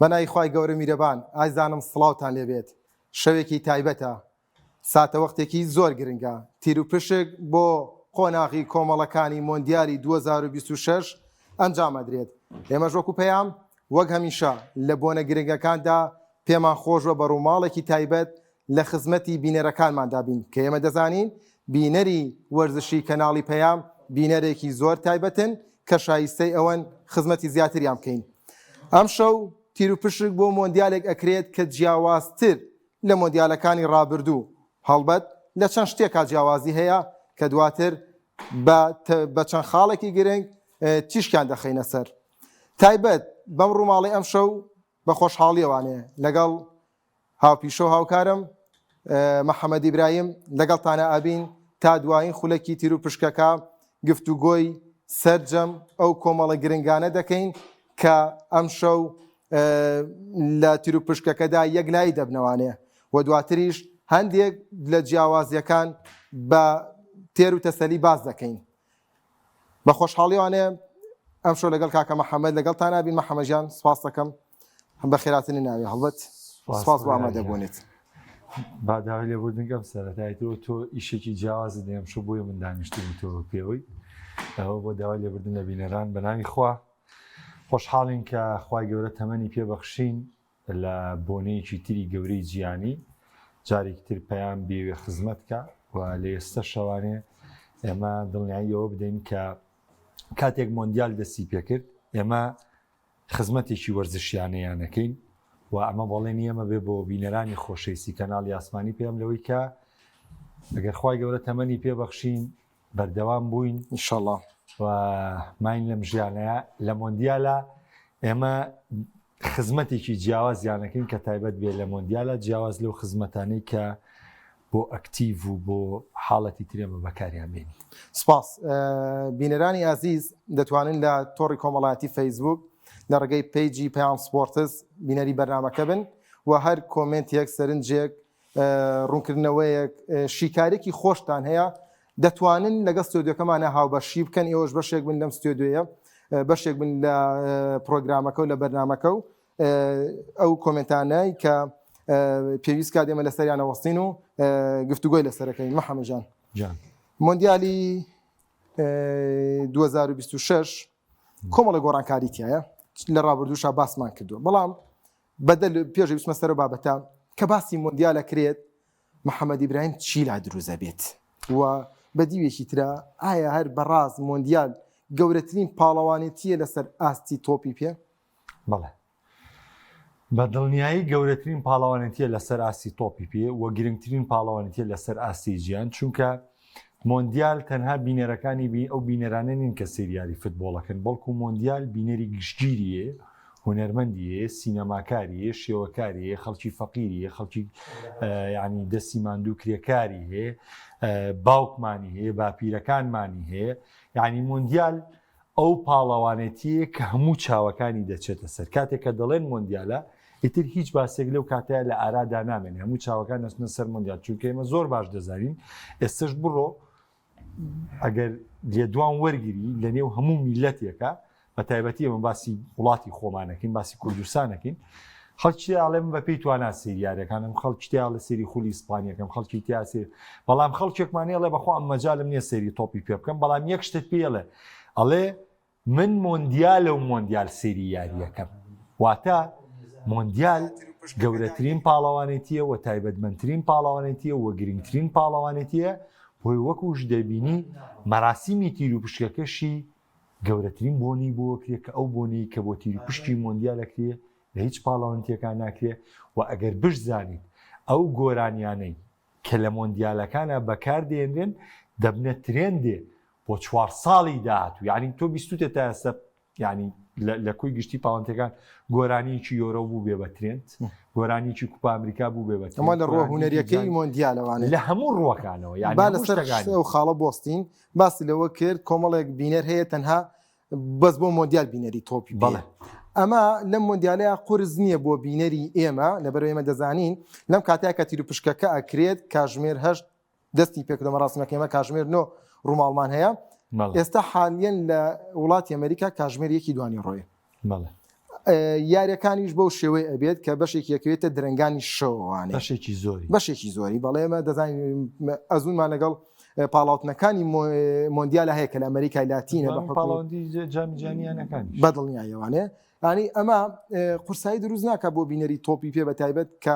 بەناوی خوای گەورە میرەبان ئازیزانم سڵاوتان لێبێت شەوێکی تایبەتە ساتەوەختێکی زۆر گرنگە تیروپشک بۆ قۆناغی کۆمەڵەکانی مۆندیالی 2026 ئەنجام ئەدرێت ئێمەش وەکو پەیام وەک هەمیشە لە بۆنە گرنگەکاندا پێمان خۆشوە بە ڕووماڵێکی تایبەت لە خزمەتی بینەرەکانماندا بین کە ئێمە دەزانین بینەری وەرزشی کەناڵی پەیام بینەرێکی زۆر تایبەتن کە شایستەی ئەوەن خزمەتی زیاتریان بکەین. ئەمشەو تیروپشک بۆ مۆندیالێک ئەکرێت کە جیاوازتر لە مۆندیالەکانی ڕابردوو، هەڵبەت لە چەند شتێکا جیاوازی هەیە کە دواتر بە بە چەند خاڵێکی گرنگ تیشکیان دەخەینە سەر. تایبەت بەم ڕووماڵەی ئەمشەو بە خۆشحاڵیەوانێ لەگەڵ هاوپیشە و هاوکارم محەمەد ئیبراهیم لەگەڵتانە ئەبین تا دوایین خولەکی تیروپشکەکە گفتوگۆی سەرجەم ئەو کۆمەڵە گرنگانە دەکەین کە ئەمشەو لە تیروپشکەکەدا یەکلایی دەبنەوانێ و دواتریش هەندێک لە جیاوازیەکان بە تێر و تەسەلی باس دەکەین. بە خۆشحاڵیوانێ ئەمشەو لەگەڵ کاکە محەممەد لەگەڵتان نابین محەممەد گیان سپاس دەکەم هەم بە خێراتنی ناوێ هەڵبەت سپاس بۆ ئامادەبوونت. با داوای لێبوردن کەم سەرەتای تۆ تۆ ئیشێکی جیاوازت دێم شو بۆیە من دانیشتوم تۆ پێوەی ئەوە بۆ داوای لێبوردن لە بینەران بە ناوی خوا خۆشحاڵین کە خوای گەورە تەمەنی پێبەخشین لە بۆنەیەکی تری گەورەی جیهانی جارێکی تر پەیام بێوێ خزمەت کە و لە ئێستا شەوانێ ئێمە دڵنیایی ئەوە بدەین کە کاتێک مۆندیال دەستی پێکرد ئێمە خزمەتێکی وەرزشیانەیانەکەین و ئەمە بەڵێنی ئێمە بێ بۆ بینەرانی خۆشەویستی کەناڵی ئاسمانی پێم لەوەی کە ئەگەر خوای گەورە تەمەنی پێبەخشین بەردەوام بووین ان شاءاللە. و ماین لەم ژیانەیە لە مۆندیالە ئێمە خزمەتێکی جیاوازیانەکەین کە تایبەت بێ لە مۆندیالە جیاواز لەو خزمەتانەی کە بۆ ئەکتیڤ و بۆ حاڵەتی ترێمە بەکاریان بێنی. سپاس. بینەرانی ئازیز دەتوانن لە تۆڕی کۆمەڵایەتی فەیسبووک لە ڕێگەی page ی پەیام سپۆرتس بینەری بەرنامەکە بن و هەر comment ێک، سەرنجێک، ڕوونکردنەوەیەک، شیکارێکی خۆشتان هەیە دەتوانن لەگەڵ ستۆدیۆکەمانە هاوبەشی بکەن ئێوەش بەشێک بن لەم ستۆدیۆیە بەشێک بن لە پرۆگرامەکە و لە بەرنامەکە و ئەو comment انەی کە پێویست کات ئێمە لەسەریانە وەستین و گفتوگۆی لەسەرەکەین محەمەجان مۆندیالی 2026 کۆمەڵە گۆڕانکاری تایە لە ڕابردووشا باسمان کردووە بەڵام بەدەل پێش بچمە سەر بابەتە کە باسی مۆندیالە کرێت محەممەد ئیبراهیم چی لا دروزە بێت و بە دیوێکی ترە ئایا هەر بەڕاست مۆندیال گەورەترین پاڵەوانێتیە لەسەر ئاستی تۆپی پێ؟ بەڵێ بە دڵنیایی گەورەترین پاڵەوانێتیە لەسەر ئاستی تۆپی پێ و گرنگترین پاڵەوانێتیە لەسەر ئاستی جیهان چونکە مۆندیال تەنها بینەرەکانی بی ئەو بینەرانە نین کە سەیری یاری فتبۆڵەکەن بەڵکو مۆندیال بینەری گشتگیری هەیە هونەرمەندی هەیە سینەماکاری هەیە شێوەکاری هەیە خەڵکی فەقیری هەیە خەڵکی یعنی دەستی ماندوو کرێکاری هەیە باوکمانی هەیە باپیرەکانمانی هەیە یعنی مۆندیال ئەو پاڵەوانێتییە کە هەموو چاوەکانی دەچێتە سەر. کاتێک کە دەڵێن مۆندیالە، ئیتر هیچ باسێک لەو کاتەیا لە ئارادا نامێنێ، هەموو چاوەکان دەچنە سەر مۆندیال، چونکە ئێمە زۆر باش دەزانین ئێستەش بڕۆ ئەگەر لێدوان وەرگری لە نێو هەموو میللەتێکە، بە تایبەتی ئێمە باسی وڵاتی خۆمانەکەین، باسی کوردستانەکەین، خەڵکی تیا ئەڵێ من بە پێی توانا سەیری یاریەکانم خەڵکی تیا ئەڵێ سەیری خولی ئیسپانیەکەم خەڵکی تیا سەیر بەڵام خەڵکێکمان ئەڵێ بەخوا ئەم مەجالم نییە سەیری تۆپی پێ بکەم بەڵام یەک شتت پێ ئەڵێ ئەڵێ من مۆندیالە و مۆندیال سەیری یاریەکەم واتە مۆندیال گەورەترین پاڵەوانێتیە و تایبەتمەندترین پاڵەوانێتیە و گرنگترین پاڵەوانێتیە بۆی وەکوش دەبینی مەراسیمی تیر و پشکەکەشی گەورەترین بۆنی بۆ ئەکرێ کە ئەو بۆنەی کە بۆ تیروپشکی مۆندیال ئەکرێ لە هیچ پاڵەوانێتیەکان ناکرێ و ئەگەر بشزانیت ئەو گۆرانیانەی کە لە مۆندیالەکانا بەکار دێنرێن دەبنە ترێندێ بۆ چوار ساڵی داهاتوو یعنی تۆ بیستوتە تا ئێستا یعنی لە کۆی گشتی پاڵەوانێتیەکان گۆرانیەکی یۆرۆ بوو بێ بە ترێند گۆرانیەکی کوپا ئەمریکا بوو بێ بە ترێند ئەمە لە ڕووە هونەریەکەی مۆندیالەوانێ لە هەموو ڕووەکانەوە یعنی با لەسەر ئەو خاڵە بۆستین باسی لەوە کرد کۆمەڵێک بینەر هەیە تەنها بەس بۆ مۆندیال بینەری تۆپی بەڵێ ئەمە لەم مۆندیالەیە قورس نییە بۆ بینەری ئێمە لەبەر ئێمە دەزانین لەم کاتەیە کە تیروپشکەکە ئەکرێت کاژمێر هەشت دەستی پێکردە مەراسیمەکە ئێمە کاژمێر نۆ ڕووماڵمان هەیە ئێستا حالیەن لە وڵاتی ئەمریکا کاژمێر یەکی دوانی ڕۆیە. یاریەکانیش بەو شێوەی ئەبێت کە بەشێکی یەکەوێتە درەنگانی شەوانێ بەشێکی زۆری بەشێکی زۆری بەڵێ ئێمە دەزانین ئەزموونمان لەگەڵ پاڵاوتنەکانی مۆندیالە هەیە کە لە ئەمریکای لاتینە بە پاڵاوندی جامی جیهانیانەکان بەدڵنیایەوانێ ینی ئەمە قورسایی دروست ناکە بۆ بینەری تۆپی پێ بە تایبەت کە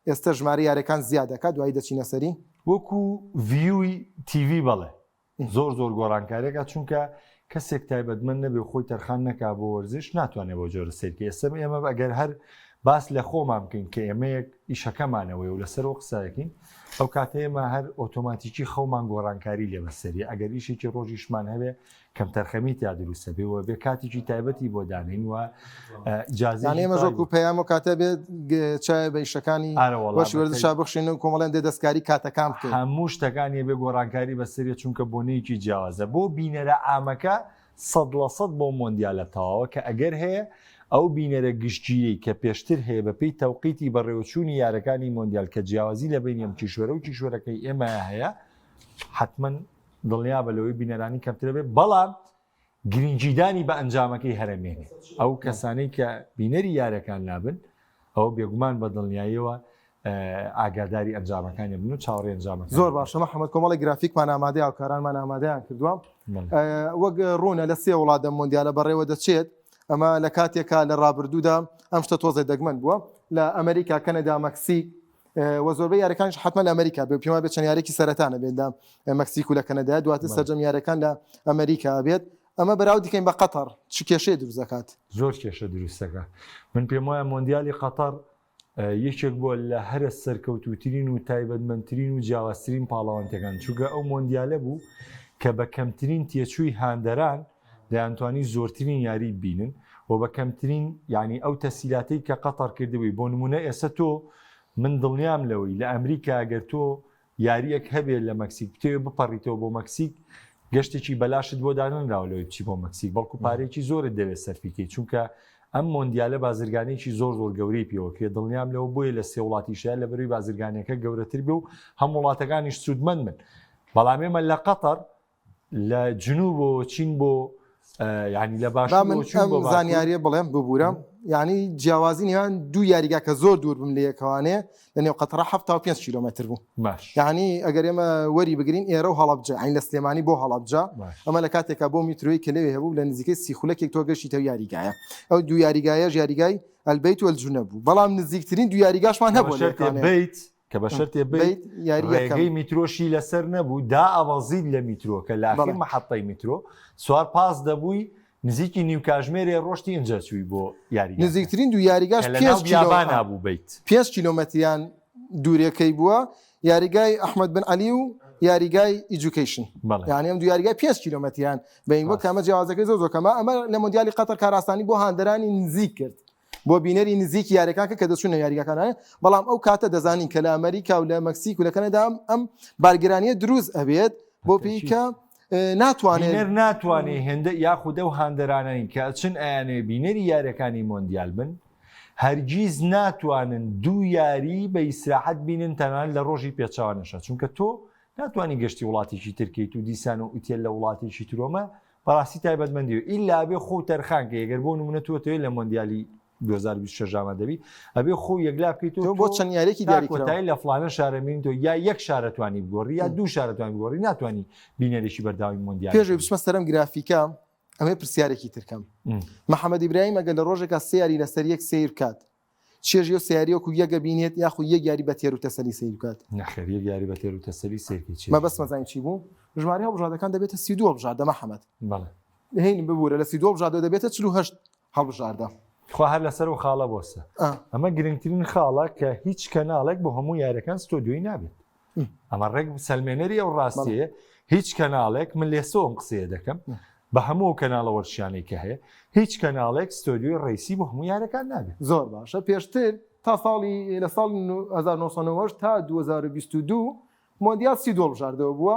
ئێستا ژمارە یاریەکان زیاد دەکات دوایی دەچینە سەری وەکو view ی TV بەڵێ زۆر زۆر گۆڕانکاریەکە چونکە کەسێک تایبەتمەند نەبێ خۆی تەرخان نەکا بۆ وەرزش ناتوانێت بۆ جۆرە سیرکە ئێستا ئێمە ئەگەر هەر باس لە خۆمان بکەین کە ئێمەیەک ئیشەکەمانەوەی و لەسەر و قسەکەین ئەو کاتە ئێمە هەر ئۆتۆماتیکی خەومان گۆڕانکاری لێ بەسەری ئەگەر ئیشێکی ڕۆژیشمان هەبێ کەمتەرخەمی تیا دروستە بێ و بێ کاتێکی تایبەتی بۆ دانین و ئیجازەی ئێمە ژۆک و پەیام و کاتە بێت چای بە ئیشەکانی وەش وەرزشا بخشێن و کۆمەڵێن دێ دەستکاری کاتەکان بکەین هەموو شتەکانی بێ گۆڕانکاری بەسەریە چونکە بۆنەیەکی جیاوازە بۆ بینەرە عامەکە 100% بۆ مۆندیالە تەواوە کە ئەگەر هەیە ئەو بینەرە گشتگیرەی کە پێشتر هەیە بەپێی تەوقیتی بەڕێوەچوونی یارەکانی مۆندیال کە جیاوازی لە بەینی ئەم کیشوەرە و کیشوەرەکەی ئێمە هەیە حتمما دڵنیابە لەوەی بینەرانی کەمترە بێت بەڵام گرنگیدانی بە ئەنجامەکەی هەرەمێنێ ئەو کەسانەی کە بینەری یارەکان نابن ئەوە بێگومان بە دڵنیاییەوە ئاگاداری ئەنجامەکانی بن و چاوەڕێ ئەنجامەکان زۆر باشە محەممەد کۆمەڵی گرافیکمان ئامادەی هاوکارانمان ئامادەیان کردووە وەک ڕوونە لە سێ وڵاتە مۆندیالە بەڕێوە دەچێت ئەمە لە کاتێکا لە ڕابردوودا ئەم شتە تۆزێ دەگمەن بووە لە ئەمریکا کەنەدا مەکسیک و زۆربەی یاریەکانیش حتمما لە ئەمریکا بێ پێما بێت چەند یاریێکی سەرەتا نەبێت لە مەکسیک و لە کەنەدا دواتر سەرجەم یاریەکان لە ئەمریکا بێت ئەمە بەراورد دەکەین بە قەتەر چ کێشەیە دروست دەکات؟ زۆر کێشە دروست دەکات من پێم وایە مۆندیالی قەتەر یەکێک بووە لە هەرە سەرکەوتووترین و تایبەتمەندترین و جیاوازترین پاڵەوانتەکان چونکە ئەو مۆندیالە بوو کە بە کەمترین تێچووی هاندەران دەیانتوانی زۆرترین یاری ببینن و بە کەمترین یعنی ئەو تەسیلاتەی کە قەتەر کردبووی بۆ نمونە ئێستا تۆ من دڵنیام لەوەی لە ئەمریکا گەر تۆ یاریەک هەبێت لە مەکسیک بتەوێت بپەڕیتەوە بۆ مەکسیک گەشتێکی بەلاشت بۆ دانەنراوە لەوەی بچی بۆ مەکسیک بەڵکو پارێکی زۆرت دەوێت سەرفیکەی چونکە ئەم مۆندیالە بازرگانێکی زۆر زۆر گەورەی پێوەکرێت دڵنیام لەوە بۆیە لە سێ وڵاتیشە لە بەروی بازرگانەکە گەورەتر بێ و هەم وڵاتەکانیش سوودمەند بن بەڵام ئێمە لە قەتەر لە جنوبەوە چین بۆ ینی لە باش من ئەم زانیاریە بڵێم ببوورە یعنی جیاوازی نێوان دوو یاریگا کە زۆر دوور بم لە یەکەوانێ لە نێو قەتەرە 75 کیلومتر بوو باش یعنی ئەگەر ئێمە وەری بگرین ئێرە و هەڵەبجە عین لە سلێمانی بۆ هەڵەبجە ئەمە لە کاتێکا بۆ میترۆی کە لەوێ هەبوو لە نزیکەی سی خولەکێک تۆ گەشتیتە یاریگایە ئەو دوو یاریگایەش یاریگای ئەلبیت وەلجونە بوو بەڵام نزیکترین دوو یاریگاشمان هەبوو لە یەکانێ. بیت کە بە شەرتێ بیت ڕێگەی میترۆشی لەسەر نەبوو دا ئەبەزیت لە میترۆکە لە ئاخیر مەحەتەی میترۆ سوار پاس دەبووی نزیکی نیو کاژمێرێ ڕۆشتی ئینجا چووی بۆ یاریگا نزیکترین دوو یاریگاش کە لەناو بیابانا بوو بیت 5 کیلۆمەتریان دوورەکەی بووە یاریگای ئەحمەد بن عەلی و یاریگای ئیجوکیشن یعنی ئەم دوو یاریگای 5 کیلۆمەتریان بین وەک ئەمە جیاوازەکەی زۆر زۆر کەمە ئەمە لە مۆندیالی قەتەر کارئاسانی بۆ هاندەرانی نزیک کرد بۆ بینەری نزیکی یاریەکان کە دەچوونە یاریگاکان بەڵام ئەو کاتە دەزانین کە لە ئەمریکا و لە مەکسیک و لە کەنەدا ئەم بارگرانیە دروست ئەبێت بۆ پێی کە ناتوانێت بینەر ناتوانێت هێندە یاخود ئەو هاندەرانەی کە ئەچن ئەیانەوێ بینەری یاریەکانی مۆندیال بن هەرگیز ناتوانن دوو یاری بە ئیسراحەت بینن تەنانەت لە ڕۆژی پێچەوانەشە چونکە تۆ ناتوانانی گەشتی وڵاتێکی ترکەیت و دیسان و ئوتێل لە وڵاتێکی ترۆمە بەڕاستی تایبەتمەندی و ئیلا ئەبێ خۆو تەرخان کەی گەر بۆ نمونە تۆ ئەتەوێ لە مۆندیالی 2026 ئامادە بی ئەبێ خۆو یەکلا بکەیت تۆ بۆ چەند یاریەکی تا دیاری کراوە کۆتایی لە فڵانە شارە مین تۆ یا یەک شارە توانی بگۆڕی یا دوو شارە توانی بگۆڕی ناتوانی بینەرێکی بەرداوی مۆندیال پێش ئەوەی بچمە سەرم گرافیکە ئەمەی پرسیارێکی ترکەم محەممەد ئیبراهیم ئەگەر لە ڕۆژێکا سێ یاری لەسەر یەک سەیر بکات چێژی ئەو سێ یاریە وەکو یەک ئەبینێت یاخود یەک یاری بە تێر و تەسەلی سەیر بکات؟ نەخێر یەک یاری بە تێر و تەسەلی سەیر کەی چێژی مەبەستمە زانی چی بوو؟ ژمارەی هەڵبژاردەکان دەبێتە 32 هەڵبژاردە محەمەد. بەڵێ. هەین ببورە لە 32 هەڵبژاردە دەبێتە 48 هەڵبژاردە. خوا هەر لەسەر ئەو خاڵە بۆسە. ئەمە گرنگترین خاڵە کە هیچ کەناڵێک بۆ هەموو یاریەکان ستۆدیۆی نابێت. ئەمە ڕێک سەلمێنەری ئەو ڕاستیە هیچ کەناڵێک من لێسەوە ئەم قسەیە دەکەم بە هەموو ئەو کەناڵە وەرزشیانەی کە هەیە هیچ کەناڵێک ستۆدیۆی ڕیسی بۆ هەموو یارەکان نابێت. زۆر باشە پێشتر تا ساڵی لە ساڵی 1990 تا 2022 مۆندیال 32 هەڵبژاردەوە بووە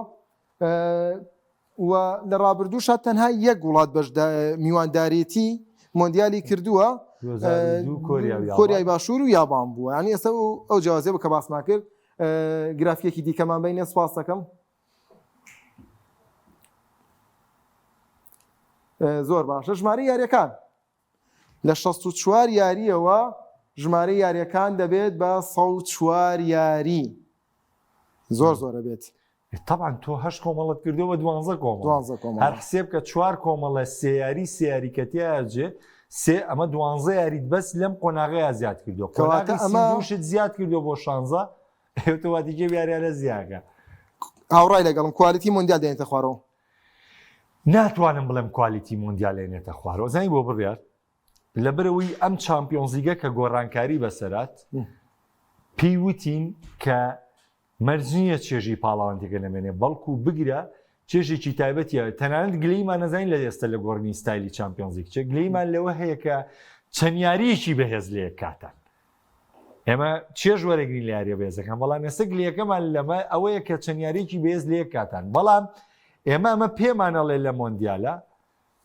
و لە ڕابردووشا تەنها یەک وڵات بەشدا میواندارێتی مۆندیالی کردووە کۆریای باشوور و یابان بووە یعنی ئێستا ئەو جیاوازیە بوو کە باسمان کرد گرافیەکی دیکەمان بینێ سپاس دەکەم زۆر باشە ژمارە یاریەکان. لە 64 یاریەوە ژمارەی یاریەکان دەبێت بە 104 یاری زۆر زۆرە بێت. تەبعەن تۆ هەشت کۆمەڵت کردووە بە دوانزە کۆمەڵ دوانزە کۆمەڵ هەر حسێب کە چوار کۆمەڵە سێ یاری سێ یاری کە تیایا جێ سێ ئەمە دوانزە یاریت بەس لەم قۆناغەیە زیاد کردووە کەواتە قۆناغی ئەمە سیدوشت زیاد کردووە بۆ شانزە ئۆتۆماتیکی یاریانە زیاکە. هاوڕای لەگەڵم quality مۆندیال دێنێتە خوارەوە. ناتوانم بڵێم quality مۆندیال ێنێتە خوارەوە زانی بۆ بڕیار لەبەرئەوەی ئەم چامپیۆنزلیگە کە گۆڕانکاری بەسەرات پێی وتین کە مەرج نییە چێژی پاڵاوانتەکە نەمێنێ بەڵکو بگرە چێژێکی تایبەتیە تەنانەت گلەیمان نەزانین لە ئێستا لە گۆڕینی ستایلی چامپیۆنزلیگ چێ گلەیمان لەوە هەیە کە چەند یارییەکی بەهێز لە یەک کاتان ئێمە چێژ وەرەگرین لە یاریە بەهێزەکان بەڵام ئێستا گلەیەکەمان لەمە ئەوەیە کە چەند یارییەکی بەهێز لە یەک کاتان بەڵام ئێمە ئەمە پێمانەڵێ لە مۆندیالە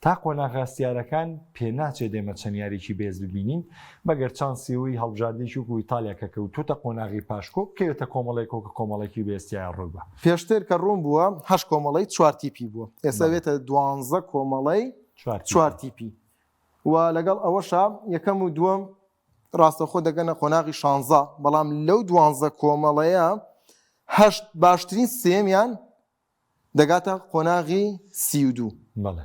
تا قۆناغە هەستیارەکان پێناچێت ئێمە چەند یاریی بەهێز ببینین، مەگەر چانسی ئەوەی هەڵبژاردەیەکی وەکو ئیتالیا کە کەوتووتە قۆناغی پاشکۆ بکەوێتە کۆمەڵێکەوە کە کۆمەڵێکی بەهێز تیایا ڕوویبا. پێشتر کە ڕوون بووە هەشت کۆمەڵەی چوار تیپی بووە، ئێستا بێتە دوانزە کۆمەڵەی چوار تیپی و لەگەڵ ئەوەشا یەکەم و دووەم ڕاستەوخۆ دەگەنە قۆناغی شانزە، بەڵام لەو دوانزە کۆمەڵەیە هەشت باشترین سێیەمیان دەگاتە قۆناغی 32 بەڵێ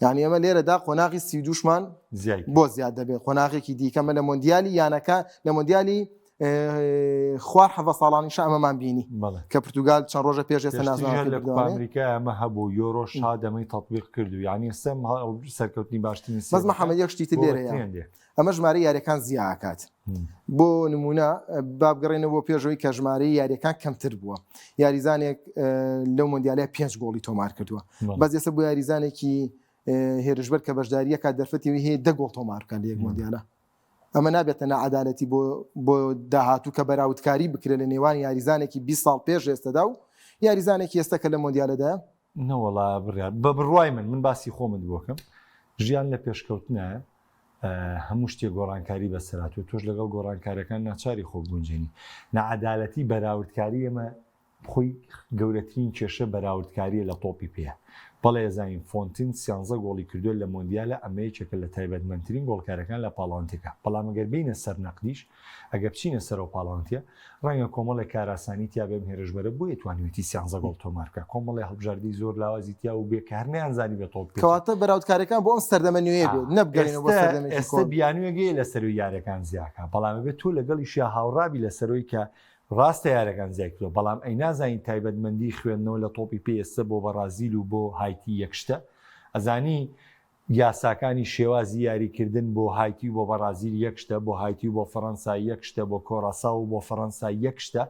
یعنی ئەمە لێرەدا قۆناغی 32شمان زیای بۆ زیاد دەبێت قۆناغێکی دیکەمە لە مۆندیالی یانەکە لە مۆندیالی خوار حەڤە ساڵانیشە ئەمەمان بینی بەڵێ کە پرتوگال چەند ڕۆژە پێش ئێستا پێشتریش هەر نازناوەکەی لە کوپا بردوانێ ئەمریکا ئەمە هەبوو یۆرۆ شادەمەی تەطبیق کرد و یعنی سەم سەرکەوتنی باشترین بەس سێبەکە محەممەد یەک شتی تر بۆ لێرەیە ترێندێک ئەمە ژمارەی یاریەکان زیاکات بۆ نمونە با بگەڕێنەوە بۆ پێشەوەی کە ژمارەی یاریەکان کەمتر بووە یاریزانێک لەو مۆندیالە پێنج گۆڵی تۆمار کردووە بەس ئێستا بۆ یاریزانێکی هێرشبەر کە بەشداریەکە دەرفەتی هەیە دە گۆڵ تۆمار بکات لە یەک مۆندیالە ئەمە نابێتە نەعادالەتی بۆ بۆ داهاتوو کە بەراوردکاری بکرێت لە نێوان یاریزانێکی 20 ساڵ پێش ئێستادا و یاریزانێکی ئێستا کە لە مۆندیالەدا نەوەڵا بڕیار بە بڕوای من من باسی خۆمت بۆکەم ژیان لە پێشکەوتنایە هەموو شتێک گۆڕانکاری بەسەراتوە تۆش لەگەڵ گۆڕانکارەکان ناچاری خۆ بگونجێنی نەعادالەتی بەراوردکاری ئێمە خۆی گەورەترین کێشە بەراوردکاریە لە تۆپی پێ بەڵێ ئەزانین فۆنتین سیانزە گۆڵی کردووە لە مۆندیالە ئەمە یەکێکە لە تایبەتمەندترین گۆڵکارەکان لە پاڵاوتنەکە بەڵام ئەگەر بینە سەر نەقدیش ئەگەر بچینە سەر ئەو پاڵاوتە ڕەنگە کۆمەڵێک کارئاسانی تیا بێ ئەم هێرشبەرە بۆیە توانیوێتی سیانزە گۆڵ تۆمار بکا کۆمەڵێ هەڵبژاردەی زۆر لاوازی تیا و بێ کە هەر نەیانزانی بێ تۆپ پێ کەواتە بەراوردکاریەکان بۆ ئەم سەردەمە نوێیە بێت نەبگەڕێنەوە بۆ ئێستا سەردەمێکی ئێستا کۆن. بیانوویەک هەیە لەسەروی یارەکان زیاکا بەڵام ئەبێ تۆ لەگەڵیشیا هاوڕابی لەسەرەوەی کە ڕاستە یارەکان زیای کردوە بەڵام ئەی نازانی تایبەتمەندی خوێندنەوە لە تۆپی پێ ئێستا بۆ بەڕازیل و بۆ هایتی یەک شتە ئەزانی یاساکانی شێوازی یاریکردن بۆ هایتی و بۆ بەڕازیل یەک شتە، بۆ هایتی و بۆ فەڕەنسا یەک شتە، بۆ کۆراساو و بۆ فەڕەنسا یەک شتە،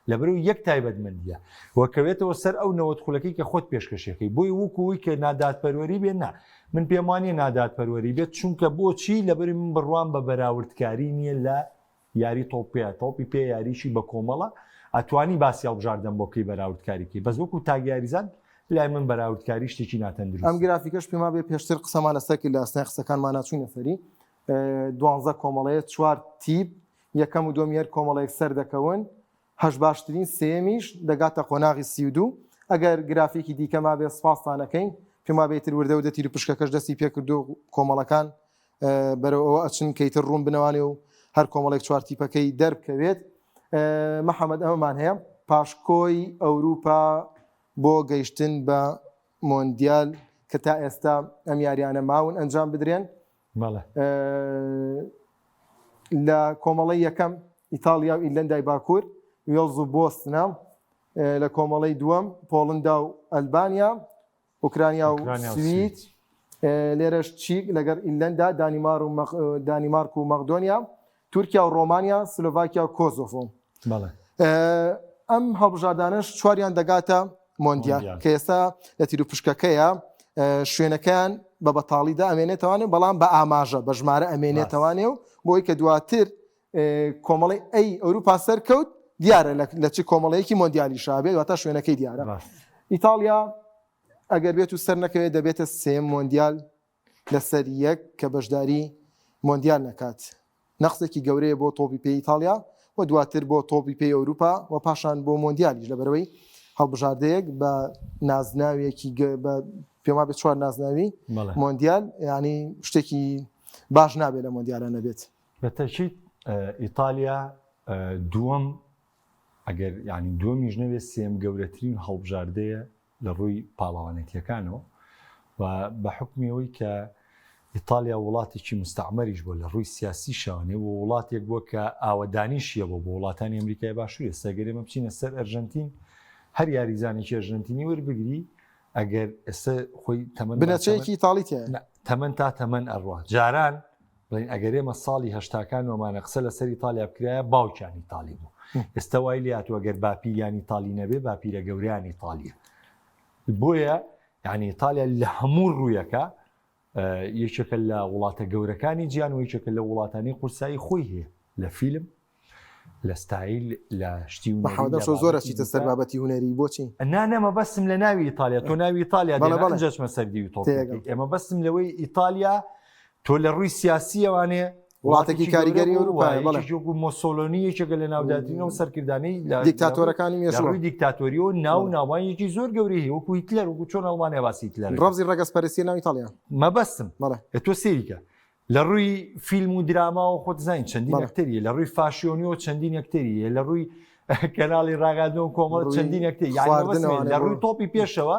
لەبەرئەوەی یەک تایبەتمەندییە و کەوێتەوە سەر ئەو 90 خولەکەی کە خۆت پێشکەشیەکەی، بۆیە وەکو ئەوەی کە نادادپەروەری بێت نا، من پێم وانییە نادادپەروەری بێت، چونکە بۆچی؟ لەبەرئەوەی من بڕوام بە بەراوردکاری نییە لە یاری تۆپ پێ، تۆپی پێ یاریی بە کۆمەڵە، ئەتوانی باسی هەڵبژاردەم بۆ بکەی بەراوردکاری بکەی، بەس وەکو تاک یاریزان لای من بەراوردکاری شتێکی ناتەندروستە. ئەم گرافیکەش پێم وابێ پێشتر قسەمان لەسەر کرد لە ئەسنای قسەکانمانا چوینە سەری دوانزە کۆمەڵەیە چوار تیپ یەکەم و دووەمی هەر کۆمەڵەیەک سەردەکەون هەشت باشترین سێیەمیش دەگاتە قۆناغی 32 ئەگەر گرافیکی دیکە مابێ سپاستان ئەکەین پێم وابێ ئیتر وردە وردە تیروپشکەکەش دەستی پێکردو کۆمەڵەکان بەرەو ئەوە ئەچن کە ئیتر ڕوون بنەوانێ و هەر کۆمەڵێک چوار تیپەکەی دەربکەوێت محەممەد ئەمەمان هەیە پاشکۆی ئەوروپا بۆ گەیشتن بە مۆندیال کە تا ئێستا ئەم یاریانە ماون ئەنجام بدرێن لە کۆمەڵی یەکەم ئیتاڵیا و ئیرلەندای باکوور وێڵز و بۆسنە لە کۆمەڵی دووەم پۆڵندا و ئەلبانیا ئۆکرانیا و سوید لێرەش چیک لەگەڵ ئیرلەندا دانیمار و دانیمارک و مەقدۆنیا تورکیا و ڕۆمانیا سلۆڤاکیا و کۆزۆڤۆ ئەم هەڵبژاردانەش چواریان دەگاتە مۆندیال کە ئێستا لە تیروپشکەکەیە شوێنەکەیان بە بەتاڵیدا ئەمێنێتەوانێ بەڵام بە ئاماژە بە ژمارە ئەمێنێتەوانێ و بۆی کە دواتر کۆمەڵی ئەی ئەوروپا سەرکەوت دیارە لە چ کۆمەڵەیەکی مۆندیالی شابێت واتە شوێنەکەی دیارە ئیتاڵیا ئەگەر بێت و سەر نەکەوێت دەبێتە سێم مۆندیال لەسەر یەک کە بەشداری مۆندیال نەکات نەقسێکی گەورەیە بۆ تۆپی پێی ئیتاڵیا و دواتر بۆ تۆپی پێی ئەوروپا و پاشان بۆ مۆندیالیش لەبەرەوەی هەڵبژاردەیەک بە نازناوێکی بە پێما بێت چوار نازناوی مۆندیال ینی شتێکی باش نابێت لە مۆندیالە نەبێت. بە تەئکید ئیتالیا دووەم ئەگەر یانی دووەمیش نەبێت سێیەم گەورەترین هەڵبژاردەیە لە ڕووی پاڵەوانێتیەکانەوە و بە حوکمی ئەوەی کە ئیتالیا وڵاتێکی مستعمەریش بووە لە ڕووی سیاسیشەوە و وڵاتێک بووە کە ئاوەدانیشیە بۆ بۆ وڵاتانی ئەمریکای باشوور ئێستا گەر ئێمە بچینە سەر ئەرژەنتین هەر یاریزانێکی ئەرژەنتینی وەربگری ئەگەر ئێستا خۆی تەمەن بنەچەیەکی ئیتاڵی تیایە تەمەن تا تەمەن ئەڕوا جاران بڵێین ئەگەر ئێمە ساڵی هەشتاکان وەمانە قسە لەسەر ئیتالیا بکرایە باوکیان ئیتالی بوو ئێستا وای لێهاتووە گەر باپیریان ئیتالی نەبێ باپیرە گەورەیان ئیتالیە بۆیە یعنی ئیتالیا لە هەموو ڕوویەکە یەکێکە لە وڵاتە گەورەکانی جیان و یەکێکە لە وڵاتانی قورسایی خۆی هەیە لە فیلم لە ستایل لە شتی و محەممەد ئەمشەو زۆر ئەچیتە سەر بابەتی هونەری بۆچی؟ نا نا مەبەستم لە ناوی ئیتالیا تۆ ناوی ئیتالیا بەڵێ بەڵێ ئەنجا چمە سەر دیوی تۆپ تێگەم. ئێمە بەستم لەوەی ئیتالیا تۆ لە ڕووی سیاسیەوانێ وڵاتێکی کاریگەری ئەوروپایە بەڵێ یەکێکی وەکو مۆسۆلۆنی یەکێکە لە ناودارترین ئەو سەرکردانەی لە دیکتاتۆرەکانی لە مێژووە ڕووی دیکتاتۆریەوە ناو بەڵێ. ناوبانگێکی زۆر گەورەی هەیە وەکو هیتلەر وەکو چۆن ئەڵمانیا باسی هیتلەر ئەکات. ڕەمزی ڕەگەزپەرستی ناو ئیتاڵیا مەبەستم بەڵێ ئێ تۆ سەیریکە لە ڕووی فیلم و دراماوە خۆت زانین چەندین ئەکتەریە لە ڕووی فاشیۆنیەوە چەندین ئەکتەریە لە ڕووی کەناڵی ڕاگەیاندنەوە کۆمەڵ چەندین ئەکتەر لە ڕووی تۆپی پێشەوە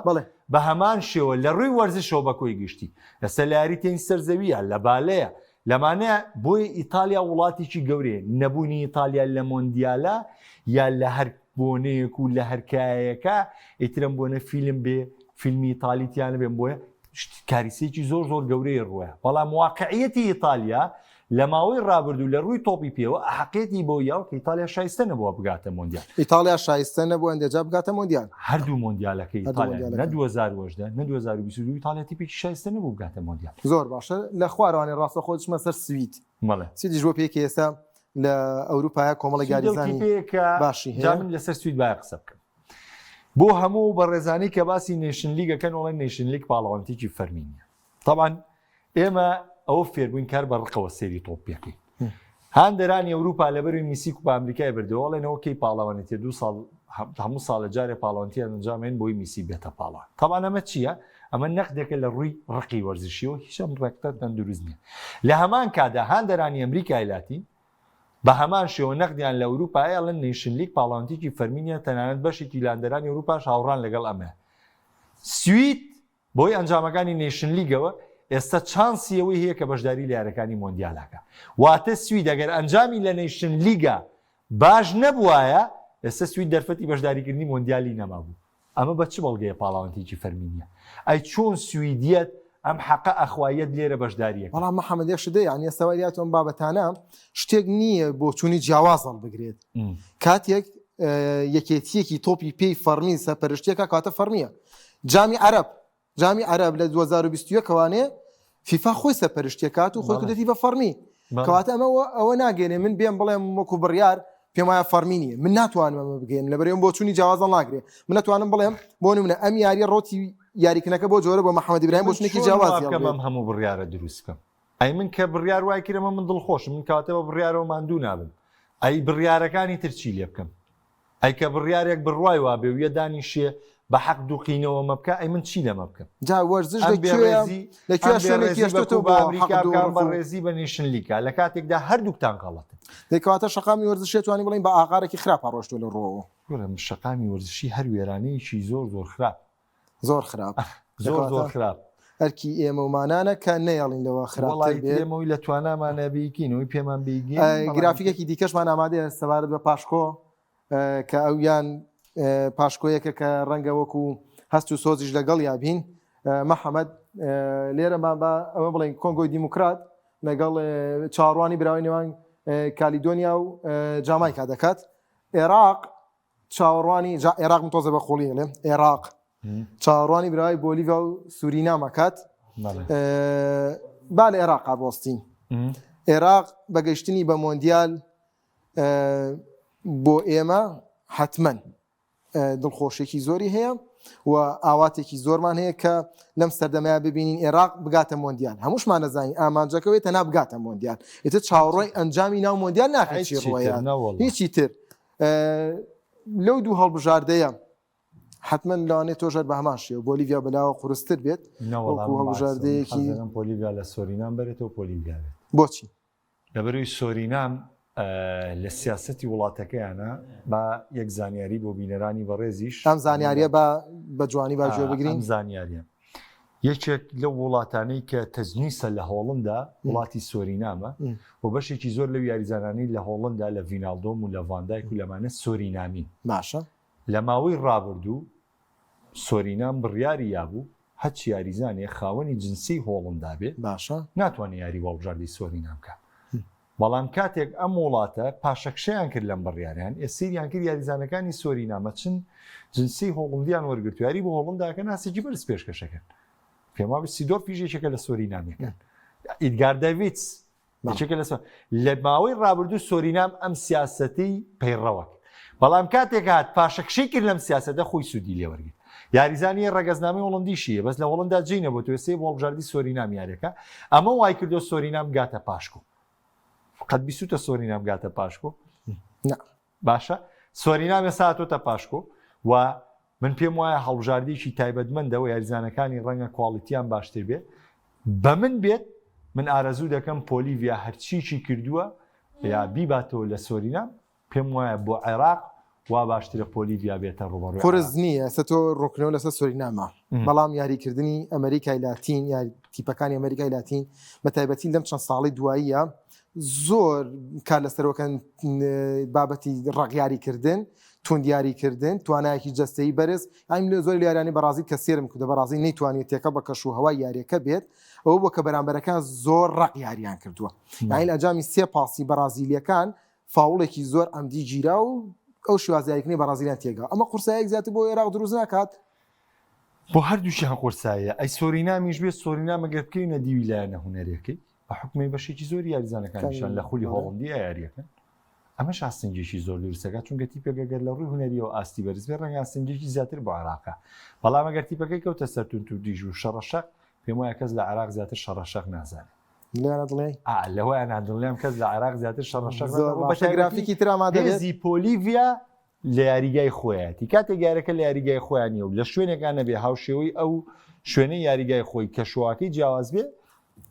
بە هەمان شێوە لە ڕووی وەرزشەوە بە کۆی گشتی ئێستا لە یاری تێنس سەر زەویە لە بالەیە لەمانەیە بۆیە ئیتالیا وڵاتێکی گەورەیە نەبوونی ئیتالیا لە مۆندیالە یا لە هەر بۆنەیەک و لە هەرکایەکە ئیترم بۆنە فیلم بێ فیلمی ئیتالی تیانە بێن بۆیە کاریسەیەکی زۆر زۆر گەورەی ڕووە بەڵام واقعیەتی ئیتالیا لە ماوەی ڕابردوو لە ڕووی تۆپی پێوە ئەحقیەتی بۆ یاو کە ئیتالیا شایستە نەبووە بگاتە مۆندیال. ئیتاڵیا شایستە نەبووە ئەندێجا بگاتە مۆندیال. هەردوو مۆندیالەکەی ئیتالیا نە 2018 نە 2022 ئیتالیا تیپێکی شایستە نەبوو بگاتە مۆندیال. زۆر باشە لە خوارەوانی ڕاستەخۆ دچمە سەر سوید. بەڵێ. سویدیش بۆ پێی کە ئێستا لە ئەوروپایە کۆمەڵێک یاریزانی باشی هەیە. جا من لەسەر سوید باە قسە بکەم. بۆ هەموو بەڕێزانی کە باسی Nation League ئەکەن وڵێن Nation League پاڵەوانتێکی فەرمی نییە طبعا ئێمە ئەوە فێربووین کار بە ڕقەوە سێری تۆپ پێکەین هاندەرانی ئەوروپا لەبەروی میسی کوپا ئەمریکای بردەوە ئەڵێنەوە کەی پاڵەوانێتیە دوو ساڵ هەموو ساڵە جارێ پاڵەوانتیان ئەنجامێن بۆی میسی بێتە پاڵان تەبان ئەمە چییە؟ ئەمە نەقدێکە لە ڕووی ڕقی وەرزشیەوە هیچ ئەم ڕێکتە تەندروست نییە لە هەمان کادا هاندەرانی ئەمریکای لاتین بە هەمان شێوە نەقدیان لە ئەوروپایە ئەڵێن Nation League پاڵەوانتیکی فەرمی نیە تەنانەت بەشێکی هاندەرانی ئەوروپاش هاوڕان لەگەڵ ئەمە سوید بەهۆی ئەنجامەکانی Nation League ەوە ئێستا چانسی ئەوەی هەیە کە بەشداری لە یاریەکانی مۆندیالاکە واتە سوید ئەگەر ئەنجامی لە Nation League ا باش نەبوایە ئێستا سوید دەرفەتی بەشداریکردنی مۆندیالی نەمابوو ئەمە بە چ بەڵگەیە پاڵاوانتێکی فەرمی نیە؟ ئەی چۆن سویدیەت ئەم حەقە ئەخوایەت لێرە بەشداریەکە؟ بەڵام محەمەد یەک شت یانی ئێستا وای لاتۆ ئەم بابەتانە شتێک نییە بۆچوونی جیاواز هەڵبگرێت کاتێک یەکێتیەکی تۆپی پێی فەڕمی سەرپەرشتیەکە کاتە فەرمیە جامی عەرەب جامی عەرەب لە 2021 کەوانێ فیفا خۆی سەرپەرشتیەکات و خۆی کردێتی بە فەڕمی کەواتە ئەمە ئەوە ناگەێنێ من بێم بڵێم وەکو بڕیار پێم وایە فەرمی نییە من ناتوانم ئەمە بگەێن لە بەرێم بۆچوونی جیاوازە ناگرێ من ناتوانم بڵێم بۆ نمونە ئەم یاریە ڕۆتی یاریکنەکە بۆ جۆرە بۆ محەممەد ئیبراهیم بۆچونێکی جیاواز بکەم ئەم هەموو بڕیارە دروست بکەم ئەی من کە بڕیار وای کرەمە من دڵخۆشم من کاتە بە بڕیارەوە ماندوو نابم ئەی بڕیارەکانی تر چی لێ بکەم ئەی کە بڕیارێک بڕوای وابێ و یە دانیشێ بە حەق دوقینەوە مە بکا ئەی من چی لەمە بکەم؟ جا وەرزش ئەم لە کوێیە بێڕێزی لە کوێ ئەم شوێنێکی بێڕێزی بە هێشتۆتەوە کوبا بۆ حەق ئەمریکا دوو بکا ئەم ڕق و بەڕێزی بە Nation League ا لە کاتێکدا هەردووکتان غەڵەتن. دەی کەواتە شەقامی وەرزشی ئەتوانین بڵێین بە ئاقارێکی خراپا ڕۆشتووە لە ڕووەوە. کورە شەقامی وەرزشی هەر وێرانەیەکی زۆر زۆر خراپ. زۆر خراپ زۆر زۆر خراپ. ئەرکی ئێمە و مانانە کە نەیەڵین لەوە خراپتر بێت. وەڵای ئێمە لە توانامانە بیکەین ئەوەی پێمان بیگەین. گرافیکێکی دیکەشمان ئامادەیە سەبارەت بە پاشکۆ کە ئەویان پاشکۆیەکە کە ڕەنگە وەکو هەست و سۆزیش لەگەڵ یابین محەممەد لێرەمان بە ئەوە بڵێن کۆنگۆی دیموکرات لەگەڵ چاوەڕوانی براوەی نێوان کالیدۆنیا و جامایکا دەکات عێراق چاوەڕوانی جا عێراق من تۆزە بە قوڵی ئەڵێم عێراق چاوەڕوانی براوی بۆلیڤا و سورینام ئەکات با لە عێراقا بۆستین عێراق بە گەشتنی بە مۆندیال بۆ ئێمە حتمما دڵخۆشێکی زۆری هەیە و ئاواتێکی زۆرمان هەیە کە لەم سەردەمەیە ببینین عێراق بگاتە مۆندیال هەمووشمان دەزانین ئامانجەکە وێ تەنها بگاتە مۆندیال ئیتر چاوەڕۆی ئەنجامی ناو مۆندیال ناکەین چی ڕوەیە هیچی تر لەو دوو هەڵبژاردەیە. حتمما لەوانەیە تۆش هەر بە هەمان شێوە بۆلیڤیا بەلاوە قورستر بێت نەوەڵا وەکو هەڵبژاردەیەکی حەزەکەم پۆلیڤیا لە سۆرینام بەرێتەوە پۆلیڤیا بێت. بۆچی؟ لەبەرئەوەی سۆرینام لە سیاسەتی وڵاتەکەیانە با یەک زانیاری بۆ بینەرانی بەڕێزیش ئەم زانیاریە با بە جوانی با گوێ بگرین. ئەم زانیاریە یەکێک لەو وڵاتانەی کە تەجنیسە لە هۆڵندا وڵاتی سۆرینامە و بەشێکی زۆر لەو یاریزانانەی لە هۆڵندا لە ڤیناڵدۆم و لە ڤاندایک و لەمانە سۆرینامین. باشە. لە ماوەی ڕابردوو سۆرینام بڕیاری یابوو هەچ یاریزانێ خاوەنی جنسیەی هۆڵندا بێ باشە. ناتوانێ یاری بۆ هەڵبژاردەی سۆرینام بکا. بەڵام کاتێک ئەم وڵاتە پاشەکشەیان کرد لەم بڕیارەیان ئێ سەیریان کرد یاریزانەکانی سۆرینام ئەچن جنسیەی هۆڵندیان وەرگرتو یاری بۆ هۆڵندا ئەکەن ئاستێکی بەرز پێشکەشەکەن. پێم وابێ سیدۆرفیش یەکێکە لە سۆرینامیەکان. ئیدگار دەڤیدس یەکێکە لە لە ماوەی ڕابردوو سۆرینام ئەم سیاسەتەی پەیڕەوە کرد بەڵام کاتێک هات پاشەکشەی کرد لەم سیاسەتە خۆی سوودی لێوەرگرت یاریزانی ڕەگەزنامەی هۆڵندیشی هەیە بەس لە هۆڵندا جێی نەبوو تۆ سێ بۆ هەڵبژاردی سۆرینام یاریەکە ئەمە وای کردو سۆرینام گاتە پاشکۆ قەت بیسوتە سۆرینام گاتە پاشکۆ نا باشە سۆرینام ئێستا هاتۆتە پاشکۆ و من پێم وایە هەڵبژاردەیەکی تایبەتمەندە و یاریزانەکانی ڕەنگە quality یان باشتر بێ بە من بێت من ئارەزوو دەکەم پۆلیڤیا هەرچیکی کردووە یا بیباتەوە لە سۆرینام پێم وایە بۆ عێراق وا باشترە پۆلیڤیا بێتە ڕوبەڕووی قورس نییە ئێستا تۆ ڕوونکردنەوە لەسەر سۆرینامە بەڵام یاریکردنی ئەمریکای لاتین یا تیپەکانی ئەمریکای لاتین بە تایبەتی لەم چەند ساڵی دواییە زۆر کار لەسەرەوەکەن بابەتی ڕەقیاریکردن توندیاریکردن توانایەکی جەستەیی بەرز ئەم لە زۆر یاریانی بەڕازیل کە سێرم کردە بەڕازیل نەیتوانیوە تێکەڵ بە کەش و هەوای یاریەکە بێت ئەوە بووە کە بەرامبەرەکان زۆر ڕەق یاریان کردووە یاین ئەنجامی سێ پاسی بەڕازیلیەکان فاوڵێکی زۆر عەمدی گیرا و ئەو شێواز یاریکردنی بەڕازیلیان تێگا ئەمە قورسایەک زیاتر بۆ عێراق دروست ناکات بۆ هەردووکیان قورسایە ئەی سۆرینامیش بێت سۆرینام ئەگەر بکەینە دیوی لایەنە هونەریەکەی بە حوکمی بەشێکی زۆری یاریزانەکانیشان لە خولی هۆڵندی یاریەکەن ئەمەش ئاستەنگێکی زۆر دروستەکە چونکە تیپێک ئەگەر لە ڕووی هونەریەوە ئاستی بەرز بێ ڕەنگە ئاستەنگێکی زیاتر بۆ عێراقە بەڵام ئەگەر تیپەکەی کەوتە سەر توندوتیژ و شەڕەشەق پێم وایە کەس لە عێراق زیاتر شەڕەشەق نازانێت لێیانە دڵنیای؟ ئا لەوەیان نادڵنیام کەس لە عێراق زیاتر شەڕەشەق زۆر نازانێت باشە گرافیکی تر ئامادە بێت هێزی پۆلیڤیا لە یاریگای خۆیەتی کاتێک یارەکە لە یاریگای خۆیان نیە و لە شوێنێکا نەبێ هاوشێوەی ئەو شوێنەی یاریگای خۆی کەشوهەواکەی جیاواز بێ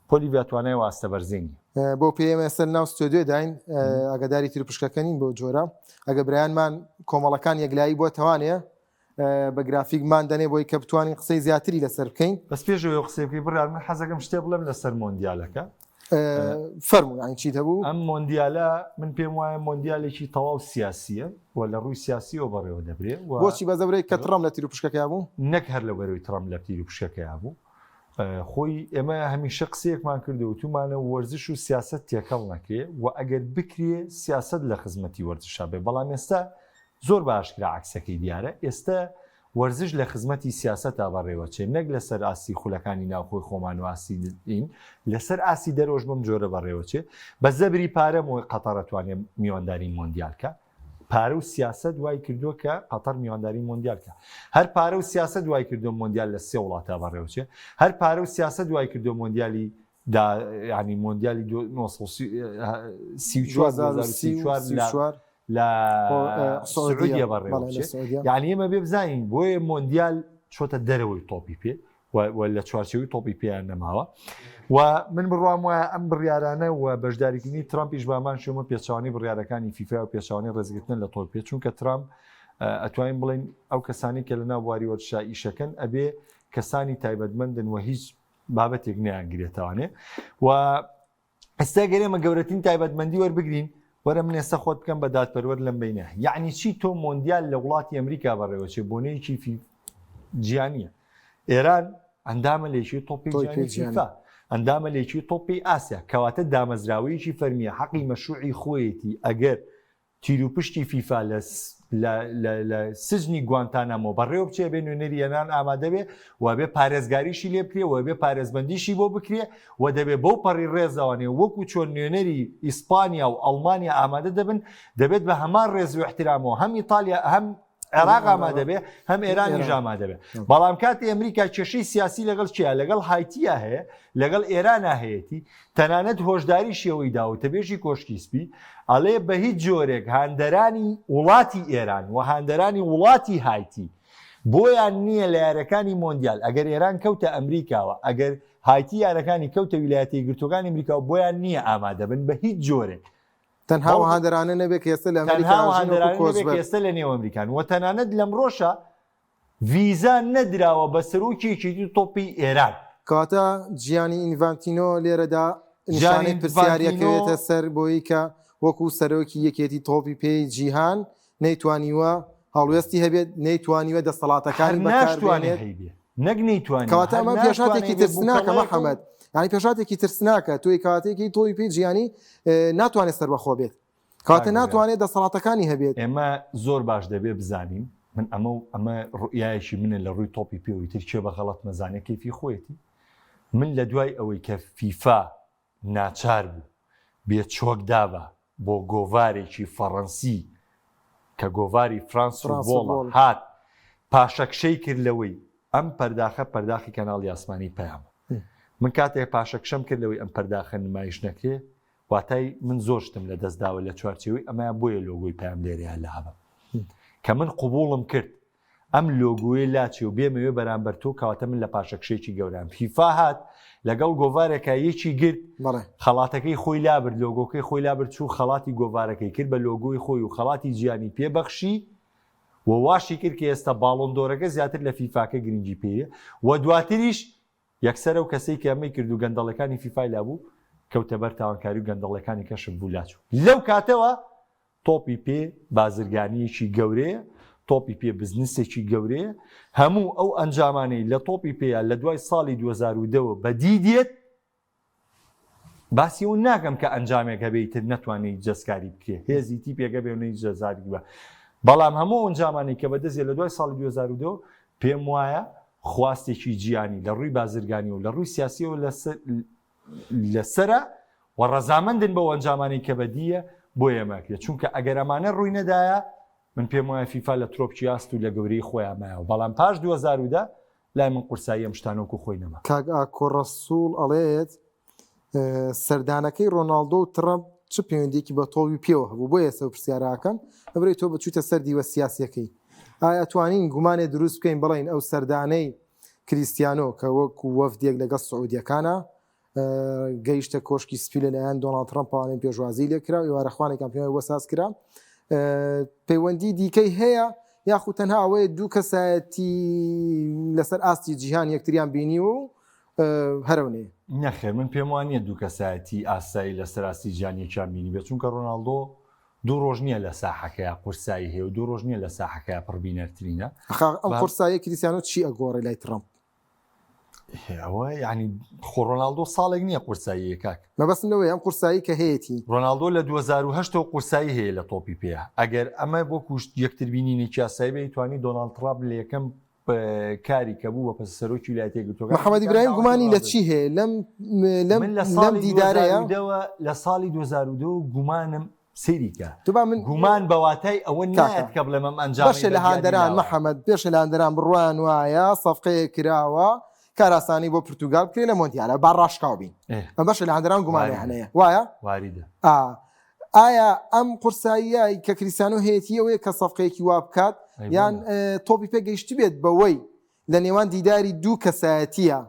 پۆلیڤیا توانای واستە بەرزەی نیە. بەو پێیە ئێمە ئێستا لەناو ستۆدیۆ داین ئاگاداری تیروپشکەکە نین بەو جۆرە ئەگە برایانمان کۆمەڵەکان یەکلایی بۆ تەوانێ بە گرافیک مان دەنێ بۆی کە بتوانین قسەی زیاتری لەسەر بکەین. بەس پێش ئەوەی قسەی بکەی بڕیار من حەزەکەم شتێ بڵێم لەسەر مۆندیالەکە. فەرموو یانی چیت هەبوو؟ ئەم مۆندیالە من پێم وایە مۆندیالێکی تەواو سیاسییە و لە ڕووی سیاسیەوە بەڕێوە دەبرێ و بۆچی بەس لەبەرئەوەی کە تڕەمپ لە تیروپشکەکەیا بوو؟ نەک هەر لەبەرئەوەی تڕەمپ لە تیروپشکەکەیا بوو خۆی ئێمە هەمیشە قسەیەکمان کردو وتومانە وەرزش و سیاسەت تێکەڵ نەکرێ و ئەگەر بکرێ سیاسەت لە خزمەتی وەرزشا بێ بەڵام ئێستا زۆر بە ئاشکرا عەکسەکەی دیارە، ئێستە وەرزش لە خزمەتی سیاسەتا بەڕێوەچێ، نەک لەسەر ئاستی خولەکانی ناوخۆی خۆمان و ئاستی دین، لەسەر ئاستی دەرەوەش بەم جۆرە بەڕێوەچێ، بە زەبری پارە مۆی قەتەڕ ئەتوانێ میوانداری مۆندیال کا، پارە و سیاسەت وای کردووە کە قەتەڕ میوانداری مۆندیال کا، هەر پارە و سیاسەت وای کردووە مۆندیال لە سێ وڵاتا بەڕێوەچێ، هەر پارە و سیاسەت وای کردووە مۆندیالی دا یانی مۆندیالی 1934 2034 لە سعودیە بەڕێوەچێ یعنی ئێمە بێ بزانین بۆیە مۆندیال چۆتە دەرەوەی تۆپی پێ و لە چوارچێوەی تۆپی پێیان نەماوە و من بڕوام وایە ئەم بڕیارانە و بەشداریکردنی ترامپیش بامان شێومە پێچوانی بڕیارەکانی فیفا و پێچوانی ڕێزگرتن لە تۆپی پێ چونکە ترامپ ئەتوانین بڵێن ئەو کەسانی کە لە ناو بواری وەرزشا ئیشەکەن ئەبێ کەسانی تایبەتمەندن و هیچ بابەتێک نیانگرێتوانێ و ئێستا گەر ئێمە گەورەترین تایبەتمەندی وەربگرین وەرە من ئێستا خۆت بکەم بە دادپەروەر لەم بینە یعنی چی تۆ مۆندیال لە وڵاتی ئەمریکا بەڕێوەچێ بۆنەیەکی فی جیانیە ئێران ئەندامە لێکی تۆپی فیفا ئەندامە لێکی تۆپی ئاسیا کەواتە دامەزراوەیەکی فەرمیە حەقی مەشروعی خۆیەتی ئەگەر تیروپشکی فیفا لە لە سجنی گوانتانامۆ بەڕێوە بچێ بێ نوێنەری ئێران ئامادە بێ و بێ پارێزگاریشی لێ بکرێ و بێ پارێزبەندیشی بۆ بکرێ و دەبێ بەو پەڕی ڕێزەوانێ وەکو چۆن نوێنەری ئیسپانیا و ئەڵمانیا ئامادە دەبن دەبێت بە هەمان ڕێز و احترامەوە هەم ئیتالیا هەم عێراق ئامادە بێ هەم ئێرانیش ئامادە بێ بەڵام کاتی ئەمریکا کێشەی سیاسی لەگەڵ کیا لەگەڵ هایتیا هەیە لەگەڵ ئێرانە هەیەتی تەنانەت هۆشداری شێوەی داوە تەبێژی کۆشکی سپی ئەڵێ بە هیچ جۆرێک هاندەرانی وڵاتی ئێران و هاندەرانی وڵاتی هایتی. بۆیان نییە لە یارەکانی مۆندیال ئەگەر ئێران کەوتە ئەمریکاوە ئەگەر هایتی یارەکانی کەوتە ویلایەتە یەکگرتووەکانی ئەمریکاوە بۆیان نییە ئامادەبن بە هیچ جۆرێک. تەنها ئەو هاندەرانە نەبێت کە ئێستا لە ئەمریکا ئەژین وەکو کۆچبەر. ئێستا لە نێو ئەمریکان و تەنانەت لەمڕۆشا ڤیزا نەدراوە بە سەرۆکی یەکێتی تۆپی ئێران. کەواتە جیانی ئینڤانتینۆ لێرەدا نیشانەی پرسیار ئەکەوێتە سەر بۆی کە وەکو سەرۆکی یەکێتی تۆپی پێی جیهان نەیتوانیوە هەڵوێستی هەبێت، نەیتوانیوە دەسەڵاتەکانی بەکاربێنێت. نەک نەیتوانیوە، کەواتە ئەمە پێشهاتێکی ترسناکە محەمەد، یانی پێشهاتێکی ترسناکە، تۆی کەواتە یەکێتی تۆپی پێی جیهانی ناتوانێت سەربەخۆ بێت. کەواتە ناتوانێت دەسەڵاتەکانی هەبێت. ئێمە زۆر باش دەبێ بزانین، من ئەمە و ئەمە ڕوئیایەکی منە لە ڕووی تۆپی پێوە، ئیتر کێ بە غەڵەت مەزانێ کەیفی خۆیەتی. من لە دوای ئەوەی کە فیفا ناچار بوو بێ چۆک دابا بۆ گۆڤارێکی فەڕەنسی کە گۆڤاری فرانس فوتبۆڵە هات پاشەکشەی کرد لەوەی ئەم پەرداخە پەرداخی کەناڵی ئاسمانی پەیامە. من کاتێک پاشەکشەم کرد لەوەی ئەم پەرداخە نمایش نەکرێ واتای من زۆر شتم لە دەست داوە لە چوارچێوەی ئەمەیا بۆیە لۆگۆی پەیام لێرەیا لابەم کە من قبوڵم کرد ئەم لۆگۆیە لاچێ و بێمەوێ بەرامبەر تۆ کەواتە من لە پاشەکشەیەکی گەورام فیفا هات لەگەڵ گۆڤارێکا یەکی گرت خەڵاتەکەی خۆی لابرد لۆگۆکەی خۆی لابرد چوو خەڵاتی گۆڤارەکەی کرد بە لۆگۆی خۆی و خەڵاتی جیانی پێبەخشی و واشی کرد کە ئێستا باڵۆن دۆرەکە زیاتر لە فیفاکە گرنگی پێیە و دواتریش یەکسەر ئەو کەسەی کە ئەمەی کرد و گەندەڵەکانی فیفای لابوو کەوتە بەر تاوانکاری و گەندەڵەکانی کەشف بوو لاچوو. لەو کاتەوە تۆپی پێ بازرگانییەکی گەورەیە، تۆپی پێ بزنسێکی گەورەیە، هەموو ئەو ئەنجامانەی لە تۆپی پێیا لە دوای ساڵی 2010 وە بەدی دێت، باسی ئەوە ناکەم کە ئەنجامێک هەبێ ئیتر نەتوانێ هیچ دەستکاری بکرێ، هێزی تیپێک هەبێ و نە هیچ دەستکاری بکا، بەڵام هەموو ئەو ئەنجامانەی کە بەدەست دێت لە دوای ساڵی 2010 وە پێم وایە خواستێکی جیانی لە ڕووی بازرگانی و لە ڕووی سیاسیەوە لەسەرە و ڕەزامەندن بەو ئەنجامانەی کە بەدییە بۆ ئێمە کرێت چونکە ئەگەر ئەمانە ڕووی نەدایە من پێم وایە فیفا لە ترۆپکی ئاست و لە گەورەی خۆیان مایەوە بەڵام پاش 2010 لای من قورسایی ئەم شتانە وەکو خۆی نەما. کاک ئاکۆ ڕەسوڵ ئەڵێت، سەردانەکەی ڕۆناڵدۆ و تڕەمپ چ پەیوەندیەکی بە تۆپی پێوە هەبوو؟ بۆیە ئێستا ئەو پرسیارە ئەکەم لەبەرئەوەی تۆ بچوویتە سەر دیوە سیاسیەکەی. ئایا ئەتوانین گومانێ دروست بکەین بڵێین ئەو سەردانەی کریستیانۆ کە وەکو وەفدێک لەگەڵ سعودیەکانە گەیشتە کۆشکی سپی لەلایەن دۆناڵد ترەمپەوانێن پێشوازی لێکرا و ئێوارەخوانێکیان پێوە بۆ ساز کرا پەیوەندی دیکەی هەیە یاخود تەنها ئەوەیە دوو کەسایەتی لەسەر ئاستی جیهان یەکتریان بینیوە و هەرەونێ نەخێر من پێم وانە دوو کەسایەتی ئاسایی لە سەراستی جیهان یەکیان بینی بێت چونکە ڕۆناڵدۆ دوو ڕۆژ نییە لە ساحەکەیا قورسایی هەیە و دوو ڕۆژ نییە لە ساحەکەیا پڕبینەرترینە ئەم قورساییە کریستیانۆ چی ئەگۆڕێ لای ترەمپ؟ ئەوە یعنی خۆ ڕۆناڵدۆ ساڵێک نییە قورساییە کاک مەبەستم لەوەیە ئەم قورسایی کە هەیەتی ڕۆناڵدۆ لە 2008 ەوە قورسایی هەیە لە تۆپی پێ ئەگەر ئەمە بۆ کوشت یەکتر بینینێکی ئاسایی بێ توانی دۆناڵد ترامپ لە یەکەم کاری کە بوو بە پەس سەرۆکی ویلایەتە یەکگرتووەکان محەممەد ئیبراهیم گومانی لە چی هەیە لەم لەم لەم دیدارەیە لە ساڵی 2002 گومانم سەیری کە تو با من گومان بە واتای ئەوە نایەت کە بڵێم ئەم ئەنجامەی بەشێ لە بە دیاری هاندەران لاوە. محەمەد بێشێ لە هاندەران بڕوایان وایە سەفقەیەک کراوە کاراسانی بۆ پرتوگال بکرێ لە مۆندیالە با ڕاشکاو بین ئێ. ئەم بەشێ لە هاندەران گومانیان واریدە. هەیە وایە واریدە. ئا ئایا ئەم قورساییە کە کریستیانۆ هەیەتی ئەوەیە کە سەفقەیەکی وا بکات ئەی بۆ یان نا. ئێ، تۆپی پێ گەیشتبێت بەوەی لە نێوان دیداری دوو کەسایەتیە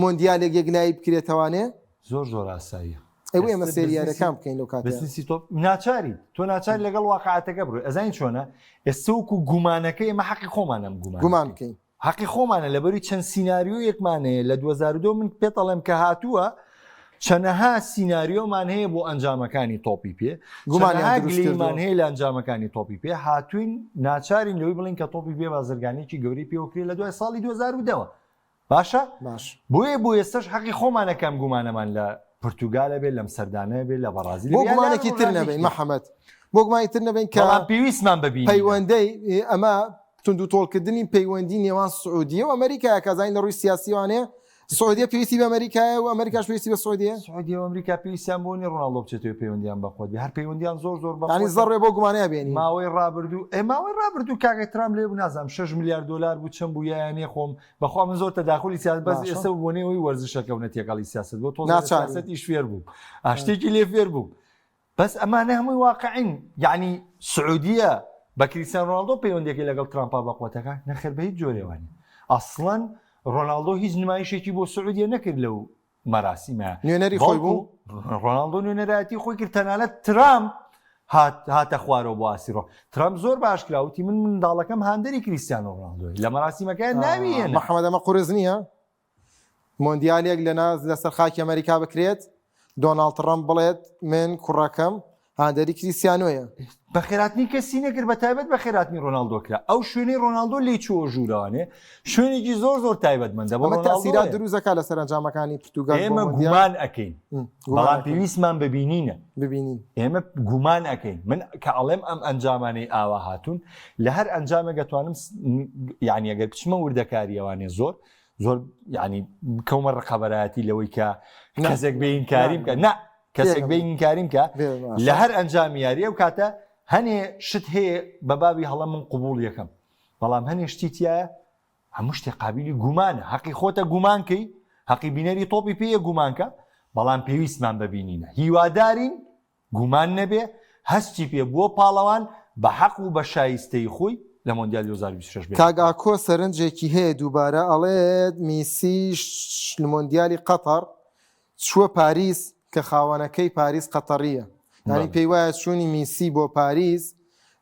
مۆندیالێک یەکلایی بکرێتەوانێ؟ زۆر زۆر ئاساییە. ئەی بۆ ئێمە سەیری یاریەکان بکەین لەو کاتەیا؟ بزنسی تۆ ناچاری تۆ ناچاری لەگەڵ واقعاتەکە بڕۆی ئەزانی چۆنە ئێستا وەکو گومانەکە ئێمە حەقی خۆمانە ئەم گومان گومان بکەین حەقی خۆمانە لەبەری چەند سیناریۆیەکمان هەیە لە 2002 من پێت ئەڵێم کە هاتووە چەنەها سیناریۆمان هەیە بۆ ئەنجامەکانی تۆپی پێ گومانیان دروست گلەیمان کردووە. هەیە لە ئەنجامەکانی تۆپی پێ هاتوین ناچارین لەوەی بڵین کە تۆپی پێ بازرگانێکی گەورەی پێوەکرێ لە دوای ساڵی 2010ەوە باشە باش. بۆیە بۆ ئێستەش حەقی خۆمانە کە ئەم گومانەمان لە پرتوگالە بێت لەم سەردانە بێت لە بەڕازیل بۆ بێت یان لە گومانێکی تر ڕۆژانی نەبین تر. محەمەد بۆ گومانی تر نەبین کە بەڵام پێویستمان بە بینینە. پەیوەندەی ئەمە توندوتۆڵکردنی پەیوەندی نێوان سعودیە و ئەمریکایە کە زانین لە ڕووی سیاسیوانەیە سعودیە پێویستی بە ئەمریکایە و ئەمریکاش پێویستی بە سعودیە سعودیە و ئەمریکا پێویستیان بۆ نیە ڕۆناڵدۆ بچێتەوە پەیوەندیان بە خۆت بێ هەر پەیوەندیان زۆر زۆر بە یانی خۆتە. زەڕێ بۆ گومانەیە بێنی ماوەی ڕابردوو ئێ ماوەی ڕابردوو کاکە ترامپ لێ بوو نازانم 6 ملیار دۆلار بوو چەند بوو یانێ خۆم بەخوا من زۆر تەداخولی سیاست بەس باشە. ئێستا بۆ نێوەی وەرزشەکە و نەتێکەڵی سیاست بۆ تۆزێ لە ناچاری. سیاسەتیش فێر بووم ئا شتێکی لێ فێر بووم بەس ئەمانە هەمووی واقعین یعنی سعودیە. بە کریستیان ڕۆناڵدۆ پەیوەندیەکەی لەگەڵ ترامپا بەقوەتەکە؟ نەخێر بە هیچ جۆرێ وانیە. ئەسڵەن ڕۆناڵدۆ هیچ نمایشێکی بۆ سعودیە نەکرد لەو مەراسیمە. نوێنەری خۆی بوو؟ ڕۆناڵدۆ نوێنەرایەتی خۆی کرد تەنانەت ترامپ هات هاتە خوارەوە بۆ ئاسی ڕۆ ترامپ زۆر باش کرا وتی من منداڵەکەم هاندەری کریستیانۆ ڕۆناڵدۆی لە مەراسیمەکە ناوی هێنا. محەمەد ئەمە قورس نییە؟ مۆندیالێک لە ناز لەسەر خاکی ئەمریکا بکرێت دۆناڵد تڕەمپ بڵێت من کوڕەکەم هاندەری کریسیانۆیە. بەخێراتنی کەسی نەکرد بە تایبەت بەخێراتنی ڕۆناڵدۆ کرا ئەو شوێنەی ڕۆناڵدۆ لێی چووە ژوورەوانێ شوێنێکی زۆر زۆر تایبەتمەندە بۆ ئەمە تەئسیرات ڕۆناڵدۆیە. دروست دەکات لەسەر ئەنجامەکانی پرتوگال بۆ ئێمە مۆندیال. گومان ئەکەین گومان بەڵام ئەکەین. پێویستمان بە بینینە. ببینین. ئێمە گومان ئەکەین من کە ئەڵێم ئەم ئەنجامانەی ئاوا هاتوون لە هەر ئەنجامێک ئەتوانم یعنی ئەگەر بچمە وردەکاریەوانێ زۆر زۆر یعنی بکەومە ڕقەبەرایەتی لەوەی کە کەسێک بێ ئینکاریم بکە نا کەسێک بێ ئینکاریم کە لە هەر ئەنجامی یاری ئەو کاتە هەنێ شت هەیە بە بابی هەڵە من قوبول یەکەم بەڵام هەنێ شتی تایە هەموو شتێ قابلی گومانە حەقی خۆتە گومانکەی حەقی بینەری تۆپی پێیە گومانکە بەڵام پێویستمان بەبینینە هیوادارین گومان نەبێ هەستی پێ بووە پاڵەوان بە حەق و بە شایستەیی خۆی لە مۆندیالی 2026 بێتە کاک ئاکۆ سەرنجێکی هەیە دووبارە ئەڵێت میسیش لە مۆندیالی قەتەڕ چووە پاریس کە خاوەنەکەی پاریس قەتەڕییە یانی پێی وایە چوونی میسی بۆ پاریس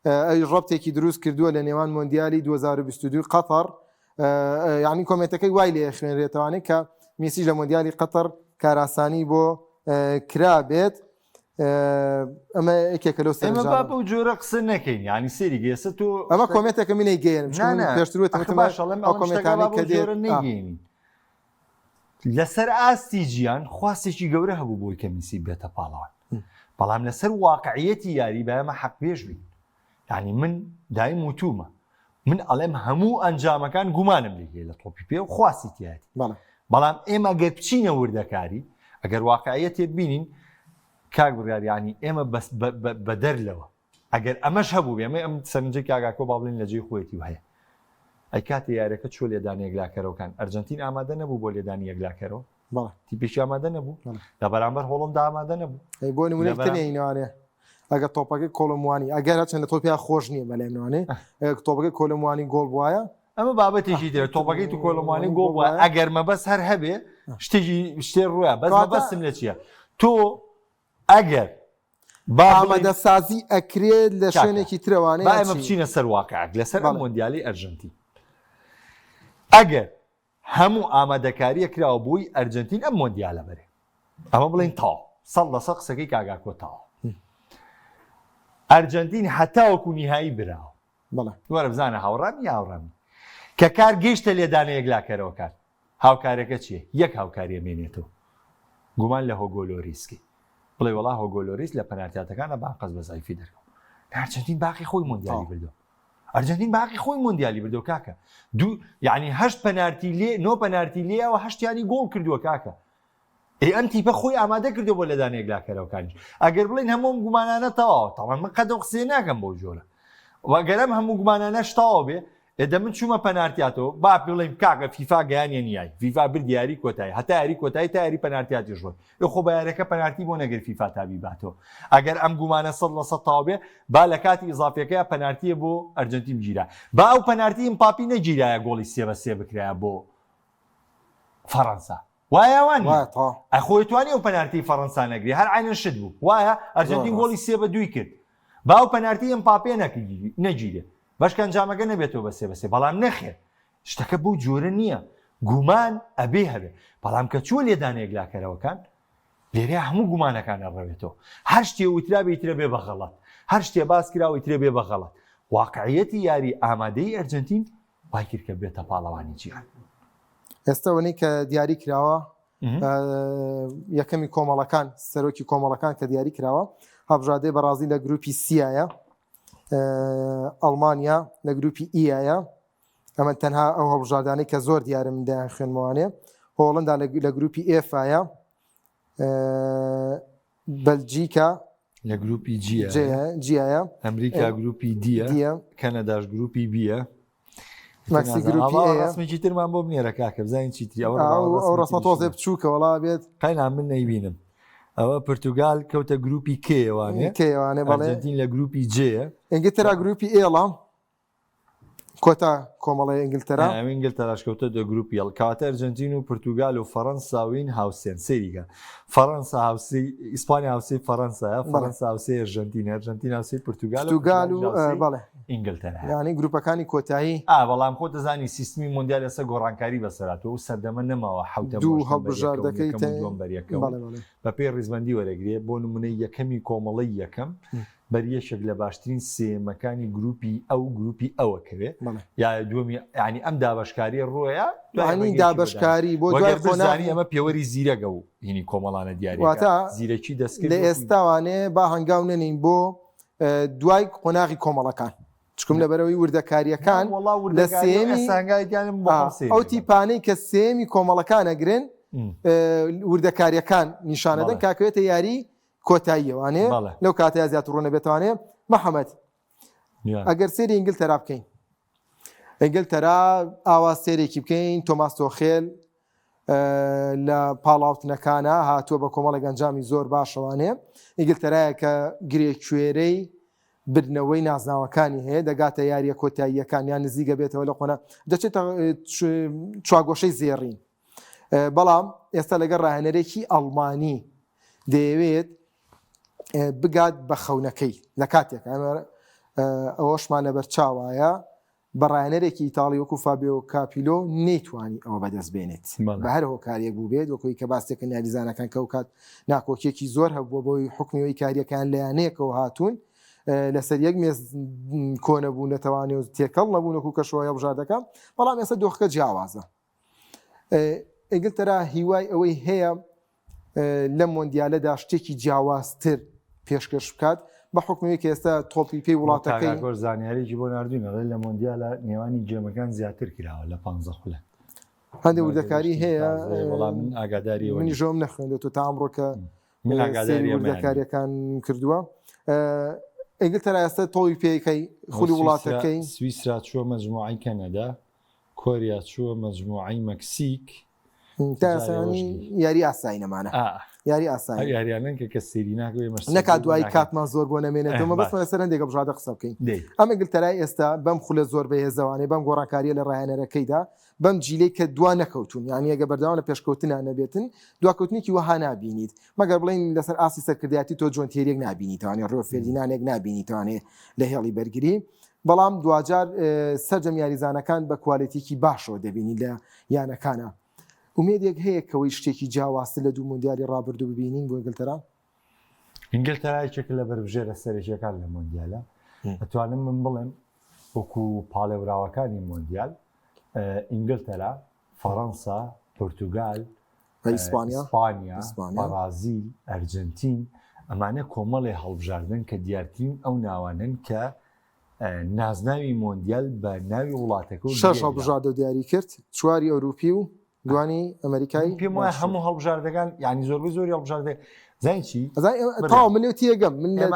ئەویش ڕەبتێکی دروست کردووە لە نێوان مۆندیالی 2022 قەتەڕ یعنی کۆمێنتەکەی وای لێ خوێنرێتەوانێ کە میسیش لە مۆندیالی قەتەر کاراسانی بۆ کرا بێت ئەمە یەکێکە لەو ئێمە با بەو جۆرە قسە نەکەین یعنی سەیری گێسە تۆ ئەمە کۆمێنتێکە منەی گەیەنم پێشتر وتم باش ئەڵێم ئەو کۆمێنتانەی کە دێت نەیگەینین لەسەر ئاستی جیان خواستێکی گەورە هەبوو بۆی کە میسی بێتە پاڵەوان بەڵام لەسەر واقعیەتی یاری با ئێمە حەق پێش بین یعنی من دایم وتومە من ئەڵێم هەموو ئەنجامەکان گومانم لێ هەیە لە تۆپی پێ و خواستی تیایەتی بەڵام ئێمە گەر بچینە وردەکاری ئەگەر واقعیەتێ بینین کاک بڕیار یعنی ئێمە بەس بەدەر لەوە ئەگەر ئەمەش هەبوو بێ ئەمە ئەم سەرنجەی کاک ئاکۆ با بڵێین لە جێی خۆیەتی و هەیە ئەی کاتێ یاریەکە چووە لێدانە یەکلاکەرەوەکان ئەرجەنتین ئامادە نەبوو بۆ لێدانی یەکلاکەرەوە بەڵێ تیپێکی ئامادە نەبوو بەڵێ. لە بەرامبەر هۆڵندا ئامادە نەبوو ئەی بۆ نمونەی لە بەرام- ترێ نوانێ ئەگە تۆپەکەی کۆلۆموانی ئەگەر هەرچەند لە تۆپیا خۆش نییە بەلای نوانێ ئەگە تۆپەکەی کۆلۆموانی گۆڵ بواە ئەمە بابەتێکی ترە تۆپەکەی تو کۆلۆموانی گۆڵ بووە ئەگەر مەبەست هەر هەبێ شتێکی شتێ ڕووە بەس کەواتە- مەبەستم لە چییە تۆ ئەگەر با بڵێین ئامادەسازی ئەکرێت لە کاکە، شوێنێکی ترەوانەیە با ئێمە چی؟ بچینە سەر واقعەک لەسەر ئەم بەڵێ. مۆندیالی ئەرژەنتین ئەگەر هەموو ئامادەکاریە کراوە بۆی ئەرجەنتین ئەم مۆندیالە بەرێ ئەمە بڵین تاو سەڵ لەسەر قسەکەی کاگاکۆ تاو ئەرجەنتین هەتاوەکو نیهایی براوە بەڵێ وەرە بزانە هاوڕام یا هاوڕامی کە کار گەیشتە لێدانە یەکلاکەرەوەکان هاوکارەکە چیە یەک هاوکاریە مێنێتەوە گومان لە هۆگۆ لۆریس کەی بڵێ وەڵا هۆگۆ لۆریس لە پەنارتیاتەکانە بانقەز بە زایفی دەرکەوت ئەرجەنتین باقی خۆی مۆندیالی بردەوە ئەرجەنتین باقی خۆی مۆندیالی بردەوە کاکە دوو یعنی هەشت پەنارتی لێ نۆ پەنارتی لێەوە هەشتیانی گۆڵ کردووە کاکە ئەی ئەم تیپە خۆی ئامادە کردو بۆ لێدانی یەکلاکەرەوەکانیش ئەگەر بڵێن هەموو ئەم گومانانە تەواوە تەڵان من قەدە و قسەیە ناکەم بەو جۆرە و ئەگەر ئەم هەموو گومانانەش تەواو بێ ئێدە من چوومە پەنارتیاتەوە با بڵێم کاکە فیفا گەیانیە نیای فیفا برد یاری کۆتایی هەتا یاری کۆتایی تا یاری پەنارتیاتیش ڕۆی ئێ خۆ بە یاریەکە پەنارتی بۆ نەگر فیفا تا بیباتەوە ئەگەر ئەم گومانە 100% تەواو بێ با لە کاتی ئیزافیەکەیا پەنارتیە بۆ ئەرجەنتین بگیرا با ئەو پەنارتی ئمپاپی نەگیرایە گۆڵی سێ بە سێ بکرایە بۆ فەڕەنسا وایە وا نیە؟ وایە تەواو. ئەی خۆی توانی ئەو پەنارتیی فەڕەنسا نەگرێ هەر عەینەن شت بوو وایە ئەرجەنتین زۆر گۆڵی ڕاست. سێ بە دووی کرد با ئەو پەنارتی ئێمپاپێ نەگیرێ بەشکە ئەنجامەکە نەبێتەوە بە سێ بە سێ بەڵام نەخێر شتەکە بەو جۆرە نییە گومان ئەبێ هەبێ بەڵام کە چووە لێدانە یەکلاکەرەوەکان لێرەیا هەموو گومانەکان ئەڕەوێتەوە هەر شتێ وترابێ ئیترە بێ بە غەڵەت هەر شتێ باس کراوە ئیترە بێ بە غەڵەت واقعیەتی یاری ئامادەیی ئەرجەنتین وای کرد کە بێتە پاڵەوانی جیهان. ئێستا ئەوەی کە دیاری کراوە یەکەمی کۆمەڵەکان سەرۆکی کۆمەڵەکان کە دیاری کراوە هەڵبژاردەی بەڕازیل لە گروپی سیایە ئەڵمانیا لە گروپی ئیایە ئەمە تەنها ئەو هەڵبژاردانەی کە زۆر دیارە من دایان خوێنمەوانێ هۆڵندا لە گروپی ئێفایە بەلجیکا لە گروپی جیە جیایە ئەمریکا گروپی دیە کەنەداش گروپی بیە مەکسی گروپی ڕسمێکی ترمان بۆ بنێرە کاکە بزانین چیتری ئەو ئەو ڕسمە تۆزێ بچووکە وەڵا بێت قەینا من نەیبینم. ئەوە پرتوگال کەوتە گروپی کێوانێ کێوانێ بەڵێ ئەرجەنتین لە گروپی جێیە ئینگلتەرا گروپی ئێڵە کۆتا کۆمەڵی ئینگلتەرا ئەم ئینگلتەراش کەوتە دە گروپی ئێڵ کەواتە ئەرجەنتین و پرتوگال و فەرەنسا وین هاوسێن سەیریکە فەرەنسا هاوسی ئیسپانیا هاوسی فەرەنسایە فەرەنسا هاوسی ئەرجەنتین ئەرجەنتین هاوسی پرتوگال پرتوگال و بەڵێ ئینگلتەرا یانی گروپەکانی کۆتایی ئا بەڵام خۆت دەزانی سیستمی مۆندیال ئێستا گۆڕانکاری بەسەراتوە و سەردەمە نەماوە حوتەم دوو هەڵبژاردەکەی دووەم بەریەکە بەپێی ڕیزبەندی وەرەگرێ بۆ نمونەی یەکەمی کۆمەڵەی یەکەم بەر یەکێک لە باشترین سێیەمەکانی گروپی ئەو گروپی ئەوە کەوێ یا دووەمی ینی ئەم دابشکاریە ڕۆیە دوانی دابشکاری بۆ دوای قۆناغی ئەمە پێوەری زیرەگە و هینی کۆمەڵانە دیاری واتە زیرەکی دەستکرد لە ئێستاوانێ با هەنگاو نەنین بۆ دوای قۆناغی کۆمەڵەکان چکم لەبەرەوەی وردەکاریەکان لە سێمی ئەو تیپانەی کە سێمی کۆمەڵەکان ئەگرن وردەکاریەکان نیشانەدەن کاکەوێتە یاری کۆتاییەوانێ لەو کاتەیە زیاتر ڕوونە بێتوانێ محەممەد ئەگەر سێری ئینگلتەرا بکەین ئینگلتەرا ئاوا سێرێکی بکەین تۆماس تۆخێل لە پاڵاوتنەکانە هاتووە بە کۆمەڵێک ئەنجامی زۆر باشەوانێ ئینگلتەرایە کە گرێ کوێرەی بردنەوەی نازناوەکانی هەیە دەگاتە یاریە کۆتاییەکان یان نزیکە بێتەوە لە قۆنا دەچێتە چواگۆشەی زێڕین بەڵام ئێستا لەگەڵ ڕاهێنەرێکی ئەڵمانی دەیەوێت بگات بە خەونەکەی لە کاتێک ئەوەشمان لەبەر چاوایە بە ڕاهێنەرێکی ئیتاڵی وەکو فابیۆ کاپیلۆ نەیتوانی ئەوە بەدەست بێنێت بە هەر هۆکارێک بوو بێت وەکوی کە باستێکە یاریزانەکان کە کات ناکۆکیەکی زۆر هەبووە بۆی حکومیەوەی کاریەکان لە یانەیەکەوە هاتوون لەسەر یەک مێز کۆنەبوون نەتەوانێ و تێکەڵ نەبوون وەکو کەشوهەوای هەڵبژاردەکە بەڵام ئێستا دۆخەکە جیاوازە ئینگلتەرا هیوای ئەوەی هەیە لەم مۆندیالەدا شتێکی جیاوازتر پێشکەش بکات بە حکومی کە ئێستا تۆپی پێی وڵاتەکەی گۆر زانیاریی بۆ نردوین ئەڵێ لە مۆندیالە نێوانی game ەکان زیاتر کراوە لە پ خولە هەندێک وردەکاری هەیە بەڵام من ئاگاداری منی ژۆم نەخوێندێت تا ئەمڕۆ کە وردەکاریەکان کردووە ئینگلتەرا ئێستا تۆی پێیکەی خولی وڵاتەکەی سویسرا چووە مەجموعی کەنەدا کۆریا چووە مەجموعەی مەکسیک. تا یاری ئاسایی نەمانە یاری ئاسایی یاریانن کە کە سێری ناکەوێ نەکات دوایی کاتمان زۆر بۆ نەمێنێتەوە مەبەستمە لەسەر هەندێک بژاردە قسە بکەین ئەم ئینگلتەرای ئێستا بەم خولە زۆر بەهێزەوانێ بەم گۆڕانکاریە لە ڕاهێنەرەکەیدا بەم جیلەی کە دوا نەکەوتون یعنی ئەگە بەردەوام لە پێشکەوتنا نەبێتن دواکەوتنێکی وەها نابینیت مەگەر بڵین لەسەر ئاستی سەرکردایەتی تۆ جۆن تێریەک نابینیتوانێ ڕۆ فێردینانێک نابینیتوانێ لە هێڵی بەرگری بەڵام دواجار سەرجەم یاریزانەکان بە کوالێتیکی باشەوە دەبینی لە یانەکانە ئومێدێک هەیە کەوەی شتێکی جیاوازتر لە دوو مۆندیالی ڕابردوو ببینین بۆ ئینگلتەرا؟ ئینگلتەرا یەکێکە لە بەربژێرە سەرەکییەکان لە مۆندیالە. ئەتوانم من بڵێم وەکو پاڵێوراوەکانی مۆندیال ئینگلتەرا، فەڕەنسا، پورتوگال، ئیسپانیا، بەڕازیل، ئەرجەنتین ئەمانە کۆمەڵێ هەڵبژاردن کە دیارترین ئەو ناوانەن کە نازناوی مۆندیال بە ناوی وڵاتەکە و شەش هەڵبژاردە دیاری کرد چواری ئەوروپی و دوانی ئەمریکای پێم وایە هەموو هەڵبژاردەکان یعنی زۆربەی زۆری هەڵبژاردە زانی چی تاو من لێو تێگەم من لە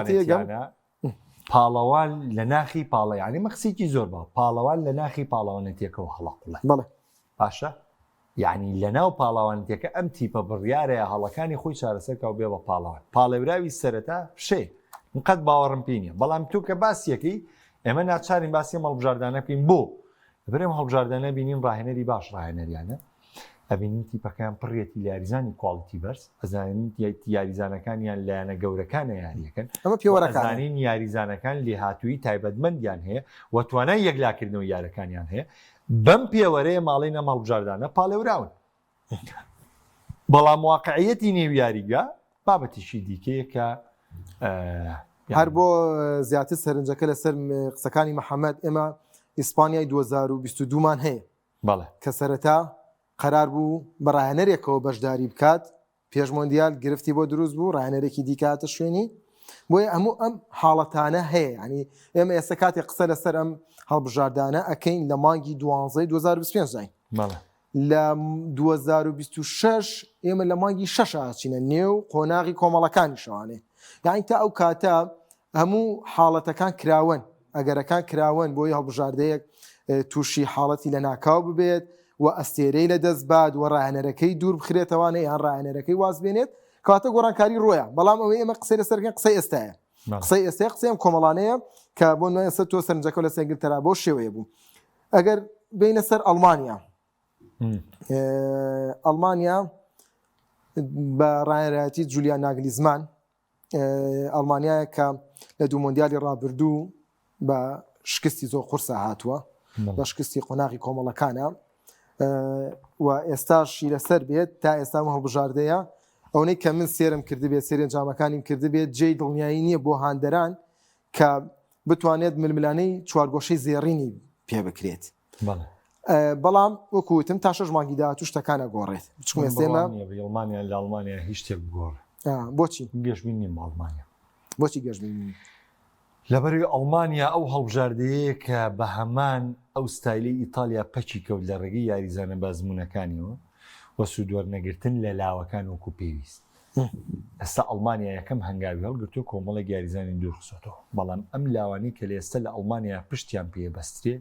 تێگەم پاڵەوان لە ناخی پاڵە یعنی مەخسێکی زۆر با پاڵەوان لە ناخی پاڵەوانەتێکەوە هەڵەقوڵە بەڵێ باشە یعنی لە ناو پاڵەوانەتەکە ئەم تیپە بڕیارەیە هەڵەکانی خۆی چارەسەرکە و بێ بە پاڵەوان پاڵێوراوی سەرەتا شێ من قەت باوەڕم پێ نییە بەڵام تۆ کە باسیەکەی ئێمە ناچارین باسی ئەم هەڵبژاردانە بکەین بۆ لەبەر ئەم هەڵبژاردانە بینین ڕاهێنەری باش ڕاهێنەریانە ئەبینین تیپەکەیان پڕیەتی لە یاریزانی quality بەرز ئەزانین یاریزانەکانیان لایەنە گەورەکانە یاریەکەن ئەمە پێوەرەکان ئەزانین یاریزانەکان لێهاتوویی تایبەتمەندیان هەیە و توانای یەکلاکردنەوەی یارەکانیان هەیە بەم پێوەرەیە ماڵی نەم هەڵبژاردانە پاڵێوراون بەڵام واقعیەتی نێو یاریگا بابەتێکی دیکەیە کە هەر بۆ زیاتر سەرنجەکە لەسەر قسەکانی محەممەد ئێمە ئیسپانیای 2022مان هەیە بەڵێ کە سەرەتا قەرار بوو بە ڕاهێنەرێکەوە بەشداری بکات پێش مۆندیال گرفتی بۆ دروست بوو ڕاهێنەرێکی دیکە هاتە شوێنی بۆیە هەموو ئەم حاڵەتانە هەیە ینی ئێمە ئێستا کاتێک قسە لەسەر ئەم هەڵبژاردانە ئەەکەین لە مانگی دوانزەی 2025 داین لە 2026 ئێمە لە مانگی شەش ئاچینە نێو قۆناغی کۆمەڵەکانی شەوانێ یعنی تا ئەو کاتە هەموو حاڵەتەکان کراوەن ئەگەرەکان کراوەن بۆی هەڵبژاردەیەک تووشی حاڵەتی لە ناکاو ببێت و ئەستێرەی لە دەست بات و ڕاهێنەرەکەی دوور بخرێتەوانە یان ڕاهێنەرەکەی واز بێنێت. کەواتە گۆڕانکاری ڕۆیە بەڵام ئەوەی ئێمە قسەی لەسەرکەن قسەی ئێستایە قسەی ئێستا قسەی ئەم کۆمەڵانەیە کە بۆ نوێ ئێستا تۆ سەرنجەکە لەسەر ئینگلتەرا بۆ شێوەیە بوو ئەگەر بینە سەر ئەڵمانیا ئەڵمانیا بە ڕایەتی جولیان ناگلیزمان ئەڵمانیایە کە لە دوو مۆندیالی ڕابردوو بە شکستی زۆر قورسە هاتووە بە شکستی قۆناغی کۆمەڵەکانە و ئێستاشی لەسەر بێت تا ئێستا و هەڵبژاردەیە ئەوەی کە من سێرم کردبێت سێرێن جامەکانیم کردبێت جێی دڵنیایی نییە بۆ هاندەران کە بتوانێت ململانەی چوارگۆشەی زێڕینی پێ بکرێت. بەڵام وەکو وتم تا شەش مانگی داهاتوو شتەکان ئەگۆڕێت چونکە ئێستا ئێمە ئەڵمانیا لە ئەڵمانیا هیچ شتێک بگۆڕێ بۆچی گەشبین نیم بە ئەڵمانیا بۆچی گەشبین نیم لەبەروی ئەڵمانیا ئەو هەڵبژاردەیە کە بە هەمان ئەو ستایلی ئیتالیا پەکی کەوت لە ڕێگەی یاریزانە بەئەزموونەکانیەوە و سوودوەرنەگرتن لە لاوەکان وەکو پێویست ئێستا ئەڵمانیا یەکەم هەنگاوی هەڵگرتووە کۆمەڵێک یاریزانی دوورخستۆتەوە بەڵام ئەم لاوانەی کە لە ئێستا لە ئەڵمانیا پشتیان پێ بەسترێ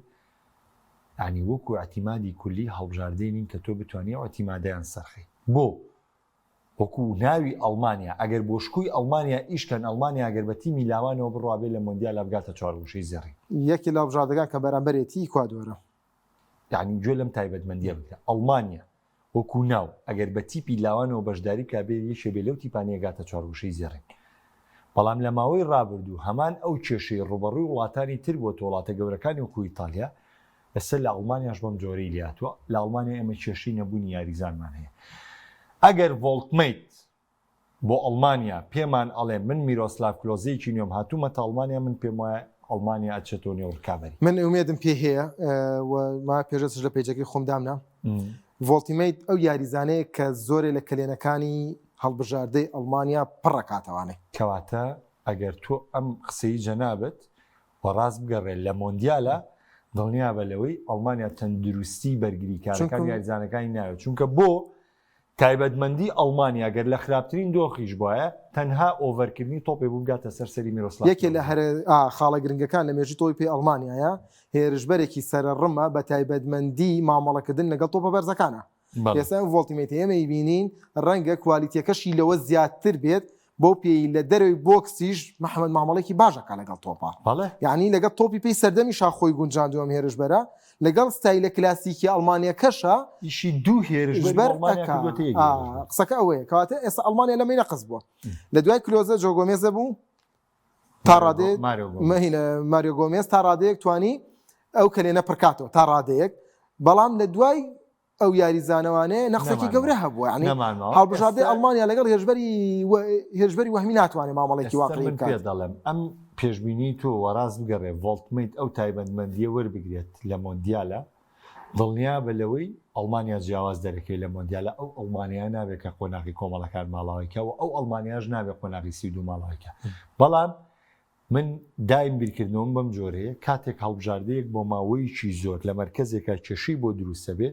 یانی وەکو ئیعتیمادی کولی هەڵبژاردەی نین کە تۆ بتوانی ئەو ئیعتیمادەیان سەرخەی بۆ وەکو ناوی ئەڵمانیا ئەگەر بۆ شکۆی ئەڵمانیا ئیش کەن ئەڵمانیا گەر بە تیمی لاوانەوە بڕوا بێ لە مۆندیالا بگاتە چوارگۆشەی زێڕین. یەکێ لە هەڵبژاردەکان کە بەرامبەرێتی ئیکوادۆرە. یانی گوێ لەم تایبەتمەندیە بگرە ئەڵمانیا وەکو ناو ئەگەر بە تیپی لاوانەوە بەشداری بکا بێ یەکێ بێ لەو تیپانەیە گاتە چوارگۆشەی زێڕین بەڵام لە ماوەی ڕابردوو هەمان ئەو کێشەی ڕووبەڕووی وڵاتانی تر بۆتەوە وڵاتە گەورەکانی وەکو ئیتالیا ئێستا لە ئەڵمانیاش بەم جۆرەی لێهاتووە لە ئەڵمانیا ئێمە کێشەی نەبوونی یاریزانمان هەیە ئەگەر ڤۆڵتمەیت بۆ ئەڵمانیا پێمان ئەڵێ من میرۆسلاڤ کلۆزەیەکی نوێم هاتوومەتە ئەڵمانیا من پێم وایە ئەڵمانیا ئەچێتەوە نێو ڕکابەری. من ئومێدم پێی هەیە و ما پێشەسش لە page ەکەی خۆم دامنا ڤۆڵتیمەیت ئەو یاریزانەیە کە زۆرێ لە کەلێنەکانی هەڵبژاردەی ئەڵمانیا پڕەکاتەوانێ. کەواتە ئەگەر تۆ ئەم قسەی جەنابت وە ڕاست بگەڕێ لە مۆندیالە دڵنیابە لەوەی ئەڵمانیا تەندروستی بەرگریکارەکان یاریزانەکانی ناوێت چونکە بۆ تایبەتمەندی ئەڵمانیا گەر لە خراپترین دۆخیش بوایە تەنها ئۆڤەرکردنی تۆپێ بوو بگاتە سەر سەری میرۆسلاڤ یەکێ لە هەرە خاڵە گرنگەکان لە مێژووی تۆپی پێی ئەڵمانیایە هێرشبەرێکی سەرەڕمە بە تایبەتمەندی مامەڵەکردن لەگەڵ تۆپە بەرزەکانە. ئێستا ئەم ڤۆڵتیمەیتە ئێمە ئەیبینین ڕەنگە کوالیتیەکەشی لەوە زیاتر بێت بەو پێی لە دەرەوەی بۆکسیش محەممەد مامەڵێکی باش ئەکا لەگەڵ تۆپا بەڵێ یعنی لەگەڵ تۆپی پێی سەردەمی شا خۆی گونجاندووە ئەم هێرشبەرە لەگەڵ ستایلە کلاسیکی ئەڵمانیەکەشە ئیشی دوو هێرشبەری بەر ئەڵمانیا ئەکا کردووەتە یەک ئا، هێرشبەر. قسەکە ئەوەیە کەواتە ئێستا ئەڵمانیا لەمەی نەقس بووە لە دوای کلۆزە جۆ گۆمێزە بوو تا ماریۆ گۆ- ڕادەیەک ماریۆ گۆمێز. مەهینە ماریۆ گۆمێز تا ڕادەیەک توانی ئەو کەلێنە پڕکاتەوە تا ڕادەیەک بەڵام لە دوای ئەو یاریزانەوانەیە نەقسێکی گەورە هەبووە یعنی هەڵبژاردەی ئەڵمانیا لەگەڵ هێرشبەری هێرشبەری وەهمی ناتوانێت مامەڵێکی واقعی بکات. پێ دەڵێم ئەم پێشبینی تۆ وەڕاست بگەڕێ ڤۆڵتمەیت ئەو تایبەتمەندیە وەربگرێت لە مۆندیالە دڵنیابە لەوەی ئەڵمانیا جیاواز دەرەکەی لە مۆندیالە ئەو ئەڵمانیا نابێت کە قۆناغی کۆمەڵەکان ماڵاوای کە و ئەو ئەڵمانیاش نابێت قۆناغی 32 ماڵاوای کە بەڵام من دایم بیرکردنەوەم بەم جۆرەیە، کاتێک هەڵبژاردەیەک بۆ ماوەیەکی زۆر لە مەرکەزێکا کێشەی بۆ دروستەبێ،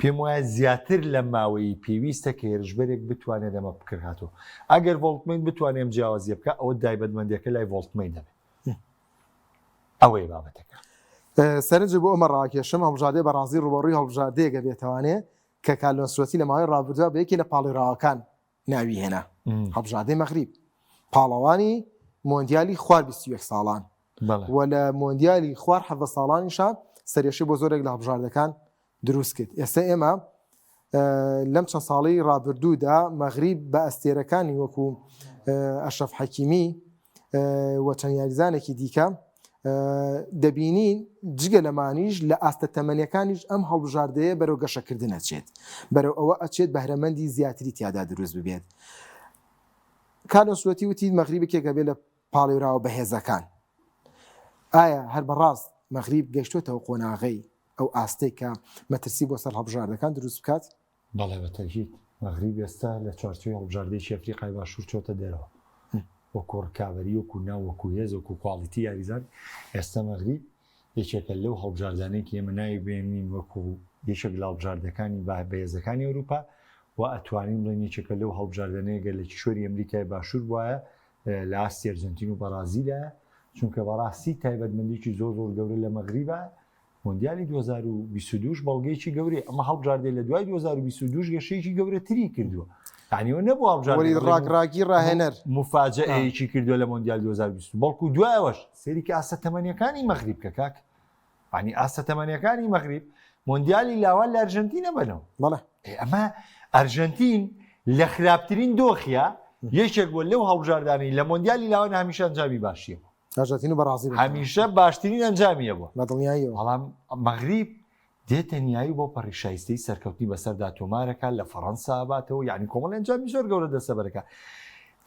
پێموایە زیاتر لەم ماوەیەی پێویستە کە هێرشبەرێک بتوانێت ئەمە بکرکاتەوە. ئەگەر ڤۆڵتمەین بتوانێت ئەم جیاوازییە بکا، ئەوە دایبەتمەندییەکە لای ڤۆڵتمەین دەبێت. ئەوەیە بابەتەکە. سەرنج بۆ ئەمە ڕاکێشم، هەڵبژاردەی بەڕازیل ڕووبەڕووی هەڵبژاردەیەک ئەبێتەوانێ کە کارلۆ ئەنسلۆتی لە ماوەی ڕابردووە بە یەکێ لە پاڵێوراوەکان ناوی هێنا هەڵبژاردەی مەغریب پاڵەوانی مۆندیالی خوار 21 ساڵان و لە مۆندیالی خوار حەڤدە ساڵانیشا سەرێشی بۆ زۆرێک لە هەڵبژاردەکان دروست کرد ئێستا ئێمە لەم چەند ساڵی ڕابردوودا مەغریب بە ئەستێرەکانی وەکو ئەشرەف حەکیمی و چەند یاریزانێکی دیکە دەبینین جگە لەمانیش لە ئاستە تەمەنیەکانیش ئەم هەڵبژاردەیە بەرەو گەشەکردن ئەچێت بەرەو ئەوە ئەچێت بەهرەمەندی زیاتری تیادا دروست ببێت کارلۆ ئەنسلۆتی وتی مەغریب یەکێکە بێ لە پاڵێوراوە بەهێزەکان ئایا هەر بەڕاست مەغریب گەشتوەتەوە قۆناغەی ئەو ئاستێک کە مەترسی بۆ سەر هەڵبژاردەکان دروست بکات؟ بەڵێ بە تەئکید مەغریب ئێستا لە چوارچێوەی هەڵبژاردەیەکی ئەفریقای باشوور چۆتە دەرەوە وەکو ڕکابەری وەکو ناو وەکو هێز وەکو quality یاریزان ئێستا مەغریب یەکێکە لەو هەڵبژاردانەی کە ئێمە ناوی بێنین وەکو یەکێک لە هەڵبژاردەکانی با بەهێزەکانی ئەوروپا و ئەتوانین بڵێن یەکێکە لەو هەڵبژاردانەیە گەر لە کیشوەری ئەمریکای باشوور بوایە لە ئاستی ئەرجەنتین و بەڕازیلایە چونکە بەڕاستی تایبەتمەندێکی زۆر زۆر گەورە لە مەغریبە مۆندیالی 2022 بەڵگەیەکی گەورەیە، ئەمە هەڵبژاردەیە لە دوای 2022 گەشەیەکی گەورەتری کردووە. یعنی ئەوە نەبوو هەڵبژاردە وەلید ڕاگراگی ڕاهێنەر مفاجەیەکی کردووە لە مۆندیال 2020 بەڵکو دوایەوەش سەیری کە ئاستە تەمەنیەکانی مەغریب کە کاک ینی ئاستە تەمەنیەکانی مەغریب مۆندیالی لاوان لە ئەرژەنتینە بەنەوە بەڵێ ئەمە ئەرژەنتین لە خراپترین دۆخیا یەکێک بووە لەو هەڵبژاردانەی لە مۆندیالی لاوان هەمیشە ئەنجامی باشیە بوو ئەرژەنتین و بەڕازیل هەمیشە باشترین ئەنجامیە بووە بە دڵنیاییەوە بەڵام مەغریب دێتە نیایی بۆ پەڕی شایستەی سەرکەوتنی بەسەردا تۆمارەکە لە فەڕەنسا باتەوە یعنی کۆمەڵ ئەنجامی زۆر گەورە دەسەبەرەکە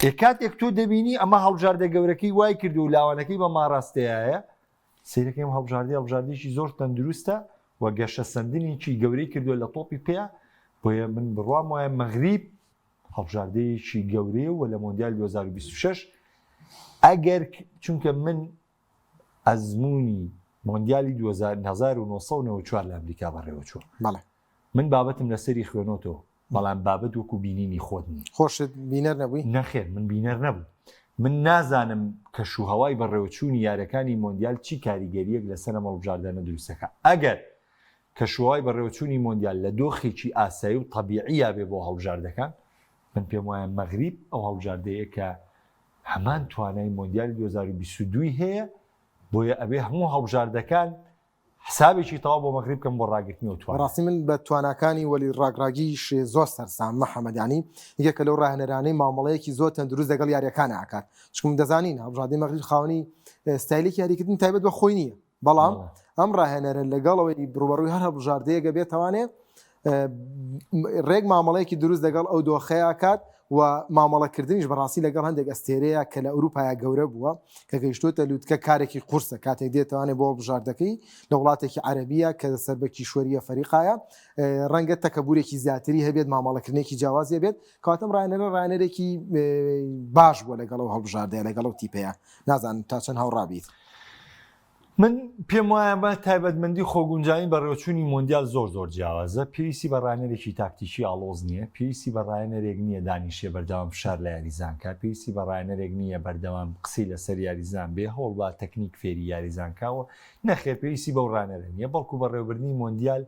ئێ کاتێک تۆ دەبینی ئەمە هەڵبژاردە گەورەکەی وای کرد و لاوانەکەی بە ماڕاستەیە سیرەکەیم هەڵبژاردەی هەڵبژاردەیەکی زۆر تەندروستە و گەشەسەندنێکی گەورەی کردووە لە تۆپی پێ بۆیە من بڕوام وایە مەغریب هەڵبژاردەیەکی گەورەیە و لە مۆندیال 2026 ئەگەر چونکە من ئەزمموی مۆندیالی 1994 لە ئەمریکا بەڕێوەچووە بەڵێ من بابەتم لەسەری خوێنۆتەوە بەڵام بابەت وەکو بینینی خۆت نییە. خۆشت بینەر نەبووی؟ نەخێر من بینەر نەبووم. من نازانم کەشوهەوای بەڕێوەچوونی یاریەکانی مۆندیال چی کاریگەرییەک لەسەر ئەم هەڵبژاردانە دروستەکا. ئەگەر کەشوهەوای بەڕێوەچوونی مۆندیال لە دۆخێکی ئاسایی و تەبیعییا بێ بۆ هەڵبژاردەکان، من پێم وایە مەغریب ئەو هەڵبژاردەیە کە هەمان توانای مۆندیالی 2022 ی هەیە، بۆیە ئەبێ هەموو هەڵبژاردەکان حسابێکی تەواو بۆ مەغریب بکەم بۆ ڕاگرتنی ئەو توانایە. بەڕاستی من بە تواناکانی وەلید ڕاگڕاگیش زۆر سەرسامم محەمەد یانی یەکێکە لەو ڕاهێنەرانەی مامەڵەیەکی زۆر تەندروست لەگەڵ یاریەکانا ئەکات چونکە من دەزانین هەڵبژاردەی مەغریب خاوەنی ستایلێکی یاریکردنی تایبەت بە خۆی نییە بەڵام ئەم ڕاهێنەرە لەگەڵ ئەوەی ڕوبەڕووی هەر هەڵبژاردەیەک بێت توانێ ڕێک مامەڵەیەکی دروست لەگەڵ ئەو دۆخەیە کات و مامەڵەکردنیش بەڕاستی لەگەڵ هەندێک ئەستێرەیە کە لە ئەوروپایە گەورە بووە کە گەیشتوتە لوتکە کارێکی قورسە کاتێک دێتوانێت بۆ بژاردەکەی لە وڵاتێکی عەربیە کە سەر بە کیشوەریە فەریقایە ڕەنگە تەکەبورێکی زیاتری هەبێت مامەڵەکردنێکی جیاوازی بێت کاتم ڕاهێنەرە ڕاهێنەرێکی باش بووە لەگەڵ ئەو هەڵبژاردەیە لەگەڵ ئەو تیپەیە نازانم تا چەند هاوڕابیت. من پێم وایە بە تایبەتمەندی خۆگونجانی بەڕێوەچوونی مۆندیال زۆر زۆر جیاوازە، پێویستی بە ڕاهێنەرێکی تاکتیکی ئاڵۆز نییە، پێویستی بە ڕاهێنەرێک نییە دانیشێ بەردەوام فشار لە یاریزان کا، پێویستی بە ڕاهێنەرێک نییە بەردەوام قسەی لەسەر یاریزان بێ، هەوڵ با تەکنیک فێری یاریزان کا و نەخێر پێویستی بەو ڕاهێنەرە نییە، بەڵکو بەڕێوەبردنی مۆندیال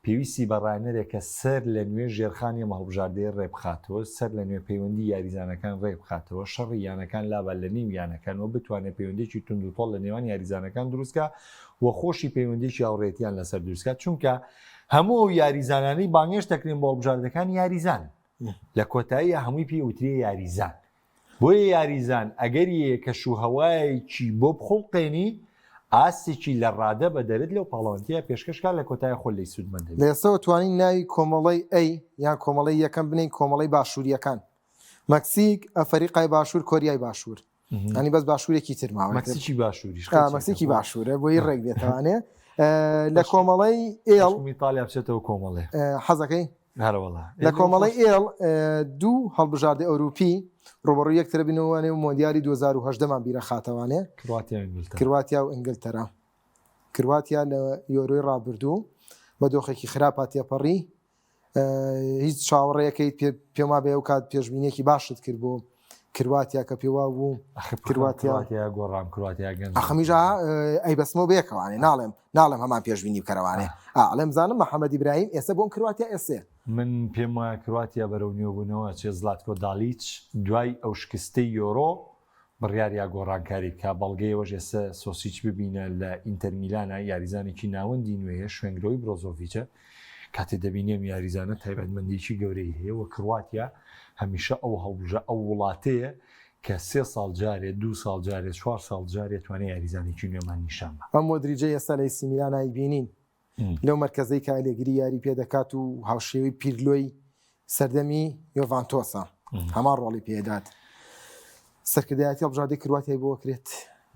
پێویستی بە ڕاهێنەرێکە سەر لە نوێ ژێرخانی ئەم هەڵبژاردەیە ڕێکبخاتەوە، سەر لە نوێ پەیوەندی یاریزانەکان ڕێکبخاتەوە، شەڕی یانەکان لابات لە نێو یانەکان و بتوانێت پەیوەندییەکی توندوتۆڵ لە نێوان یاریزانەکان دروستکا و خۆشی پەیوەندییەکی هاوڕێیەتییان لەسەر دروستکا، چونکە هەموو ئەو یاریزانانەی بانگهێشت دەکرێن بۆ هەڵبژاردەکان یاریزانن، لە کۆتاییا هەمووی پێی وترێ یاریزان. بۆیە یاریزان ئەگەری هەیە کەش و هەوایەکی بۆ بخوڵقێنی ئاستێکی لە ڕادە بەدەرت لەو پاڵەوانتیە پێشکەش کا لە کۆتایە خۆت لێی سوودمەند دەبی. لە ئێستەوە توانین ناوی کۆمەڵەی A یان کۆمەڵەی یەکەم بنێین کۆمەڵەی باشوورییەکان مەکسیک، ئەفەریقای باشوور، کۆریای باشوور. ینی بەس باشوورێکی تر ماوە مەکسیکی باشووریش مەکسیکی باشوورە بۆی ڕێک بێتوانێ لە کۆمەڵەی L ئیتالیا بچێتەوە کۆمەڵێ حەزەکەی هەرەوەڵا لە کۆمەڵی L دوو هەڵبژاردە ئەوروپی ڕوبەڕوو یەکترە بینەوەێ و مۆندیالی 2010 مان بیرە خاتەوانێ کرواتیا و ئینگلتەرا کرواتیا لە یۆرۆی ڕابردوو بە دۆخێکی خراپا تێپەڕی هیچ چاوەڕێیەکەیت پێ پێما بێ ئەو کات پێشبینیەکی باشت کرد بۆ کرواتیا کە پێوا بوو کرواتیا گۆڕام کرواتیا گەنج ئەخەمیژا ئەی بەسمەوە بێکەوانێ ناڵێم ناڵێم هەمان پێشبینی بکەرەوانێ ئاڵێم زانم محەممەد ئیبراهیم ئێستا بۆم کرواتیا ئێسێ من پێم وایە کرواتیا بەرەو نوێبوونەوە چێ زلاتکۆ دالیچ دوای ئەو شکستەی یۆرۆ بڕیاریا گۆڕانکاری بکا، بەڵگەی ئەوەش ئێستا سۆسیچ ببینە لە ئینتەر میلانە، یاریزانێکی ناوەندی نوێیە، شوێنگرەوەی برۆزۆڤیچە، کاتێ دەبینی ئەم یاریزانە تایبەتمەندیی گەورەی هەیە و کرواتیا هەمیشە ئەو هەڵبژا ئەو وڵاتەیە کە سێ ساڵ جارێ، دوو ساڵ جارێ، چوار ساڵ جارێ توانای یاریزانێکی نوێمان نیشان با. ئەم مۆدریجەی ئێستا لە ئەیسی میلان ئەیبینین لەو مەرکەزەی کە ئەلێگری یاری پێ دەکات و هاوشێوەی پیرلۆی سەردەمی یۆڤانتۆسە هەمان ڕۆڵی پێدات سەرکردایەتی هەڵبژاردەی کرواتیای بۆ کرێت.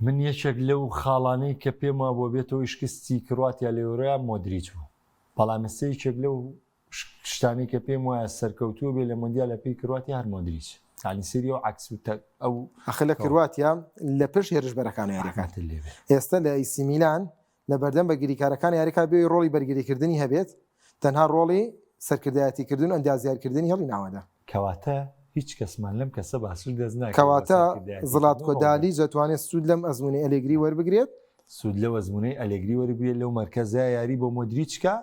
من یەکێک لەو خاڵانەی کە پێم وابووە بێتەوەی شکستی کرواتیا لە یۆرۆیا مۆدریچ بوو بەڵام ئێستا یەکێک لەو شتانەی کە پێم وایە سەرکەوتوو بێ لە مۆندیال لە پێی کرواتیا هەر مۆدریچ یانی سەیری ئەو عەکس و ئەو ئەخر لە کرواتیا لە پشت هێرشبەرەکان یاریەکان ئێستا لە ئەیسی میلان لە بەردەم بەرگریکارەکانی یاریکا بێ ڕۆڵی بەرگریکردنی هەبێت، تەنها ڕۆڵی سەرکردایەتیکردن و ئەندازیارکردنی هێڵی ناوەندە. کەواتە هیچ کەسمان لەم کەسە باشتر دەست ناکەوێت بۆ کەواتە سەرکردایەتیکردن زڵاتکۆ و ڕۆڵدان. دالیچ دەتوانێت سوود لەم ئەزموونەی ئەلێگری وەربگرێت. سوود لەو ئەزموونەی ئەلێگری وەربگرێت لەو مەرکەزە یاری بۆ مۆدریچ کا،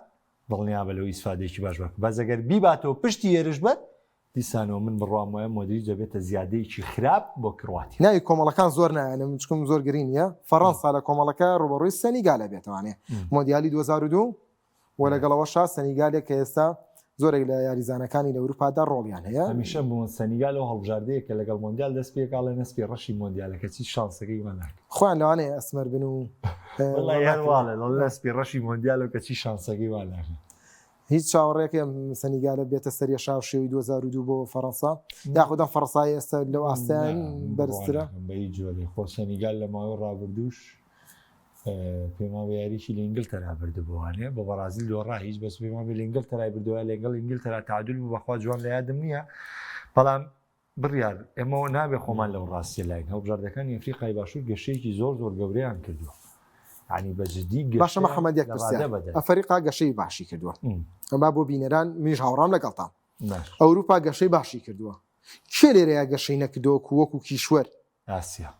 دڵنیابە لەوەی ئیسفادەیەکی باش بکات، بەس ئەگەر بیباتەوە پشتی هێرشبەر. دیسانەوە من بڕوام وایە مۆدریچ دەبێتە زیادەیەکی خراپ بۆ کرواتیا. ناوی کۆمەڵەکان زۆر نایەنم چکم زۆر گرینگ نییە فەڕەنسا لە کۆمەڵەکە ڕوبەڕووی سەنیگال ئەبێتەوانێ مۆندیالی 2002 و لەگەڵەوەشا سەنیگالێک کە ئێستا زۆرێک لە یاریزانەکانی لە ئەوروپادا ڕۆڵیان هەیە. هەمیشە بوون سەنیگال ئەو هەڵبژاردەیە کە لەگەڵ مۆندیال دەست پێکا ئەڵێ نەسپی ڕەشی مۆندیالە کەچی شانسەکەی وا ناکا. خۆیان لەوانەیە ئەسمەر بن و وەڵای هەر واڵێ ئەڵێ نەسپی ڕەشی مۆندیالە و کەچی شانسەکەی وا ناکا. هیچ چاوەڕێکە ئەم سەنیگالە بێتە سەریە شاو شێوی 2002 بۆ فەڕەنسا یاخود ئەم فەڕەنسای ئێستا لەو ئاستیان بەرزترە؟ بە هیچ جۆرێ خۆ سەنیگال لە ماوەی ڕابردووش پێما بە یاریی لە ئینگلتەرا بردبووانێ بە بەڕازیل دۆڕا هیچ بەس پێما بە لە ئینگلتەرای بردەوە لەگەڵ ئینگلتەرا تعادل بوو بەخوا جوان لە یادم نییە بەڵام بڕیار، ئێمە نابێ خۆمان لەو ڕاستیە لاین، هەڵبژاردەکانی ئەفریقای باشوور گەشەیەکی زۆر زۆر گەورەیان کردووە، یانی بە جدی باشە گەشەیان محەمەد یەک لە پرسیار ڕادە بەدەر. ئەفەریقا گەشەی باشی کردووە ئەما بۆ بینەران منیش هاوڕام لەگەڵتان باش. ئەوروپا گەشەی باشی کردووە کێ لێرەیا گەشەی نەکردووە وەکو وەکو کیشوەر؟ ئاسیا.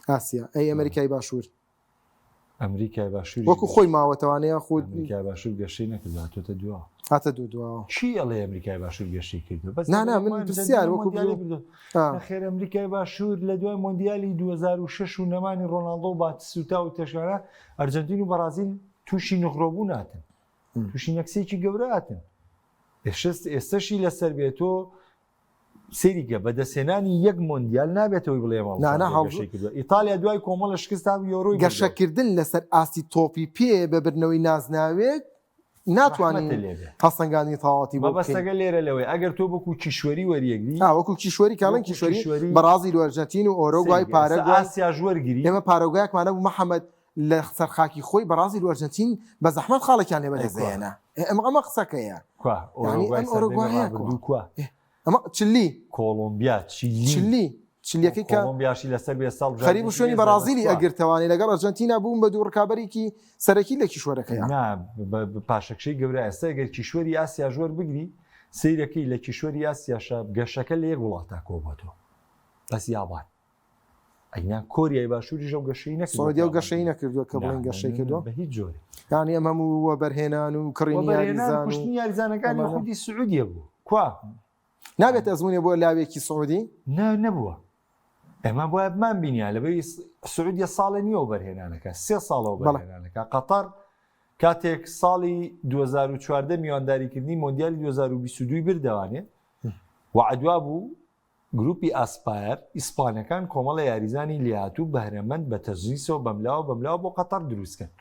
ئاسیا ئەی ئەمریکای باشوور؟ ئەمریکای باشووریش وەکو خۆی ماوەتەوانە یاخود ئەمریکای باشوور گەشەی نەکردووە هاتۆتە دواوە. هاتە دوو دواوە. کی ئەڵێ ئەمریکای باشوور گەشەی کردووە؟ بەس نا نا لەبەر من ئەوەی پرسیار ئەرجەنتینا وەکو مۆندیالی بردووە. ئا. نەخێر ئەمریکای باشوور لە دوای مۆندیالی 2006 و نەمانی ڕۆناڵدۆ و باتیستوتا و تێشکانە ئەرجەنتین و بەڕازیل تووشی نغرۆبوون هاتن. تووشی نەکسێکی گەورە هاتن. ئێشست ئێستەشی لەسەر بێ تۆ سەیری کە بەدەستهێنانی یەک مۆندیال نابێتەوەی بڵێ ئێمە نا نا هەڵبژاردەیە هەڵ گەشەی کردووە ئیتالیا دوای کۆمەڵە شکست تا یۆرۆی بردەوە گەشەکردن لەسەر ئاستی تۆپی پێ بە بردنەوەی نازناوێک ناتوانین ڕەحمەتە لێ بێ هەڵسەنگاندنی تەواوەتی بۆ بکەین. مەبەستەکە لێرە لەوەیە ئەگەر تۆ وەکو کیشوەری وەریەگری ئا وەکو کیشوەری کاڵێن وەکو کیشوەری کیشوەری بەڕازیل و ئەرجەنتین و ئۆرۆگوای سەیری کە ئێستا پارەگوای ئاسیاش وەرگری ئێمە پارەگوایەکمان هەبوو محەمەد لە سەر خاکی خۆی بەڕازیل و ئەرجەنتین بە زەحمەت خاڵێکیان لێ ئەی بەدەست کوا دەهێنا ئێ ئەمە ئەمە قسەکەیە کوا یعنی ئۆرۆگوای ئەم سەردەمی ئۆرۆگوایە کوا ڕابردوو کوا ئێ ئەمە چلی کۆڵۆمبیا چیلی چلی چلیەکەی کە کۆڵۆمبیاشی لەسەر بێ ساڵ خەریک بوو بژاردەیەکی شوێنی بێ زەبەست بەڕازیلی کوا ئەگرتەوانێ لەگەڵ ئەرجەنتینا بوون بە دوو ڕکابەرێکی سەرەکی لە کیشوەرەکەیا. نا بە پاشەکشەی گەورە ئێستا گەر کیشوەری ئاسیاش وەربگری سەیرەکەی لە کیشوەری ئاسیاشا گەشەکە لە یەک وڵاتا کۆبۆتەوە بەس یابان ئەینا کۆریای باشووریش ئەو گەشەی نەکردووە کە سعودیە ئەو یابان گەشەی کردی نەکردووە کە نا بڵێن نا گەشەی نا کردووە بە هیچ جۆرێ یانی ئەم هەموو وەبەرهێنان و کڕینی وەبەرهێنان یاریزان و کوشتنی یاریزانەکانی ئەمانە خودی سعودیە بوو کوا نابێت ئەزمونێ بۆ لاوێکی سعودی؟ نا نەبووە ئێمە بۆیە بمان بینیان لەبەری سعودیە ساڵێ نییە وەبەرهێنانەکە سێ ساڵە وەبەرهێنانەکە قەتەر کاتێک ساڵی 2014 میوانداریکردنی مۆندیالی 2022 بردەوانێ وعدوا بوو گروپی ئاسپایەر ئیسپانەکان کۆمەڵە یاریزانی لێهاتوو بەهرەمەند بە تەجنیسەوە بەملاوە بەملاوە بۆ قەتەر دروستکەن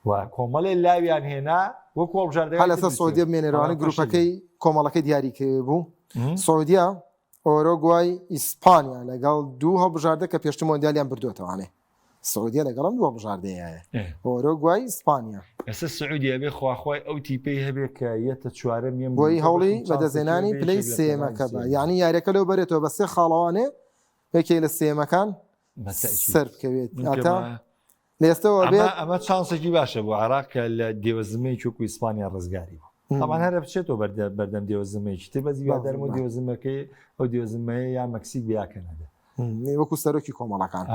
و کۆمەڵێ لاویان هێنا وەکو هەڵبژاردەکانی هەر تر لەسەر دروستکرد. سعودیە بمێنێرەوە بەڵام گروپەکەی فەشەلی. کۆمەڵەکەی دیاری بوو سعودیە ئۆرۆگوای ئیسپانیا لەگەڵ دوو هەڵبژاردە کە پێشتر مۆندیالیان بردووەتەوانێ سعودیە لەگەڵ ئەم دوو هەڵبژاردەیە ئۆرۆگوای ئیسپانیا. ئێستا سعودیە ئەبێ خواخوای ئەو تیپەی هەبێ کە یەتە چوارەم یەم بۆی گروپە هەوڵی بەشم چانسێکی بەدەستهێنانی هەبێ پلەی یەکێک لە سێیەمەکە پلەکانی بە سێیەم. یانی یاریەکە لەو بەرێتەوە بە سێ خاڵەوانێ یەکێک لە سێیەمەکان بە تەئکید. سەر بکەوێت من ئاتا پێم وایە لە ئێستەوە ئەمە بێت ئەمە چانسێکی باشە بۆ عێراق کە لە دێوەزمەیەکی وەکو ئیسپانیا ڕزگاری بوو. تەبعەن هەرە بچێتەوە بەردە بەردەم دێوەزمەیەکی تر بەس هیوادارم ئەو دێوەزمەکەی ئەو دێوەزمەیە یا مەکسیک بێ یا کەنەدا. وەکو سەرۆکی کۆمەڵەکان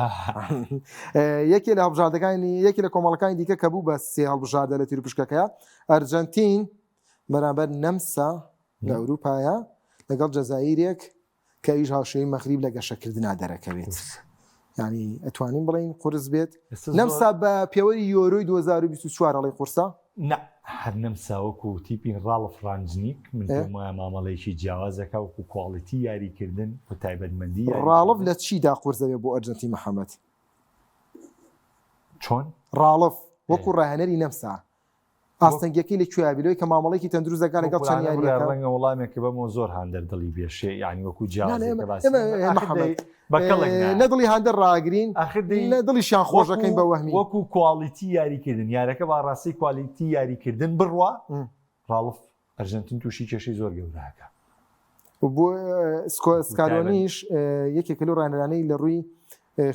یەکێ لە هەڵبژاردەکانی یەکێ لە کۆمەڵەکانی دیکە کە بوو بە سێ هەڵبژاردە لە تیروپشکەکەیە ئەرجەنتین بەرامبەر نەمسا لە ئەوروپایە لەگەڵ جەزائیرێک کە ئەویش هاوشێوەی مەغریب لە گەشەکردنا دەرەکەوێت. یانی ئەتوانین بڵێین قورس بێت؟ نەمسا بە پێوەری یۆرۆی 2024 ئەڵێی قورسە؟ نا هەر نەمسا وەکو تیپی ڕاڵف ڕانجنیک من پێم وایە مامەڵەیەکی جیاواز دەکا وەکو quality یاریکردن و تایبەتمەندی ڕاڵف یاریکردن. لە چیدا قورس دەبێت بۆ ئەرجەنتین محەمەد؟ چۆن؟ ڕاڵف وەکو ڕاهێنەری نەمسا ئاستەنگیەکەی لە کوێیا بی لەوەی کە مامەڵەیەکی تەندروست دەکات لەگەڵ چەند یارییەکە؟ ڕەنگە وەڵامێکە بەمەوە زۆر هاندەر دڵی بێشێ یعنی وەکو جیاوازێک کە باسی ئێمە ئاخر محەمەد دەی بە کەڵک نایە. نە دڵی هاندەر ڕاگرین ئاخر دەی نە دڵیشیان خۆش دەکەین بە وەهمی. وەکو quality یاریکردن یارەکە بە ڕاستی quality یاریکردن بڕوا ڕاڵف ئەرجەنتین تووشی کێشەی زۆر گەورە ئەکا. بۆ سکالۆنیش یەکێکە لەو ڕاهێنەرانەی لە ڕووی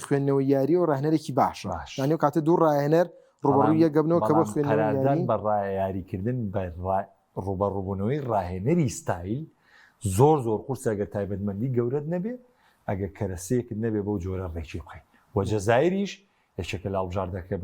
خوێندنەوەی یاری و ڕاهێنەرێکی باشە باش. یانی ئەو کاتە دوو ڕاهێنەر ڕوبەڕووی یەک گەبنەوە کە بۆ بەڵام خوێندنەوەی قەراردان یاری بە یاریکردن بە ڕوبەڕوبوونەوەی ڕاهێنەری ستایل زۆر زۆر قورسە ئەگەر تایبەتمەندی گەورەت نەبێ ئەگەر کەرەسەیەکت نەبێ بەو جۆرە ڕێکی بخەی و جەزایریش یەکێکە لە هەڵبژاردەکە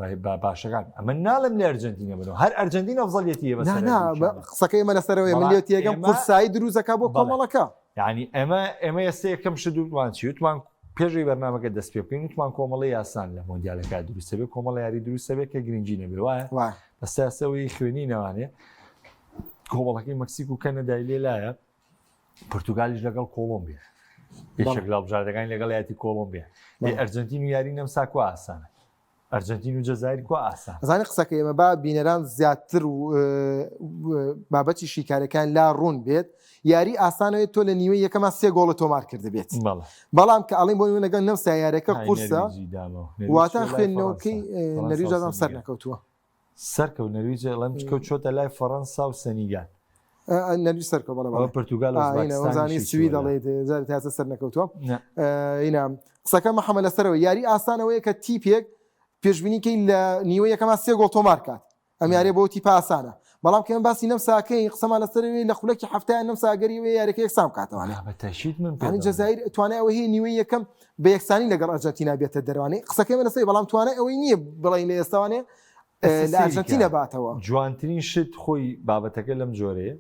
باشەکان ئەمە ناڵێم لە ئەرجەنتینە بنەوە هەر ئەرجەنتین ئەفزەلیەتی هەیە بەسەر نا هەردووکیانە. قسەکەی ئێمە لەسەرەوەیە من بەڵام لێ تێگەم ئێمە قورسایی دروستەکە بۆ بەڵێ. کۆمەڵەکە. یعنی ئەمە ئێمە ئێستا یەکەم شت وتمان چی وتمان پێشەوەی بەرنامەکە دەست پێ بکەین وتمان کۆمەڵی یاسان لە مۆندیالەکە دروستە بێ کۆمەڵ یاری دروستە بێ کە گرنگی نەبێ وایە وایە بەساسەوەی خوێنی نەوانێ کۆمەڵەکەی مەکسیک و کەنەدای لێ لایە پرتوگالیش لەگەڵ کۆڵۆمبیا یەکێک لە هەڵبژاردەکانی لەگەڵ یاتی کۆڵۆمبیا ئەرجنتین و یاری نەمسا کوا ئاسانە ئەرجنتین و جەزایر کوا ئاسان زانی قسەکە ئێمە با بینەران زیاتر و بابەتی شیکارەکان لا ڕوون بێت یاری ئاسانەوەی تۆ لە نیوەی یەکەما سێ گۆڵە تۆمار کردبێت بەڵام کە ئەڵین بۆ لەگەڵ نەمسا یاریەکە قورسە واتە خوێندنەوەکەی نەرویج سەر نەکەوتووە. سەرکەوت نەرویج ئەڵێم چکەوت چۆتە لای فەڕەنسا و سەنیگال. نەرویج سەرکەوت بەڵێ بەڵێ. پرتوگال و ئۆزباکستانی سوید ئەڵێ جاری تاسە سەر نەکەوتووە. ئینا قسەکە محەممەد لەسەرەوە یاری ئاسانەوەیە کە تیپێک پێشبینیکەی لە نیوە یەکەما سێ گۆڵ تۆمار کات ئەم یاریە بۆ تیپە ئاسانە بەڵام کە باسی نەمساکەی قسەمان لەسەرەوەی لە خولەکی هەفتیان نەمساگەری وێ یاریەکە یەکسان بکاتەوە بە تەشید من پێ جەزایر توانای ئەوە هەیە نیوەی یەکەم بە یەکسانی لەگەڵ ئەرجەنتینا بێتە دەروانەی قسەکەی من لەسەر بەڵام توانای ئەوەی نییە بڵێین لە ئێستاوانێ لە ئەرجەنتینە باتەوە. جوانترین شت خۆی بابەتەکە لەم جۆرەیە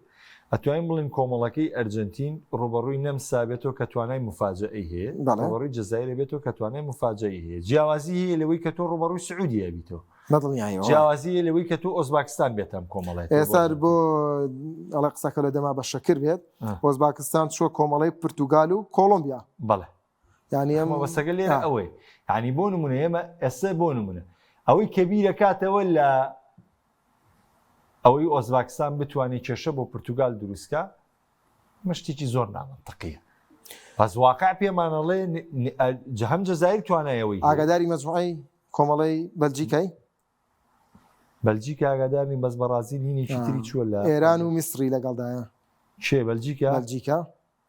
ئەتوانین بڵێین کۆمەڵەکەی ئەرجەنتین ڕوبەڕووی نەمسا بێتەوە کە توانای مفاجەئەی هەیە ڕوبەڕووی جەزائیر بێتەوە کە توانای مفاجەئی هەیە جیاوازی هەیە لەوەی کە تۆ ڕوبەڕووی سعودیە بیتەوە بەدڵنیایەوە جیاوازی هەیە لەوەی کە تۆ ئۆزباکستان بێتە ئەم کۆمەڵەیە ئێستا بۆ ئەڵێ قسەکە لە دەما بە شەکر بێت ئۆزباکستان چووە کۆمەڵەی پرتوگال و کۆڵۆمبیا بەڵێ یعنی ئەم مەبەستەکە لێرە ئەوەیە یعنی بۆ نمونە ئێمە ئێستا بۆ نمونە ئەوەی کە بیرەکاتەوە لە ئەوەی ئۆزباکستان بتوانێت کێشە بۆ پرتوگال دروستکە مشتێکی زۆر نامەنتقیە بەس واقع پێمانەڵێ هەم جەزایر توانایەوەی ئاگاداری مەجموعەی کۆمەڵەی بەلجیکای بەلجیکا ئاگادار نیم بەس بەڕازیل هینێکی تری چووە لە ئێران و میسری لەگەڵدایە کێ بەلجیکا بەلجیکا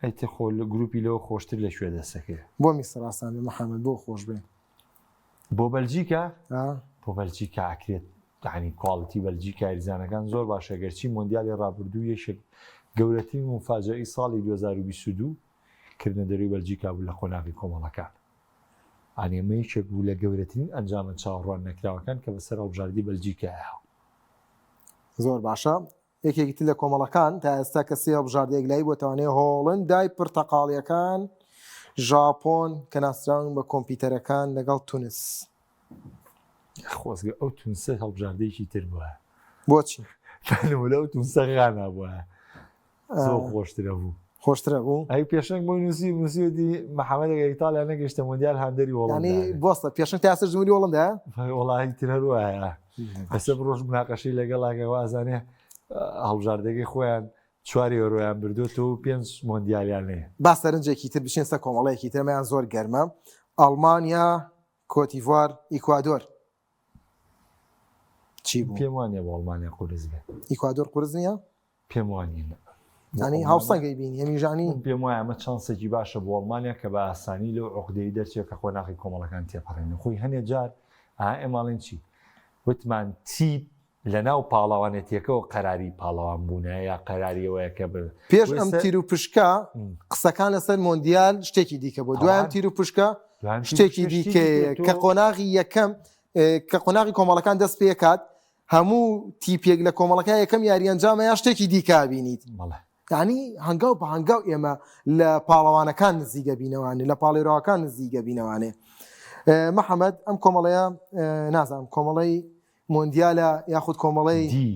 ئەی تخۆ لە گروپی لەوە خۆشتر لە کوێ دەسەکەوێ؟ بۆ میسر ئاسان بێ محمد بۆ خۆش بێ. بۆ بەلجیکا؟ بۆ بەلجیکا ئەکرێت یانی quality بەلجیکا یاریزانەکان زۆر باشە گەرچی مۆندیالی ڕابردوو یەکێک گەورەترین موفاجەئی ساڵی 2022 کردنە دەروی بەلجیکا بوو لە قۆناغی کۆمەڵەکان یانی ئەمە یەکێک بوو لە گەورەترین ئەنجامە چاوەڕوان نەکراوەکان کە بەسەر هەڵبژاردی بەلجیکا هاو. زۆر باشە یەکێکی تر لە کۆمەڵەکان تا ئێستا کە سێ هەڵبژاردە یەکلایی بۆتەوانەیە هۆڵندای پرتەقاڵیەکان، ژاپۆن کە ناسراون بە کۆمپیوتەرەکان لەگەڵ تونس. خۆزگە ئەو تونسە هەڵبژاردەیەکی تر بووە. بۆچی؟ نمونە ئەو تونسە غانا بووە. زۆر خۆشترە بوو. خۆشترە بوو؟ ئەی پێشەنگ بۆی نووسی نووسیوەتی محەممەد ئەگەر ئیتالیا نەگەیشتە مۆندیال هاندەری هۆڵندا. یانی بۆستە پێشەنگ تا ئێستا جمهوری هۆڵندایە؟ وەڵاهی تر هەر وایە. ئەسە بڕۆژ مناقەشەی لەگەڵاکە وازانێ هەڵبژاردەکەی خۆیان چوار یۆرۆیان بردوێتەوە و پێنج مۆندیالیان هەیە. با سەرنجێکی تر بچین سەر کۆمەڵەیەکی ترمەیان زۆر گەرمە ئەڵمانیا کۆتیڤوار ئیکوادۆر چی بوو؟ پێم وانە بۆ ئەڵمانیا قورس بێ. ئیکوادۆر قورس نییە؟ پێم وانیە نا. یانی هاوسەنگەی بینی هەمیژانی من پێم وایە ئەمە چانسێکی باشە بۆ ئەڵمانیا کە بە ئاسانی لەو عقدەی دەرچێت کە قۆناغی کۆمەڵەکان تێپەڕێنن خۆی هەنێ جار ئا ئێماڵین چی وتمان تیپ لەناو پاڵەوانێتیەکەەوە قەراری پاڵەوان بوونە یا قەراریەوەیە کە بە پێش ئەم تیر و پشکە قسەکان لەسەر مۆندیال شتێکی دیکە بۆ دوایان تیر و پشکە شتێکی دیکەیە کە قۆناغی یەکەم کە قۆناغی کۆمەڵەکان دەست پێکات هەموو تیپێک لە کۆمەڵەکە یەکەم یاری ئەنجامە یا شتێکی دیکە بینیت یعنی هەنگاو بە هەنگاو ئێمە لە پاڵەوانەکان نزیگە بینەوانێ لە پاڵێراوەکان نزیگە بینەوانێ محەممەد ئەم کۆمەڵەیە نازانم کۆمەڵەی مۆندیالە یاخود کۆمەڵەی دی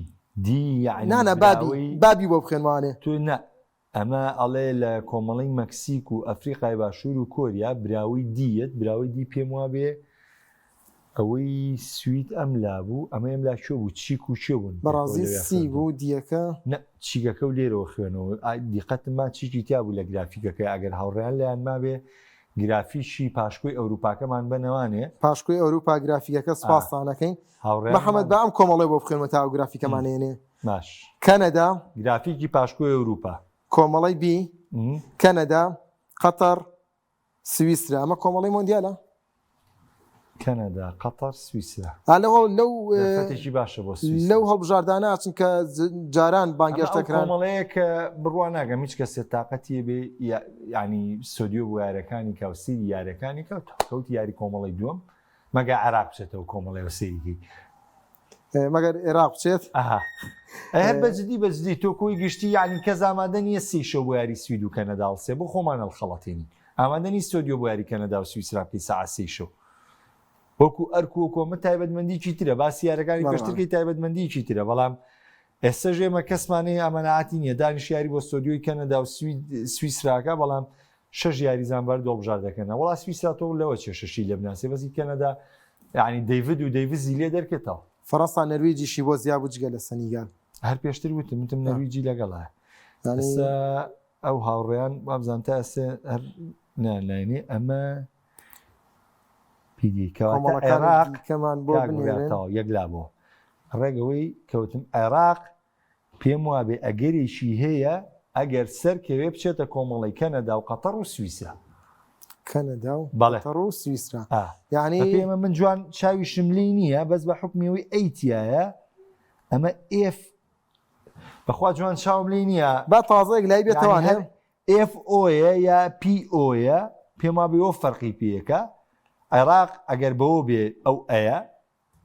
دی یعنی نانا بابی بابی بۆ بخوێنوانێ تو نا ئەمە ئەڵێ لە کۆمەڵەی مەکسیک و ئەفریقای باشوور و کۆریا براوەی دی یەت، براوەی دی پێم وابێ ئەوەی سوید ئەم لا بوو، ئەمە ئەم لا کوێ بوو، چیک و کێ بوون؟ بەڕازیل سی بوو دیەکە. نە چیکەکە و لێرەوە خوێنەوە دیقەتم ما چیکی تیا بوو لە گرافیکەکەی ئەگەر هاوڕێیان لایان مابێ گرافیکی پاشکۆی ئەوروپاکەمان بەنەوانێ. پاشکۆی ئەوروپا گرافیکەکە سوپاستان ئەکەین. محەمەد با ئەم کۆمەڵەی بۆ بخوێنمە تا ئەو گرافیکەمان هێنێ. باش. کەنەدا. گرافیکی پاشکۆی ئەوروپا. کۆمەڵەی بی، کەنەدا، قەتەر، سویسرا. ئەمە کۆمەڵەی مۆندیالە؟ کەنەدا، قەتەر، سویسرا. لەو لەو دەرفەتێکی باشە بۆ سویسرا. لەو هەڵبژاردانە ئەچن کە جاران بانگێشت دەکران. ئەمە ئەو کۆمەڵەیە کە بڕوا ناکەم هیچ کەسێ تاقەتی بێ یانی ستۆدیۆ بۆ یارەکانی کا و سەیری یارەکانی کا و کەوت یاری کۆمەڵەی دووەم مەگە عێراق بچێتەوە کۆمەڵەیەوە سەیری کەی. مەگەر عێراق بچێت. ئەها هەر بە جدی بە جدی تۆ کۆی گشتی یعنی کەس ئامادە نییە سێ شەو بۆ یاری سوید و کەنەدا هەڵسێ بۆ خۆمان هەڵخەڵەتێنین ئامادە نی ستۆدیۆ بۆ یاری کەنەدا و سویسرا بکەی سەعات سێی شەو وەکو ئەرک و وەکو ئەمە تایبەتمەندیکی ترە باسی یارەکانی پێشترکەی تایبەتمەندیکی ترە بەڵام ئێستاش ئێمە کەسمان هەیە ئەمەناعەتی نییە دانیش یاری بۆ ستۆدیۆی کەنەدا و سوید سویسراکە بەڵام شەش یاریزان بەر دۆڵبژاردەکەنە وڵا سویسرا تۆ لەوە چێ شەشی لێ بناسێ بەسی کەنەدا یعنی دەیڤد و دەیڤزی لێ دەرکێتەوە. فەرەنسا نەرویجیشی بۆ زیا بوو جگە لە سەنیگال. هەر پێشتر وتم وتم نەرویجی لەگەڵە ئێستا ئەو هاوڕێیان وابزانام تا ئێستا هەر نالاینێ ئەمە پیدی کەواتە عێراق کەمان بۆ بنێرن یەکلا بۆ ڕێگەوەی کەوتم عێراق پێم وابێ ئەگەرێکی هەیە ئەگەر سەرکەوێ بچێتە کۆمەڵی کەنەدا و قەتەڕ و سویسرا. کەنەدا و قەتەڕ و سویسرا یعنی پێمە من جوان چاویشم لی نییە بەس بە حکمیەوەی ئەیتایە ئەمە ئف بەخوا جوان چاوم لی نییە با تازەیەک لای بێتەوانێ ئێف ئۆیە یا پی ئۆیە پێم وابێ ئەو فەرقی پێیەکە عێراق ئەگەر بەوە بێ ئەو ئەیە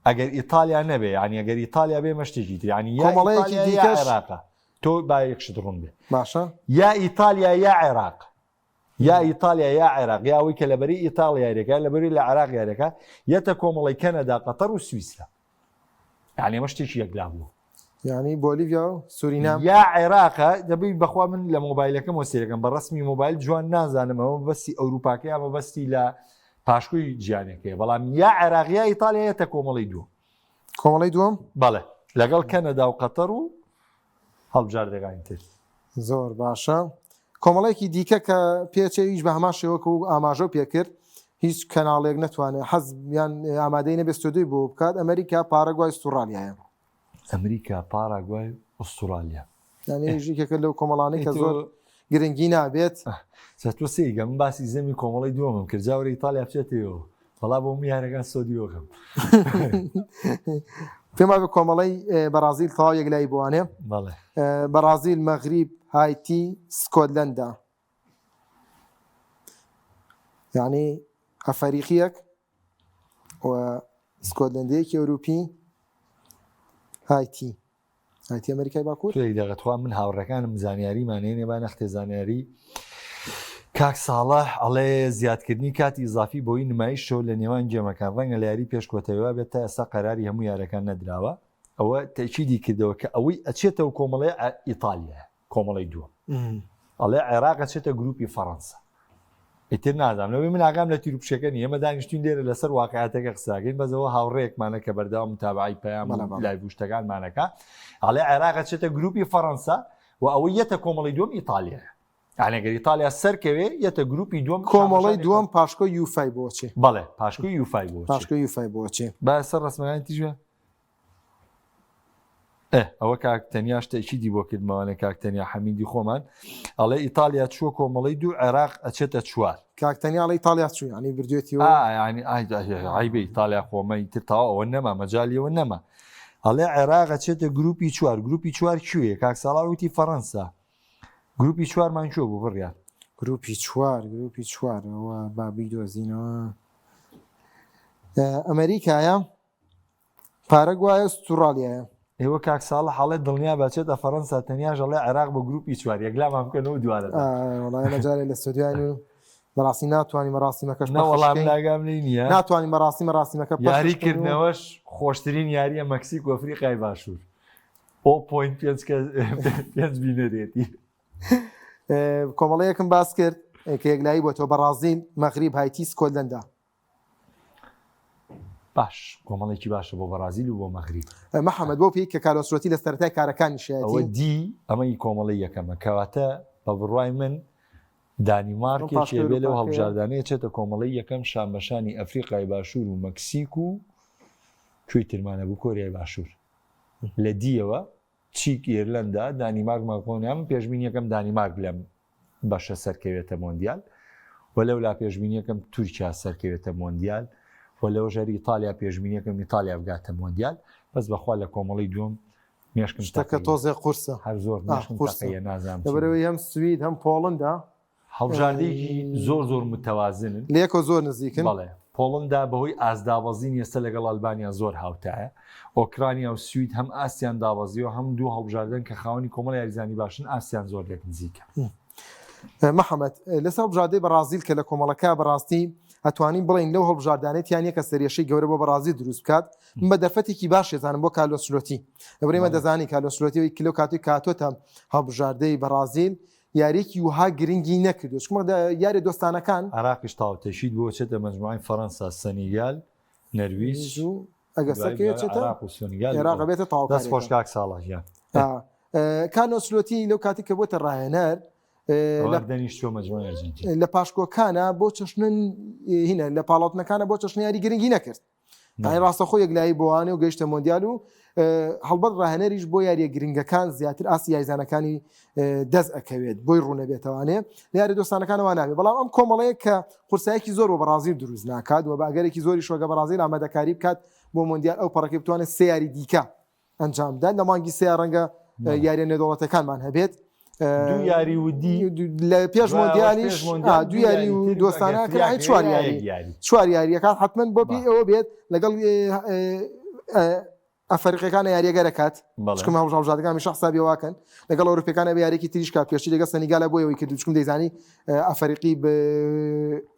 ئەگەر ئیتالیا نەبێ یعنی ئەگەر ئیتالیا بێ مەشتێکی تر یعنی یا کۆمەڵەیەکی ئیتالیا یا دیکەش عێراقە تۆ با یەک شت ڕوون بێ باشە یا ئیتالیا یا عێراق یا ئیتالیا یا عێراق یا ئەوەی کە لەبەری ئیتاڵیا یاریەکە لەبەری لە عێراق یاریەکە یەتە کۆمەڵی کەنەدا قەتەر و سویسرا یعنی ئەمە شتێکی یەکلا بوو یانی بۆلیڤیا و سورینام. یا عێراقە دەبی بەخوا من لە مۆبایلەکەمەوە سەیرەکەم بە ڕەسمی مۆبایل جوان نازانم ئەوە بەسی ئەوروپاکەی ئەمە بەستی لە پاشکۆی جیانەکەی بەڵام یا عێراق یا ئیتالیا یەتە کۆمەڵی دووەم کۆمەڵی دووەم بەڵێ لەگەڵ کەنەدا و قەتەر و هەڵبژاردەکانی تر. زۆر باشە کۆمەڵێکی دیکە کە پێچەویش بە هەمان شێوەک و ئاماژە پێکرد هیچ کەناڵێک نەتوانێت حەز یان ئامادەی نەبێت ستۆدیۆی بۆ بکات ئەمریکا پارەگوای ئوستورالیایە. ئەمریکا پاراگوای ئوسترالیا. یانی یەکێکە لەو کۆمەڵانەی کە زۆر گرنگی نابێت. جا تۆ سەیرکە من باسی زەمی کۆمەڵەی دووەمم کرد جا وەرە ئیتالیا بچێتەوە وەڵا بۆ من یانەکان سۆدیۆکەم. پێم وابێ کۆمەڵەی بەرازیل تەواو یەکلایی بووانێ. بەڵێ. بەرازیل، مەغریب، هایتی، سکۆتلەندا. یعنی ئەفەریقیەک و سکۆتلەندەیەکی ئەوروپی هایتی هایتی ئەمریکای باکوور تۆ یەک دەقە تخوا من هاوڕێکانم زانیاریمان هێنێ با نەختێ زانیاری کاک ساڵح ئەڵێ زیادکردنی کاتی ئیزافی بۆی نمایش شەو لە نێوان game ەکان ڕەنگە لە یاری پێش کۆتاییوا بێت تا ئێستا قەراری هەموو یارەکان نەدراوە ئەوە تەکیدی کردەوە کە ئەوەی ئەچێتەوە کۆمەڵەی ئیتالیایە کۆمەڵەی دووەم ئەڵێ عێراق ئەچێتە گروپی فەڕەنسا ئیتر نازانم لەوەی من ئاگام لە تیروپشەکە نییە ئێمە دانیشتوین لێرە لەسەر واقعاتەکە قساکەین بەس ئەوە هاوڕێیەکمانە کە بەردەوام متابعی پەیام و live و شتەکانمانەکە ئەڵێ عێراق ئەچێتە گروپی فەڕەنسا و ئەوەی یەتە کۆمەڵی دووەم ئیتالیایە یعنی گەر ئیتالیا سەرکەوێ یەتە گروپی دووەم کۆمەڵی دووەم پاشکۆ یوفای بۆچێ بەڵێ پاشکۆ یوفای بۆ پاشکۆ یوفای بۆچێ با سەر ڕسمەکانی تیژە ئێ ئەوە کاک تەنیا شتێکی دی بۆ کردمەوانێ کاک تەنیا حەمیدی خۆمان ئەڵێ ئیتالیا چووە کۆمەڵی دوو عێراق ئەچێتە چوار. کاک تەنیا ئەڵێ ئیتالیا چوو یانی بردوێتیەوە. ئا یانی ئای عەیبە ئیتالیا خۆمە ئیتر تەواو ئەوە نەما مەجالی ئەوە نەما ئەڵێ عێراق ئەچێتە گروپی چوار گروپی چوار کوێیە کاک ساڵار وتی فەڕەنسا گروپی چوارمان کوێ بوو بڕیار. گروپی چوار گروپی چوار ئەوە با بیدۆزینەوە ئەمریکایە. پارەگوایە ئوستوڕالیایە. ئێوە کاک ساڵح ئەڵێ دڵنیا بە چێتە فەرەنسا تەنیاش ئەڵێ عێراق بە گروپی چوار یەکلامان بکەنەوە دوارە وەڵا ئێمە جارێ لە ستۆدیۆین و بەڕاستی ناتوانین مەراسیمەکەش نە وەڵام ناگام لێی نییە ناتوانین مەراسیم مەراسیمەکە یاری کردنەوەش خۆشترین یاریە مەکسیک و ئەفریقای باشوور 0.5 کە پێنج بینەرێتی کۆمەڵەیەکم باس کرد کە یەکلایی بۆتەوە بەڕازیل مەغریب هایتی سکۆتلەندا باش کۆمەڵێکی باشە بۆ بەڕازیل و بۆ مەغریب. محەمەد بەو پێی کە کارلۆ ئەنچلۆتی لە سەرەتای کارەکانی شایەتی. ئەوە دی ئەمە ی کۆمەڵەی یەکەمە کەواتە بە بڕوای من دانیمارک یەکێ بێ لەو هەڵبژاردانەیە چێتە کۆمەڵەی یەکەم شانبەشانی ئەفریقای باشوور و مەکسیک و کوێی ترمانە بوو کۆریای باشوور لە دیەوە چیک، ئیرلەندا، دانیمارک، مەقدۆنیا، من پێشبینیەکەم دانیمارک لەم بەشە سەرکەوێتە مۆندیال و لەولا پێشبینیەکەم تورکیا سەرکەوێتە مۆندیال و لەوەش هەر ئیتالیا پێشبینیەکەم ئیتالیا بگاتە مۆندیال بەس بەخوا لە کۆمەڵی دووەم مێشکم شتەکە تۆزێ قورسە هەر زۆر مێشکم قورسە نازانم لەبەرئەوەی هەم سوید هەم پۆڵندا هەڵبژاردەیەکی زۆر زۆر متەوازنن لەیەکەوە زۆر نزیکن بەڵێ. پۆڵندا بەهۆی ئاست دابەزینی ئێستا لەگەڵ ئەلبانیا زۆر هاوتایە. ئۆکرانیا و سوید هەم ئاستیان دابەزیوە هەم دوو هەڵبژاردەن کە خاوەنی کۆمەڵ یاریزانی باشن ئاستیان زۆر لێک نزیکە. محەمەد، لەسەر هەڵبژاردەی بەڕازیل کە لە کۆمەڵەکە بەڕاستی ئەتوانین بڵێین لەو هەڵبژاردانەی تیا نیە کە سەرێشەی گەورە بۆ بەڕازیل دروست بکات، من بە دەرفەتێکی باش ئەزانم بۆ کارلۆ ئەنچلۆتی. لەبەر ئێمە دەزانین کارلۆ ئەنچلۆتی ئەوەی کە لەو کاتەی کە هاتۆتە هەڵبژاردەی بەڕازیل یاریەکی وها گرنگی نەکردو چکمە یاری دۆستانەکان. عێراقیش تاو تەشید بۆ چێتە مەجموعەی فەرەنسا، سەنیگال، نەرویج و ئەگەر سەرکەوێت چێتە عێراق و سەنیگال. عێراق بێتە تاو. دەست خۆش کاک ساڵح گیان. کارلۆ ئەنچلۆتی لەو کاتی کە بۆتە ڕاهێنەر لە پاشکۆکانە بۆ چەشنن هینە لە پاڵاوتنەکانە بۆ چەشنە یاری گرنگی نەکرد. یانی ڕاستەخۆ یەکلایی بۆوانێ و گەیشتە مۆندیال و هەڵبەت ڕاهێنەریش بۆ یاریە گرنگەکان زیاتر ئاستی یاریزانەکانی دەست ئەکەوێت بۆی ڕوونەبێتەوانێ لە یاری دۆستانەکانەوە نابێت بەڵام ئەم کۆمەڵەیە کە قورسایەکی زۆر بۆ بەڕازیل دروست ناکات و بە ئەگەرێکی زۆری شۆگە بەڕازیل ئامادەکاری بکات بۆ مۆندیال ئەو پەڕەکەی بتوانێت سێ یاری دیکە ئەنجامدا لە مانگی سێ ڕەنگە یاریە نێودەوڵەتەکانمان هەبێت دوو یاری ودی لە پێش مۆندیالیش دوو یاری و دۆستانە کرای چوار یاری چوار یاریەکان حتمما بۆ پێی ئەوە بێت لەگەڵ ئەفەریقەکانە یاریەگەرەکات چکم هەڵبژاردەکان میشە حسابی واکەن لەگەڵ ئەوروپەکانە بە یاریێکی تریش کا پێشی لەگەڵ سەنیگالە بۆ ئەوەی کرد چکم دەیزانی ئەفەریقی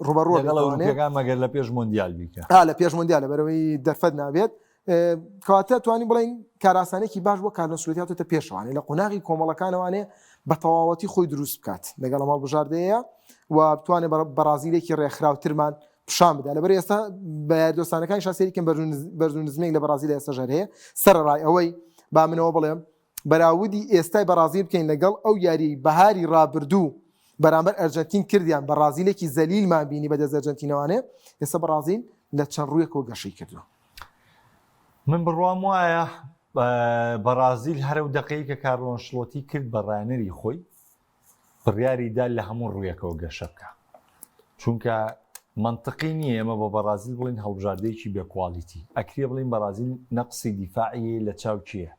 ڕوبەڕوە لەگەڵ ئەوروپەکان مەگەر لە پێش مۆندیال بیکە لە پێش مۆندیالە بەرەوەی دەرفەت نابێت کەواتە توانین بڵێین کارئاسانێکی باش بۆ کارلۆ ئەنچلۆتی هاتۆتە پێشەوانێ لە قۆناغی کۆمەڵەکانەوانێ بە تەواوەتی خۆی دروست بکات لەگەڵ ئەم هەڵبژاردەیە و بتوانێت بەڕازیلێکی ڕێکخراوترمان پیشان بدا لەبەر ئێستا بە یاریدۆستانەکانی شاسێریکەم بەرز و نزمێک لە بەڕازیل ئێستا ژەر هەیە سەرەڕای ئەوەی با منەوە بڵێم بەراودی ئێستای بەڕازیل بکەین لەگەڵ ئەو یاریەی بەهاری ڕابردوو بەرامبەر ئەرجەنتین کردیان بەڕازیلێکی زەلیلمان بینی بەدەست ئەرجەنتینەوانێ ئێستا بەڕازیل لە چەند ڕوویەکەوە گەشەی کردووە. من بڕوام وایە بەڕازیل هەرەو دەقەی کە کارلۆ ئەنشلۆتی کرد بە ڕانەری خۆی بڕیاری دا لە هەموو ڕوویەکەوە گەشە بکە چونکە منطقی نییە ئێمە بە بەڕازیل بڵین هەڵبژاردەیەکی بێ quality ئەکرێ بڵین بەڕازیل نەقسی دیفاعی لە چاو کێیە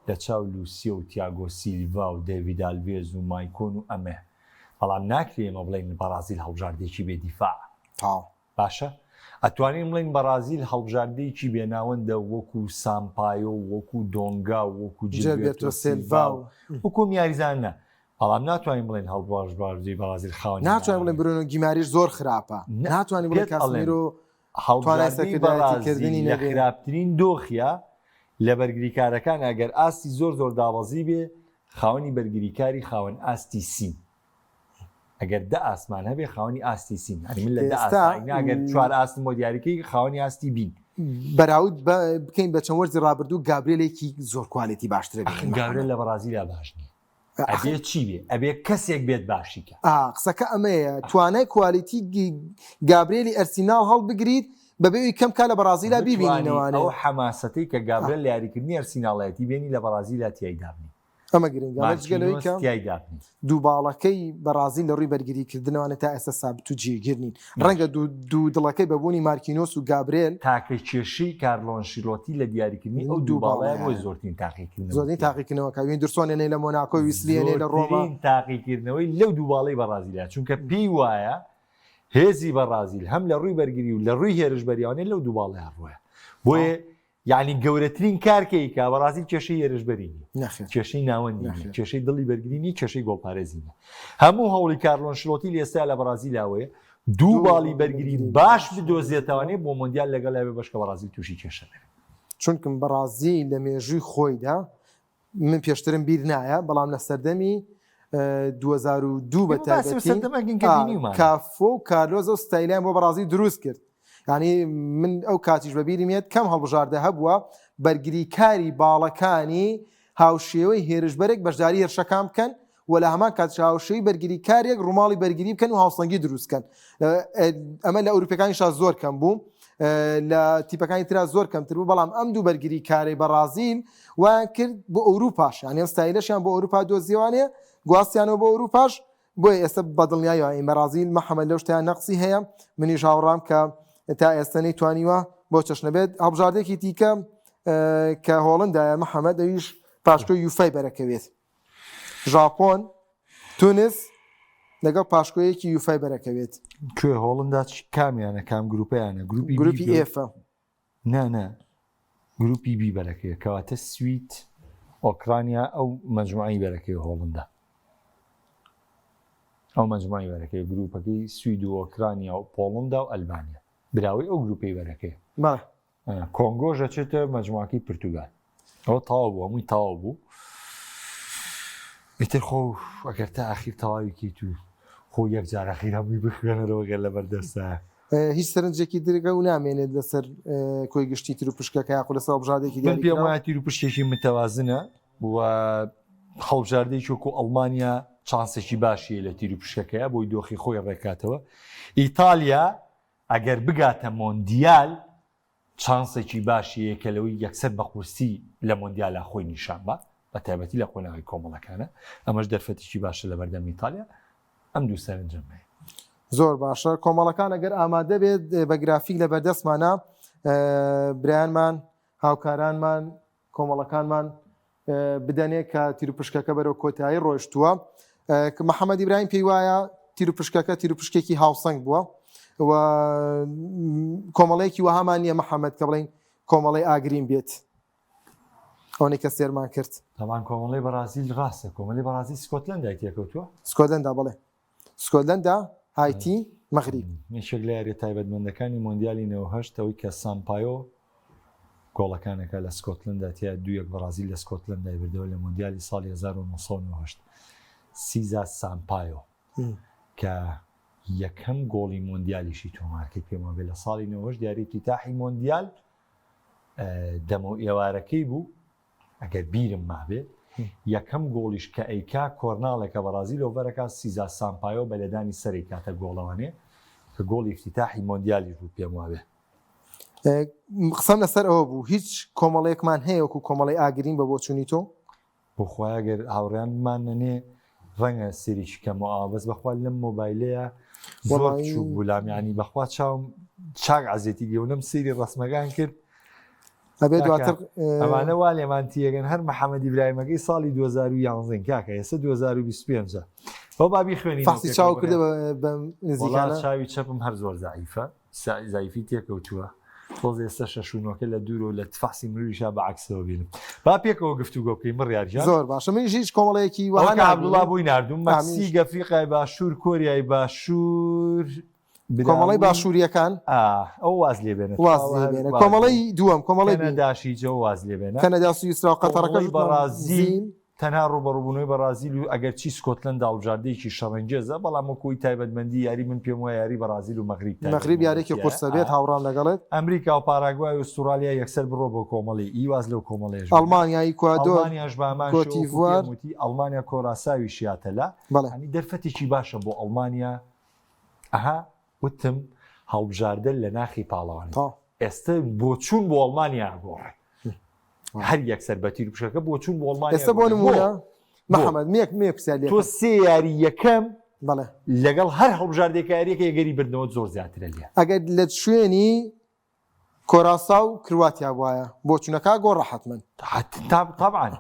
لە چاو لوسیۆ و تیاگۆ سیلڤا و دەیڤید ئالڤێز و مایکۆن و ئەمە بەڵام ناکرێ ئێمە بڵین بەڕازیل هەڵبژاردەیەکی بێ دیفاع تاو باشە ئەتوانین بڵێین بەڕازیل هەڵبژاردەیەکی بێ ناوەندە وەکو سامپایۆ و وەکو دۆنگا و وەکو جیلبێرتۆ سێلڤا و وەکو ئەم یاریزانە بەڵام ناتوانین بڵێین هەڵبژاردەی بەڕازیل خاوەنی ناتوانین بڵێین ناوەندە. برونۆ گیماریش زۆر خراپە ناتوانین بڵێین پێت ئەڵێم کاسمیرۆ توانای هەڵبژاردەی سەرکردایەتی بەڕازیل کردنی لە نەبێ. خراپترین دۆخیا لە بەرگریکارەکان ئەگەر ئاستی زۆر زۆر دابەزی بێ خاوەنی بەرگریکاری خاوەن ئاستی سین. ئەگەر دە ئاسمان هەبێ خاوەنی ئاستی سین یانی من لە دە ئێستا ئاست ئەگەر چوار ئاستم بۆ دیاریکەی خاوەنی ئاستی بین بەراورد بکەین بە چەند وەرزی ڕابردوو گابرێلێکی زۆر quality باشترە ئەخ گابرێل لە بەڕازیلا باش نییە ئەبێ چی بێ ئەبێ کەسێک بێت باشی کە ئا قسەکە ئەمەیە توانای quality گابرێلی ئەرسیناڵ هەڵبگریت بەبێ ئەوی کەم کا لە بەڕازیلا بتوانی بیبینینەوانێ ئەو حەماسەتەی کە گابرێل لە یاریکردنی ئەرسیناڵایەتی بێنی لە بەڕازیلا تیای دابنی ئەمە گرنگە ئەمە جگە لەوەی مارکینۆس کە تیای دابنێ. دوو باڵەکەی بەڕازیل لە ڕووی بەرگریکردنەوانە تا ئێستا سابت و جێگیر نین ڕەنگە دوو دوو دڵەکەی بە بوونی مارکینۆس و گابرێل تاکە کێشەی کارلۆ ئەنشیلۆتی لە دیاریکردنی ئەو دوو دوو باڵایە باڵەیە. بۆی زۆرترین تاقیکردنەوە زۆرترین تیایە. تاقیکردنەوەکە ویندرسۆن ێنەی لە مۆناکۆ ویسلی ێنەی لە ڕۆما زۆرترین تاقیکردنەوەی لەو دوو باڵەی بەڕازیلە چونکە پێی وایە هێزی بەڕازیل هەم لە ڕووی بەرگری و لە ڕووی هێرشبەریانێ لەو دوو باڵەیان ڕۆیە بۆیە یانی گەورەترین کار کە ئیکا بەڕازیل کێشەی هێرشبەری نیە نەخێر کێشەی ناوەندی نیە نەخێر. کێشەی دڵی بەرگری نیە کێشەی گۆڵپارێزی نیە هەموو هەوڵی کارلۆ ئەنشلۆتی لە ئێستا لە بەڕازیل ئەوەیە دوو دوو باڵی باڵی بەرگری بەرگری باش باش بدۆزێتەوانێ بۆ مۆندیال لەگەڵ یاێ بەشکە بەڕازیل تووشی کێشە نەبێت. چونکم بەڕازیل لە مێژووی خۆیدا من پێشترم بیر نایە بەڵام لە سەردەمی 2002 بە تایبەتی کافۆ و کارلۆز ئەو ستایلیان بۆ بەڕازیل دروست کرد یعنی من ئەو کاتیش بەبیرم یەت کەم هەڵبژاردە هەبووە بەرگریکاری باڵەکانی هاوشێوەی هێرشبەرێک بەشداری هێرشەکان بکەن و لە هەمان کات هاوشێوەی بەرگریکارێک ڕووماڵی بەرگری بکەن و هاوسەنگی دروست بکەن ئەمە لە ئەوروپەکانیشا زۆر کەم بوو لە تیپەکانی ترا زۆر کەمتر بوو بەڵام ئەم دوو بەرگری کارەی بەڕازیل وایان کرد بۆ ئەوروپاش یان ئەم ستایلەشیان بۆ ئەوروپا دۆزیوانێ گواستیانەوە بۆ ئەوروپاش بۆیە ئێستا بەدڵنیایەوە بەڕازیل محەممەد لەو شتیان نەقسی هەیە منیش هاوڕام کە تا ئێستا نەیتوانیوە بۆ چەشنە بێت هەڵبژاردێکی تیکە کە هۆڵندایە محەممەد ئەویش پاشکۆی یوفای بەرەکەوێت ژاپۆن، تونس، لەگەڵ پاشکۆیەکی یوفای بەرەکەوێت. کوێ هۆڵندا کامیانە کام گروپیانە گروپی گروپی ئێفە نا نا گروپی بی بەرەکەیە کەواتە سوید ئۆکرانیا ئەو مەجموعەی بەرەکەی هۆڵندا ئەو مەجموعەی بەرەکەی گروپەکەی سوید و ئۆکرانیا و پۆڵندا و ئەلبانیا براوەی ئەو گروپەی بەرەکەی بەڵێ کۆنگۆش ئەچێتە مەجموعەکەی پرتوگال ئەوە تەواو بوو هەمووی تەواو بوو ئیتر خۆ ئەگەر تا ئاخیر تەواوی کەیت و خۆ یەک جار ئەخیر هەمووی بخوێنەرەوە گەر لەبەر دەستە. هیچ سەرنجێکی درگە و نامێنێت لەسەر کۆی گشتی تیر و پشکەکە یاخود لەسەر هەڵبژاردەیەکی من پێم دیاریکراو. وایە تیر و پشکێکی متەوازنە و هەڵبژاردەیەکی وەکو ئەڵمانیا چانسێکی باشی هەیە لە تیر و پشکەکەیە بۆی دۆخی خۆی ڕێکاتەوە. ئیتالیا ئەگەر بگاتە مۆندیال چانسێکی باشی هەیە کە لەوەی یەکسەر بە قورسی لە مۆندیالا خۆی نیشان با، بە تایبەتی لە قۆناغی کۆمەڵەکانە، ئەمەش دەرفەتێکی باشە لەبەردەم ئیتالیا، ئەم دوو سەرنجەم هەیە. زۆر باشە کۆمەڵەکان ئەگەر ئامادە بێت بە گرافیک لە بەردەستمانە برایانمان هاوکارانمان کۆمەڵەکانمان بدەنێ کە تیروپشکەکە بەرەو کۆتایی ڕۆشتووە محەممەد ئیبراهیم پێی وایە تیروپشکەکە تیروپشکێکی هاوسەنگ بووە و کۆمەڵەیەکی وەهامان نییە محەممەد کە بڵین کۆمەڵی ئاگرین بێت ئەوەی کە سێرمان کرد تاوان کۆمەڵی بەڕازیل ڕاستە کۆمەلی بەڕازیل سکۆتلندای تێکەوتووە سکۆتلندا بڵێ سکۆتلەندا، هایتی، مەغریب. یەکێک لە یاریە تایبەتمەندەکانی مۆندیالی 98 ئەوەی کە سامپایۆ گۆڵەکانەکە لە سکۆتلەندا تیا دوو یەک بەڕازیل لە سکۆتلەندای بردەوە لە مۆندیالی ساڵی 1998 سیزا سامپایۆ کە یەکەم گۆڵی مۆندیالیشی تۆمار کرد پێم وابێ لە ساڵی 98 دیاری افتتاحی مۆندیال دەمە و ئێوارەکەی بوو ئەگەر بیرم مابێ یەکەم گۆڵیش کە ئەیکا کۆرناڵێکە بەڕازیل ئۆڤەرەکا سیزا سامپایۆ بە لێدانی سەر ئەیکاتە گۆڵەوانێ کە گۆڵی ئیفتیتاحی مۆندیالیش بوو پێم وابێ. قسەم لەسەر ئەوە بوو هیچ کۆمەڵەیەکمان هەیە وەکو کۆمەڵەی ئاگرین بە بۆچوونی تۆ؟ بۆخوایە گەر هاوڕێیان بماننەنێ ڕەنگە سێریکی کەمەوە ئاوا بەس بەخوا لەم مۆبایلەیە زۆر بچووک بوو لام یانی بەخوا چاوم چاک عەزێتی گەونەم سەیری ڕەسمەکان کرد ئەبێ دواتر ئەمانە وا لێمان تیەگەن هەر محەممەد ئیبراهیمەکەی ساڵی 2011 کاکە ئێستا 2025 بۆ بابی خوێنی فەحسی چاو کردە بە نزیکانە چاوی چەپم هەر زۆر زعیفە زایفی تێکەوتووە تۆز ئێستا شەش و نۆکە لە دوورەوە لە تفاسی مرویشا بە عکسەوە بینم با پێکەوە گفتوگۆ بکەین بڕیار گیان. زۆر باشە منیش هیچ کۆمەڵەیەکی وەها ئەوە کە نابینم. عەبدوڵا بۆی ناردووم ئامینش. مەکسیک ئەفریقای باشوور کۆریای باشوور کۆمەڵەی براوەی باشوورییەکان ئا ئەو واز لێ بێنە واز تخوا لێ هەر بێنە واز لێ کۆمەڵەی دووەم کۆمەڵەی بی کەنەداش هیچ ئەو واز لێ بێنە کەنەدا سویسرا و قەتەڕەکەش کۆمەڵەی وتمان بەڕازیل زین تەنها ڕووبەڕووبوونەوەی بەڕازیل و ئەگەرچی سکۆتلەندا هەڵبژاردەیەکی شەڕەنگێزە، بەڵام وەکو ئەوەی تایبەتمەندی یاری من پێم وایە یاری بەڕازیل و مەغریب مەغریب تایبەتمەندی یاریەکی تیایە. قورسە بێت هاوڕام لەگەڵت. ئەمریکا و پاراگوای و ئوستوڕالیا یەکسەر بڕۆ بۆ کۆمەڵی ئی واز لەو کۆمەڵەیەش بێنە. ئەڵمانیا، ئیکوادۆر، ئەڵمانیاش بە هەمان شێوە وەکو کۆتیڤوار. پێم وتی ئەڵمانیا کۆراساویش یاتەلا بەڵێ. یانی دەرفەتێکی باشە بۆ ئەڵمانیا ئەها وتم هەڵبژاردە لە ناخی پاڵەوانێتی تەواو. ئێستە بۆچوون بۆ ئەڵمانیا ئەگۆڕێ هەر یەکسەر بە تیرپشەکە بۆچوون بۆ ئەڵمانیا ئێستا بۆ ئەگۆڕێ. بۆ؟ نموونە بۆ؟ محەممەد مێک مێ پرسیار لێ تۆ بکەم. سێ یاری یەکەم بەڵێ. لەگەڵ هەر هەڵبژاردەیەکە یاریەکە ئەگەری بردنەوەت زۆر زیاترە لێ. ئەگەر لە شوێنی کۆراسا و کرواتیا بوایە بۆچوونەکە گۆڕا حەتمەن. تەبعەن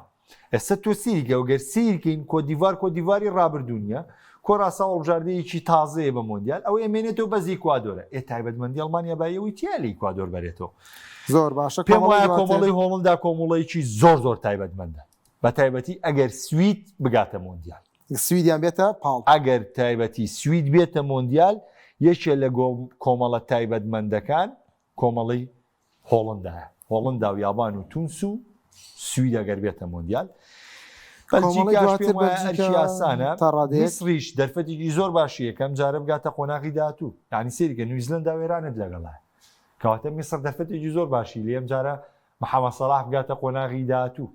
ئێستا تۆ سیریکە گەر سیرکەین کۆدیڤار کۆدیڤاری ڕابردوو نییە کۆراسا هەڵبژاردەیەکی تازەیە بە مۆندیال ئەو ئەمێنێتەوە بەس ئیکوادۆرە ئێ تایبەتمەندی ئەڵمانیا بایەوەی تیا لە ئیکوادۆر بەرێتەوە زۆر باشە پێم وایە کۆمەڵی هۆڵندا کۆمەڵەیەکی زۆر زۆر تایبەتمەندە بە تایبەتی ئەگەر سوید بگاتە مۆندیال سویدیان بێتە پاڵ ئەگەر تایبەتی سوید بێتە مۆندیال یەکێ لە کۆمەڵە تایبەتمەندەکان کۆمەڵی هۆڵندایە هۆڵندا و یابان و تونس و سوید ئەگەر بێتە مۆندیال بەلجیکاش پێم وایە ئەرکی ئاسانە میسریش دەرفەتێکی زۆر باشی یەکەم جارە بگاتە قۆناغی داهاتوو یعنی سەیرکە نیوزلەندا وێرانت لەگەڵە کەواتە میسر دەرفەتێکی زۆر باشی لێم جارە محەممەد سەڵاح بگاتە قۆناغی داهاتوو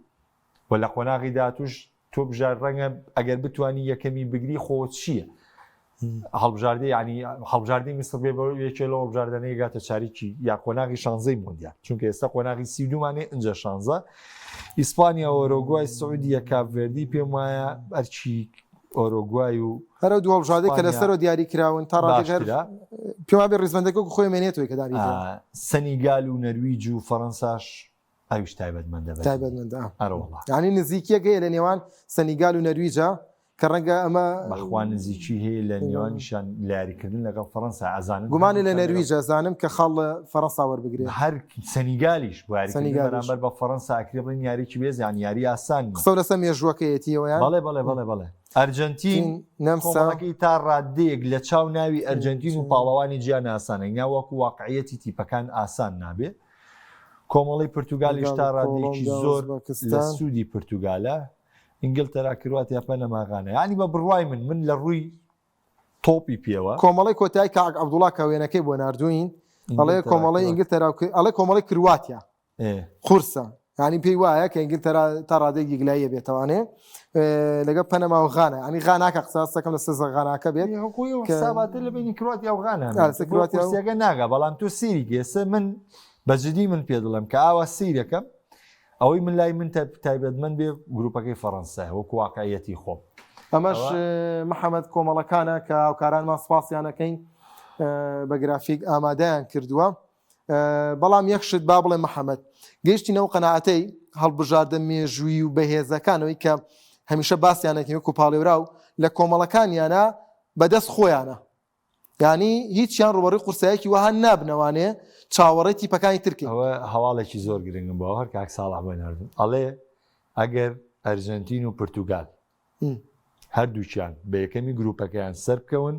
و لە قۆناغی داهاتووش تۆ بژار ڕەنگە ئەگەر بتانی یەکەمی بگری خۆ چییە هەڵبژاردە ینی هەڵبژاردەی میسر بێ بە یەکێ لە هەڵبژاردانەی گاتە چاریکی یا قۆناغی شانزەی مۆندیال چونکە ئێستا قۆناغی سی دومانێ ئینجا شانزە ئیسپانیا ئۆرۆگوای سعودیە کاپڤێردی پێم وایە ئەرچی ئۆرۆگوای و هەرە دوو هەڵبژاردەی کە لەسەرەوە دیاری کراون تا ڕادەگەر پێم وابێ ڕیزبەندەکە خۆی مێنێتەوە کە دانی سەنیگال و نەرویج و فەرەنساش ئەویش تایبەتمەندە تایبەتمەندە ئەرەوەڵا یعنی نزیکیەک هەیە لە نێوان سەنیگال و نەرویجە. کە ڕەنگە ئەمە بەخوا نزیکی هەیە لە نێوانیشان لە یاریکردن لەگەڵ فەرەنسا ئەزانن گومانی لە نەرویج ئەزانم کە خاڵ لە فەرەنسا وەربگرێت. هەر سەنیگالیش بۆ یاریکردن بەرامبەر بە فەرەنسا ئەکرێ بڵێن یاریی بێز یان یاری ئاسان نیە. قسەو لەسەر مێژووەکەیەتی ئەوەیان. بەڵێ بەڵێ بەڵێ بەڵێ ئەرجەنتین نەمسا کۆمەڵەکەی تا ڕاددەیەک لە چاو ناوی ئەرجەنتین و پاڵەوانی جیان ئاسانە یا وەکو واقعیەتی تیپەکان ئاسان نابێ کۆمەڵی پرتوگالیش تا ڕادەیەکی زۆر لە سوودی پرتوگالە ئینگلتەرا کرواتیا پەنەما غانا یانی بە بڕوای من من لە ڕووی تۆپی پێوە. کۆمەڵەی کۆتایی کاک عەبدوڵا کە وێنەکەی بۆ ناردووین ئەڵێ کۆمەڵەی ئینگلتەرا و ئەڵێ کۆمەڵەی کرواتیا قورسە ینی پێی وایە کە ئینگلتەرا تا ڕادەیەک یەکلاییە بێتەوانێ لەگەڵ پەنەما و غانا ینی غاناکە قسە سەکەم لە سزە غاناکە بێت خۆی حساباتە لە بینی کرواتیا و غانا کرواتیاکە ناگا بەڵام تۆ سیری گێسە من بەجدی من پێ دڵم کە ئاوا سیرەکەم ئەوەی من لای من تایبەتمەند بێ گروپەکەی فەڕەنسایە وەکو واقعیەتی خۆم. ئەمەش محەمەد کۆمەڵەکانە کە هاوکارانمان سپاسیانەکەین بە گرافیک ئامادەیان کردووە بەڵام یەک شت با بڵێ محەممەد گەیشتینەوە قەنەعەتەی هەڵبژاردە مێژووی و بەهێزەکانەوەی کە هەمیشە باسییانەکەی وەکو پاڵێوراو لە کۆمەڵەکانیانە بەدەست خۆیانە یانی هیچیان ڕوبەڕوی قورسایەکی وەها نابنەوانێ چاوەڕێی تیپەکانی تر کەین. ئەوە هەواڵێکی زۆر گرنگم بۆ هەر کاک ساڵح بۆی ناردم ئەڵێ ئەگەر ئەرجەنتین و پرتوگال هەردووکیان بە یەکەمی گروپەکەیان سەربکەون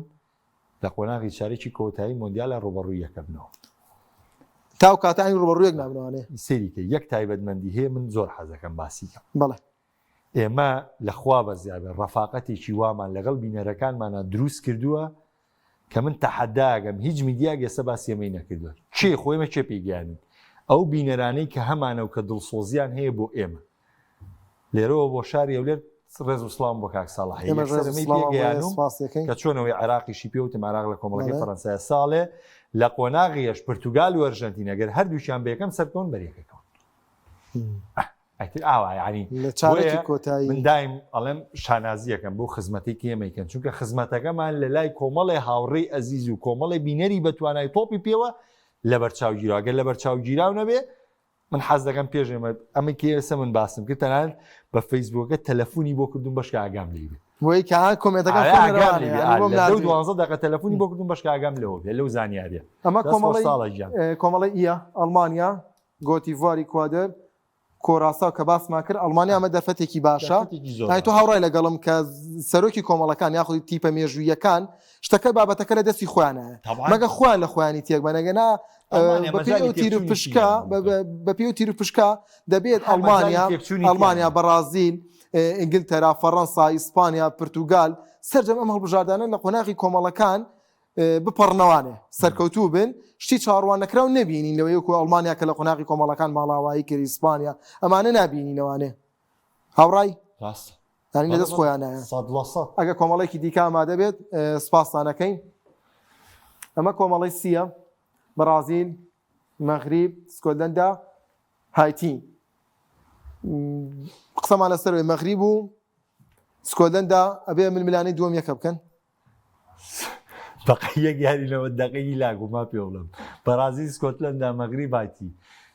لە قۆناغی چارەکی کۆتایی مۆندیالە ڕوبەڕووی یەکەبنەوە. تاو کاتانی ڕوبەڕوویەک نابنەوانێ. سەیری کە یەک تایبەتمەندی هەیە من زۆر حەزەکەم باسی کەم. بەڵێ. ئێمە لە خوا بەزیابێ ڕەفاقەتێکی وامان لەگەڵ بینەرەکانمانا دروست کردووە کە من تەحەداگەم هیچ میدیاک ئێستا باسی ئەمەی نەکردووە کێ خۆ ئێمە کێ پێی گەیاندین ئەو بینەرانەی کە هەمانە و کە دڵسۆزیان هەیە بۆ ئێمە لێرەوە بۆ شاری هەولێر ڕێز و سڵاوم بۆ کاک ساڵح هەیە ئێمە یەکسەر ڕێز و ئەمەی پێ سڵاومان بۆ هەیە گەیانوم سپاس دەکەین کە چۆنەوەی عێراقیشی پێ وتم عێراق لە کۆمەڵەکەی بەڵێ فەرەنسایە ساڵێ لە قۆناغیش پرتوگال و ئەرژەنتین ئەگەر هەردووکیان بە یەکەم سەرکەون بەریەکەکەون ئیتر ئاوا یعنی لە چارەکی بۆیە کۆتایی من دایم ئەڵێم شانازیەکەم بۆ خزمەتەی کە ئێمەیکەن چونکە خزمەتەکەمان لە لای کۆمەڵێ هاوڕێی ئەزیز و کۆمەڵێ بینەری بەتوانای تۆپی پێوە لەبەرچاو گیراوە گەر لەبەرچاو گیراو نەبێ من حەز دەکەم پێش ئێمە ئەمەی کە ئێستا من باسم کرد تەنانەت بە فەیسبووکە تەلەفۆنی بۆ کردوم بەشکە ئاگام لێی بێ بۆی کە ئا کۆمێنتەکان ئایا خۆم ئاگام لەوانەیە لێ بێ یانی ئا بۆم لە دە و ناردووی دوانزە دەقە تەلەفۆنی بۆ کردوم بەشکە ئاگام لەوە بێ لەو زانیاریە ئەمە دەست خۆش کۆمەڵەی ساڵح گیان کۆمەڵەی ئیە ئەڵمانیا گۆتیڤوار ئیکوادەر کۆراساو کە باسمان کرد ئەڵمانیا ئەمە دەرفەتێکی باشە دەرفەتێکی زۆر یانی تۆ باشە. هاوڕای لەگەڵم کە سەرۆکی کۆمەڵەکان یاخود تیپە مێژوویەکان شتەکە بابەتەکە لە دەستی خۆیانایە تەبعەن مەگە خۆیان لە خۆیانی تێک بەن ئەگەنا ئەڵمانیا بەپێی مەجالی ئەو تیر و تێکچوونی پشکە تیان بوو. بەپێی ئەو تیر و پشکە دەبێت هەر مەجالی ئەڵمانیا تێکچوونی تیان ئەڵمانیا بوو. بەڕازیل ئینگلتەرا فەڕەنسا ئیسپانیا پرتوگال سەرجەم ئەم هەڵبژاردانە لە قۆناغی کۆمەڵەکان بپەڕنەوانێ سەرکەوتوو بن شتی چاوەڕوان نەکراو نەبینین لەوەی وەکو ئەڵمانیا کە لە قۆناغی کۆمەڵەکان ماڵاوایی کرد ئیسپانیا ئەمانە نابینینەوانێ هاوڕای ڕاستە یانی لە دەست خۆیانایە سەد لە سەد ئەگە کۆمەڵێکی دیکە ئامادە بێت سپاستانەکەین ئەمە کۆمەڵی سیە بەڕازیل مەغریب سکۆتلەندا هایتی قسەمان لەسەرەوەی مەغریب و سکۆتلەندا ئەبێ ململانەی دووەم یەکە بکەن دەقەی یەک یاری لەوە دەقەی هیلاک بوو ما پێ بڵێم بەرازیل سکۆتلەندا مەغریب هایتی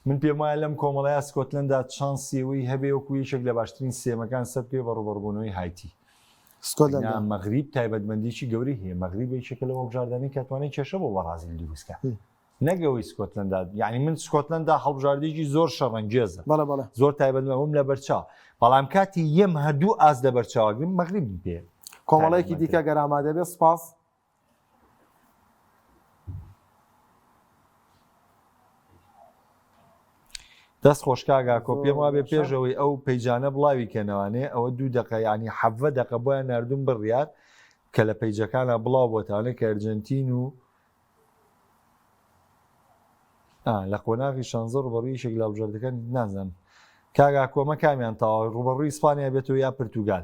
من پێم وایە لەم کۆمەڵەیە سکۆتلەندا چانسی ئەوەی هەبێ وەکو یەکێک لە باشترین سێمەکان سەر بکەوێ بە ڕووبەڕووبوونەوەی هایتی سکۆتلەندا مەغریب تایبەتمەندیی گەورەی هەیە مەغریب یەکێکە لەو هەڵبژاردانەی کە توانای کێشە بۆ بەڕازیل دروست کات نەک ئەوەی سکۆتلەندا یعنی من سکۆتلەندا هەڵبژاردێکی زۆر شەڕەنگێزە بەڵێ بەڵێ زۆر تایبەتمەوەم لە بەرچاو بەڵام کاتی یەم هەردوو ئاست لە بەرچاوگرم مەغریبم پێ کۆمەڵێکی دیکە گەر ئامادە بێ سپاس. دەست خۆش کاک ئاکۆ پێم وابێ پێشەوەی ئەو پەیجانە بڵاوی کەنەوانێ ئەوە دوو دقە ینی حەڤە دقە بۆیان نردوم بڕیار کە لە پەیجەکانە بڵاو بۆتانە کە ئەرجنتین و لە قۆناغی شانزە ڕوبەڕووی یەکێک لە هەڵبژاردەکان نازانم کاک ئاکۆ ئەمە کامیان تەواو ڕوبەڕووی ئیسپانیا بێتەوە یا پرتوگال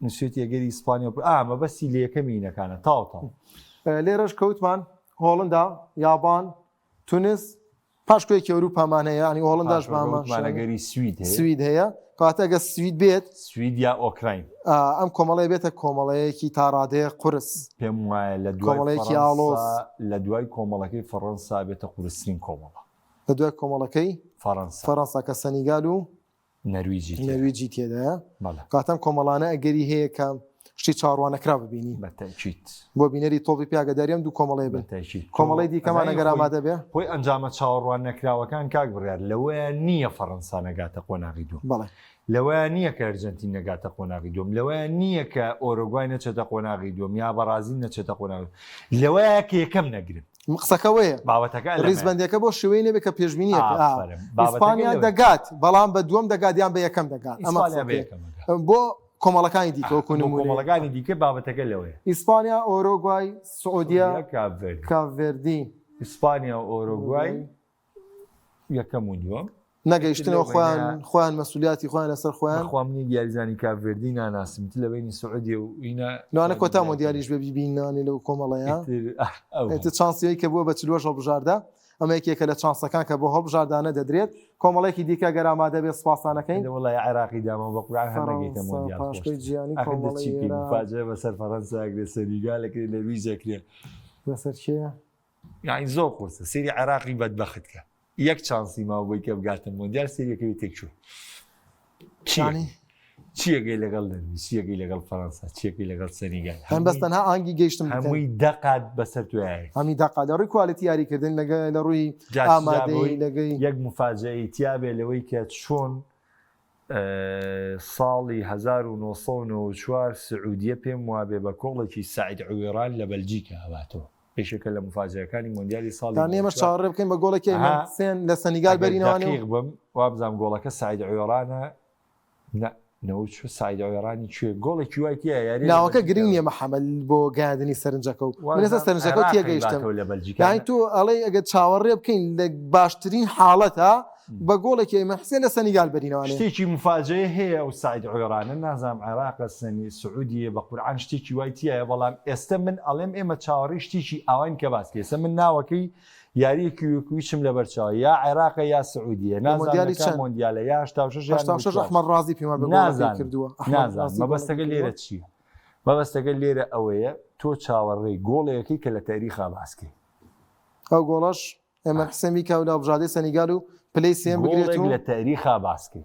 نووسێتی ئەگەری ئیسپانیا ئا مەبەستی لە یەکەمی ئینەکانە تاو تاو لێرەش کەوتمان هۆڵندا یابان تونس پاشکۆیەکی ئەوروپامان هەیە ینی هۆڵنداش بامان ئەگەری سوید هەیە سوید هەیە کەواتە ئەگە سوید بێت سوید یا ئۆکراین ئەم کۆمەڵەیە بێتە کۆمەڵەیەکی تاڕادەیە قورس پێم وایە لە دوای کۆمەڵەیەکی ئاڵۆز لە دوای کۆمەڵەکەی فەڕەنسا بێتە قورسترین کۆمەڵە لە دوای کۆمەڵەکەی فەڕەنسا فەڕەنسا کە سەنیگال و. نەرویجی تێدایە. نەرویجی تێدایە. بەڵێ. کەواتە ئەم کۆمەڵانە ئەگەری هەیە کە شتی چاوەڕواننەکراو ببینین. بە تەئکید. بۆ بینەری تۆپی پێ ئاگاداری ئەم دوو کۆمەڵەیە بن. بە تەئکید. کۆمەڵەی دیکەمان ئەزانی ئەگەر خۆی ئامادە بێ. خۆی ئەنجامە چاوەڕواننەکراوەکان کاک بڕیار لەوەیا نییە فەڕەنسا نەگاتە قۆناغی دووەم. بەڵێ. لەوەیا نییە کە ئەرجەنتین نەگاتە قۆناغی دووەم، لەوەیا نییە کە ئۆرۆگوای نەچێتە قۆناغی دووەم یا بەڕازیل نەچێتە قۆناغی لەوەیە کە یەکەم نەگرن. قسەکە وەیە بابەتەکە لەمەیە. ڕیزبەندیەکە بۆ شێوەی نەبێت کە پێشبینیەکە ئافەرم. بابەتەکە ئیسپانیا لەوەیە. دەگات بەڵام بە دووەم دەگات یان بە یەکەم دەگات ئەمە ئیسپانیا بە قسەکەیە. یەکەم ئەگات. بۆ کۆمەڵەکانی دیکە وەکو بۆ نموونەیەک. کۆمەڵەکانی دیکە بابەتەکە لەوەیە. ئیسپانیا، ئۆرۆگوای، سعودیە، سعودیە، کاپڤێردی. کاپڤێردی. ئیسپانیا و ئۆرۆگوای یەکەم و دووەم. نەگەیشتنەوە خۆیان خۆیان مەسولیاتی خۆیان لەسەر خۆیان. بەخوا منی یاریزانی کاپڤێردی ناناسم تر لە بەینی سعودیە و ئینا لەوانە کۆتا مۆندیالیش بێ بیبینانێ لەو کۆمەڵەیە. ئیتر چانسیەی کە بووە بە چلوەش هەڵبژاردە ئەمە یەکێکە لە چانسەکان کە بۆ هەڵبژاردانە دەدرێت. کۆمەڵێکی دیکە گەر ئامادە بێت سوپاسانەکەین. وەڵای عێراقی داما بە قورعان هەر نەگەیتە فەڕەنسا مۆندیال پاشکۆی خۆشتر. جیهانی ئاخر دە کۆمەڵەی چی بکەین ئێران. مفاجئە بەسەر فەڕەنسا ئەکرێ سەنیگال ئەکرێ نەرویج ئەکرێ. لەسەر کێیە؟ یانی زۆر قورسە سەیری عێراقی بەدبەخت کە یەک چانسی ماوە بۆی کە بگاتە مۆندیال سەیرەکەی تێکچوو چیانی چیەکەی لەگەڵ نەرویج چیەکەی لەگەڵ فەرەنسا چیەکەی لەگەڵ سەنیگال هەم بەس تەنها ئانگی گەیشتم بکەن. هەمووی دەقات بەسەر توایە هەمی دەقات لە ڕووی quality یاریکردن لەگە لە ڕووی ئامادەی لەگەی یەک مفاجەی تیاابێ لەوەی کە چۆن ساڵی 1994 سعودیە پێم وابێ بە کۆڵێکی سعید عوێران لە بەلجیکا هەباتەوە یەکێکە لە مفاجەکانی مۆندیالی ساڵی تا ئێمەش چاوەڕێ بکەین بە گۆڵێکی ئەیمەن حسێن لە سەنیگال بەرینەوانێ دەقیق بم وابزانم گۆڵەکە سعید عوێرانە نا نەوە چوو سعید عوێرانی کوێ گۆڵێکی وای تیا یاری ناوەکە گرنگ نییە محەممەد بۆ گەیاندنی سەرنجەکە و من ئێستا سەرنجەکە و تێگەیشتم لە بەلجیکا یانی تۆ ئەڵێی ئەگەر چاوەڕێ بکەین لە باشترین حاڵەتە بە گۆڵێکی ئەیمەن حسێن لە سەنیگال بەرینەوانێ. شتێکی مفاجەیە هەیە ئەو سعید عوێرانە نازانم عێراقە سەنی سعودیە بە قورعان شتێکی وای تیایە بەڵام ئێستە من ئەڵێم ئێمە چاوەڕێی شتێکی ئاواین کە باس کەی ئێستە من ناوەکەی یاریەکی وەکویچم لەبەر چاوە یا عێراقە یا سعودیە نازانم مۆندیالی لە کام چەند؟ مۆندیالە یا 86 یا 86 94 ئەحمەد ڕازی پێمان بە گۆڵەکەی نازانم کردووە ئەحمەد نازانم ڕازی مەبەستەکە گۆڵەکەی لێرە کردووە. چییە مەبەستەکە لێرە ئەوەیە تۆ چاوەڕێی گۆڵێکی کە لە تاریخا باس کەی ئەو گۆڵەش ئەیمەن حسێن بیکا و لە هەڵبژاردەی سەنیگال و پلەی سێم بگرێت گۆڵێک و لە تاریخا باس کەی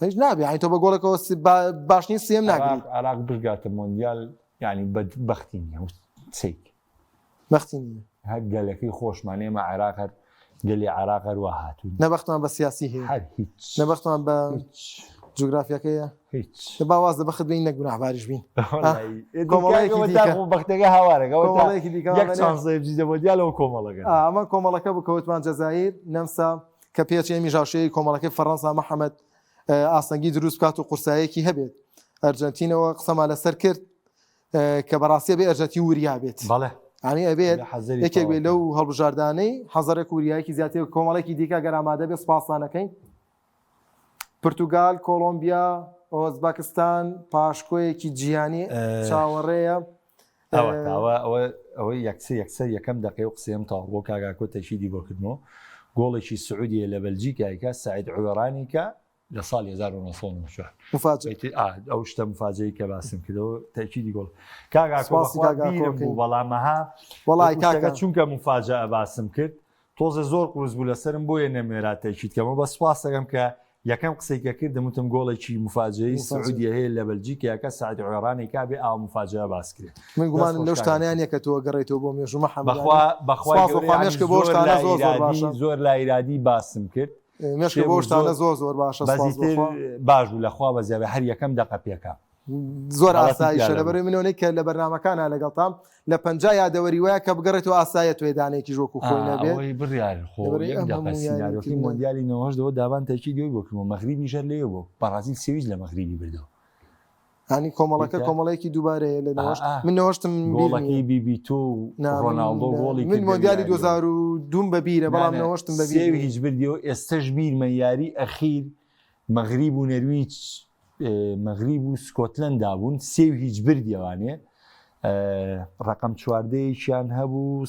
هیچ نابێ یانی تۆ بە گۆڵێکەوە باش نی سێم ناگری عێراق عێراق بشگاتە مۆندیال یانی بەدبەختی نییە سەیک بەختی نییە هەر گەلەکەی خۆشمان ئێمە عێراق هەر گەلی عێراق هەر وا هاتووین نە بەختمان بە سیاسی هەیە هەر هیچ نە بەختمان بە هیچ جوگرافیاکەیە هیچ با واز لە بەخت بین نەک گوناهباریش بین وەڵای، کۆمەڵەیەکی ئەوە دیکە. تا خۆ بەختەکە هاوارەکە ئەوە تا کۆمەڵەیەکی دیکە یەک ئەمە چانسە بچیتە مۆندیالەوە کۆمەڵەکە ئەمە کۆمەڵەکە بوو کەوتمان جەزائیر نەمسا کە پێچ ئێمی ژاوشەیە کۆمەڵەکەی فەڕەنسا محەممەد ئاستەنگی دروست بکات و قورسایەکی هەبێت ئەرجنتینەوە قسەمان لەسەر کرد کە بەڕاستی بێ ئەرجەنتین وریا بێت بەڵێ ینی ئەبێت لە حەزەری یەکێک بێ تەواو. لەو هەڵبژاردانەی حەزەرێک وریایەکی زیاتر کۆمەڵێکی دیکە گەر ئامادە بێ سپاسانەکەین پرتوگال کۆڵۆمبیا ئۆزبەکستان پاشکۆیەکی جیهانی چاوەڕێیە ئەوە ئەوە ئەوە ئەوە یەکسەر یەکسەر یەکەم دەقەی و قسەیەم تەواو بۆ کاک ئاکۆ تەکیدی بۆ کردمەوە گۆڵێکی سعودیە لە بەلجیکایکە سعید عوێرانیکە لە ساڵی 1994 مفاجئ ئیتر ئا ئەو شتە مفاجەی کە باسم کردەوە تەکیدی گۆڵ کاک ئاکۆ سپاسی بەخوا کاک ئاکۆ بیرم بکەین. بوو بەڵام ئەها وەڵای وەکو شتەکە کاکە چونکە مفاجەئە باسم کرد تۆزێ زۆر قورس بوو لەسەرم بۆیە نەموێرا تەکید کەمەوە بەس سپاس دەکەم کە یەکەم قسەی کە کردم وتم گۆڵێکی مفاجەی مفاجەئە. سعودیە هەیە لە بەلجیکا کە سعید عوێرانی کا بێ ئاوا مفاجەئە باس کرێ من دەست گومانم خۆش لەو کاک شتانەیان ئاکۆ. نییە کە تۆ گەڕێیتەوە بۆ مێژوو محەممەد بەخوا یانی بەخوای سپاس بۆ گەورە خوا یانی مێشکە بۆ زۆر شتانە لا زۆر زۆر ئیرادی باشە زۆر لا ئیرادی باسم کرد مێشکە شێ بۆ بوو شتانە زۆر زۆر زۆر باشە سپاس بۆ بەزیتر خوا باش بوو لەخوا بەزیابێ هەر یەکەم دەقە پێکا زۆر غەڵەتی ئاساییشە تیا نەبوو. لەبەرەوەی منەوەی کە لە بەرنامەکانا لەگەڵتام لە 50 یادەوەری وایە کە بگەڕێتەوە ئاساییە تۆ دانەیەکیش وەکو خۆی نەبێت ئەوەی بڕیار خۆ لەبەرەوەی یەک ئەم دەقە هەموو سیناریۆکەی یاریکردنە مۆندیالی 98 دەوە دابان تەکیدی ئەوی بۆ کردمەوە مەغریبیش هەر لەوێ بوو بەڕازیل سێویش لە مەغریبی بردەوە ینی کۆمەڵەکە بیتە؟ کۆمەڵەیەکی دووبارەیە لە نەوەشت ئا، ئا. من نەوەشتم بیر گۆڵەکەی نییە. بیبیتۆ و نا، من- ڕۆناڵدۆ گۆڵی من کردە مۆندیالی یاریەوە. 2002 بە بیرە بەڵام نا، نا، نەوەشتم بە بیر سێوی نییە. هیچ بردیەوە ئێستەش بیرمە یاری ئەخیر مەغریب و نەرویج مەغریب و سکۆتلەندا بوون سێ و هیچ بردیەوانێ ڕقم چواردەیەکیان هەبوو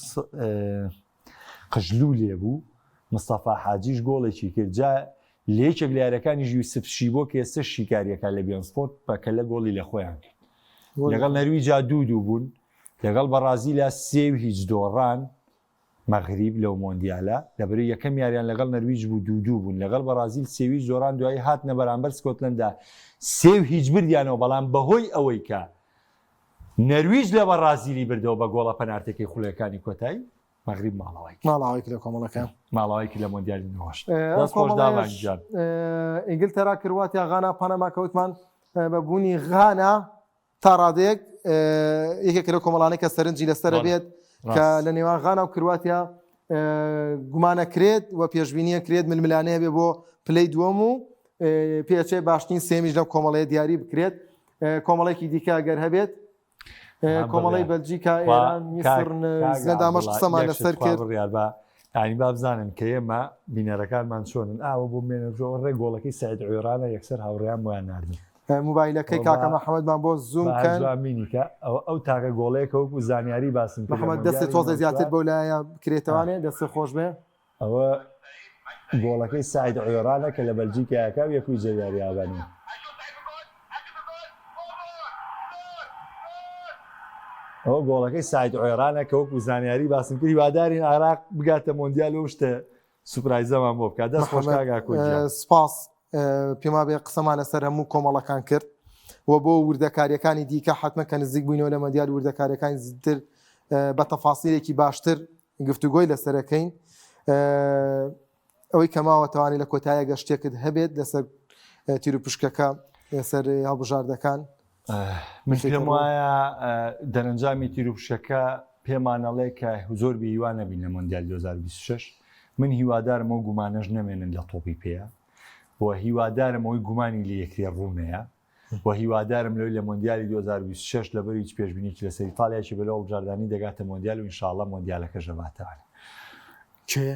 قژلوو لێ بوو مستەفا حاجیش گۆڵێکی کرد جا لە یەکێک لە یارەکانیش یوسف شیبۆ کە ئێستا شیکاریەکە لە بیان سپۆرت بەکە لە گۆڵی لە خۆیان کرد لەگەڵ نەرویجا دوو دوو بوون لەگەڵ بەڕازیلا سێ و هیچ دۆڕان. مەغریب لەو مۆندیالە، لەبەرەی یەکەم یاریان لەگەڵ نەرویج بوو دوو دوو بوون، لەگەڵ بەڕازیل سێوی زۆران دوایی هاتنە بەرامبەر سکۆتلەندا سێ و هیچ بردیانەوە، بەڵام بەهۆی ئەوەی کە نەرویج لە بەڕازیلی بردەوە بە گۆڵە پەنارتەکەی خولەکانی کۆتایی، مەغریب ماڵاوای کرد. ماڵاوای کرد لە کۆمەڵەکە. ماڵاوای کرد لە مۆندیالی 98. دەست خۆش داڤان گیان. ئینگلتەرا، کرواتیا، غانا، پەنەما کەوتمان بە بوونی غانا تا ڕادەیەک یەکێکە لەو کۆمەڵانەی کە سەرنجی لەسەرە بێت کە لە نێوان غانا و کرواتیا گومانە کرێت و پێشبینیە کرێت ململانێ هەبێ بۆ پلەی دووەم و پێچێ باشترین سێمیش لەو کۆمەڵەیە دیاری بکرێت کۆمەڵێکی دیکە گەر هەبێت کۆمەڵی بەلجیکا ئێران میسر زلەندامەش قسەمان لەسەر کرد بڕیار بە یانی با بزانن کە ئێمە بینەرەکانمان چۆنن ئاوە بۆ مێنەجۆ ڕێ گۆڵەکەی سعید عێرانە یەکسەر هاوڕێیان بۆیان ناردن موبایلەکەی کاکە محەممەدمان بۆ زووم کەن مینیکە ئەو ئەو تاکە گۆڵەیەکە وەکو زانیاری باسم محەممەد دەستێ تۆزە زیاتر بۆ لایە بکرێتوانێ دەستێ خۆش بێ ئەوە گۆڵەکەی سعید عێرانە کە لە بەلجیکایەکە و یەکوی جەویاری یابانی. ئەوە گۆڵەکەی سعید عێرانە کە وەکو زانیاری باسم کرد هیوادارین عێراق بگاتە مۆندیال و شتە surprise ەمان بۆ بکات دەست خۆش کاک ئاکۆ گیان. سپاس پێما بێ قسەمان لەسەر هەموو کۆمەڵەکان کرد و بۆ وردەکاریەکانی دیکە حتمما کە نزیک بووینەوە لە مۆندیال وردەکاریەکانی زیاتر بە تەفاسیلێکی باشتر گفتوگۆی لەسەرەکەین ئەوەی کە ماوە توانێت لە کۆتایە گەشتێکت هەبێت لەسەر تیروپشکەکە لەسەر هەڵبژاردەکان من پێم وایە دەرەنجامی تیروپشکەکە پێمانەڵێ کە زۆر بێ هیوا نەبین لە مۆندیال 2026 من هیوادارم ئەو گومانەش نەمێنن لە تۆپی پێیە و هیوادارم ئەوەی گومانی لێ یەکرێ ڕوونەیە و هیوادارم لەوەی لە مۆندیالی 2026 لەبەر هیچ پێشبینیی لەسەر ئیتالیایکی بەلەو هەڵبژاردانی دەگاتە مۆندیال و ئینشاءاللە مۆندیالەکەش دەباتەوە. کێ؟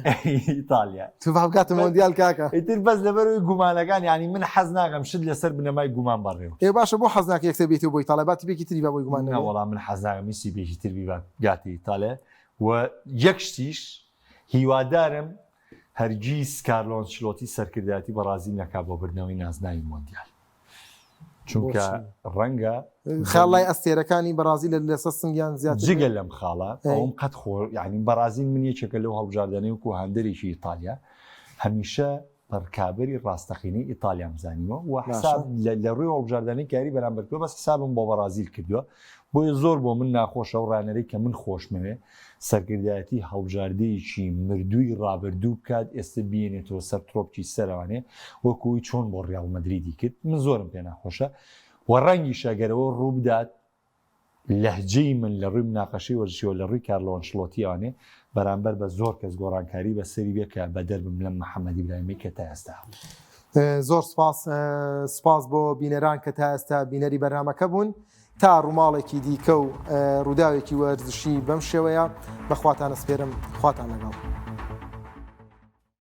ئیتالیا. تو با بگاتە مۆندیال کاکە. ئیتر بەس لەبەرەوەی گومانەکان یانی من حەز ناکەم شت لەسەر بنەمای گومان بەڕێوە. ئێ باشە بۆ حەز ناکەی یەکسەر بێیتەوە بۆ ئیتاڵیا با تیپێکی تری با بۆی گومان نەبێ. نەوەڵا من حەز ناکەم هیچ تیپێکی تر بی با بگاتە ئیتالیا و یەک شتیش هیوادارم هەرگیز کارلۆ ئەنچلۆتی سەرکردایەتی بەڕازیل نەکا بۆ بردنەوەی نازناوی مۆندیال. چونکە ڕەنگە خاڵ لای ئەستێرەکانی بەڕازیل لە لەسەر سنگیان زیاتر جگە لەم خاڵە ئەوم قەت خۆ یعنی بەڕازیل من یەکێکە لەو هەڵبژاردەنەی وەکو هاندەرێکی ئیتالیا هەمیشە ڕکابەری ڕاستەقینەی ئیتالیام زانیوە و حساب لە ڕووی هەڵبژاردەنەی کاری بەرامبەر کردووە بەس حسابم بۆ بەڕازیل کردووە بۆیە زۆر بۆ من ناخۆشە و ڕانەرەی کە من خۆشمەوێ سەرکردایەتی هەڵبژاردەیەکی مردووی ڕابردوو بکات ئێستە بیێنێتەوە سەر ترۆپکی سەرەوانێ وەکو ئەوی چۆن بۆ ڕیاڵ مەدریدی کرد من زۆرم پێ ناخۆشە و ڕەنگیشە گەر ئەوە ڕووبدات لەهجەی من لە ڕووی مناقەشەی وەرزشیەوە لە ڕووی کارلۆ ئەنشڵۆتیەوانێ بەرامبەر بە زۆر کەس گۆڕانکاری بەسەری بێ کە بەدەر بم لەم محەمەد ئیبراهیمەی کە تا ئێستا هەبوو. زۆر سپاس سپاس بۆ بینەران کە تا ئێستا بینەری بەرنامەکە بوون. تا ڕووماڵێکی دیکە و ڕووداوێکی وەرزشی بەم شێوەیە بە خواتان ئەسپێرم خواتان لەگەڵ.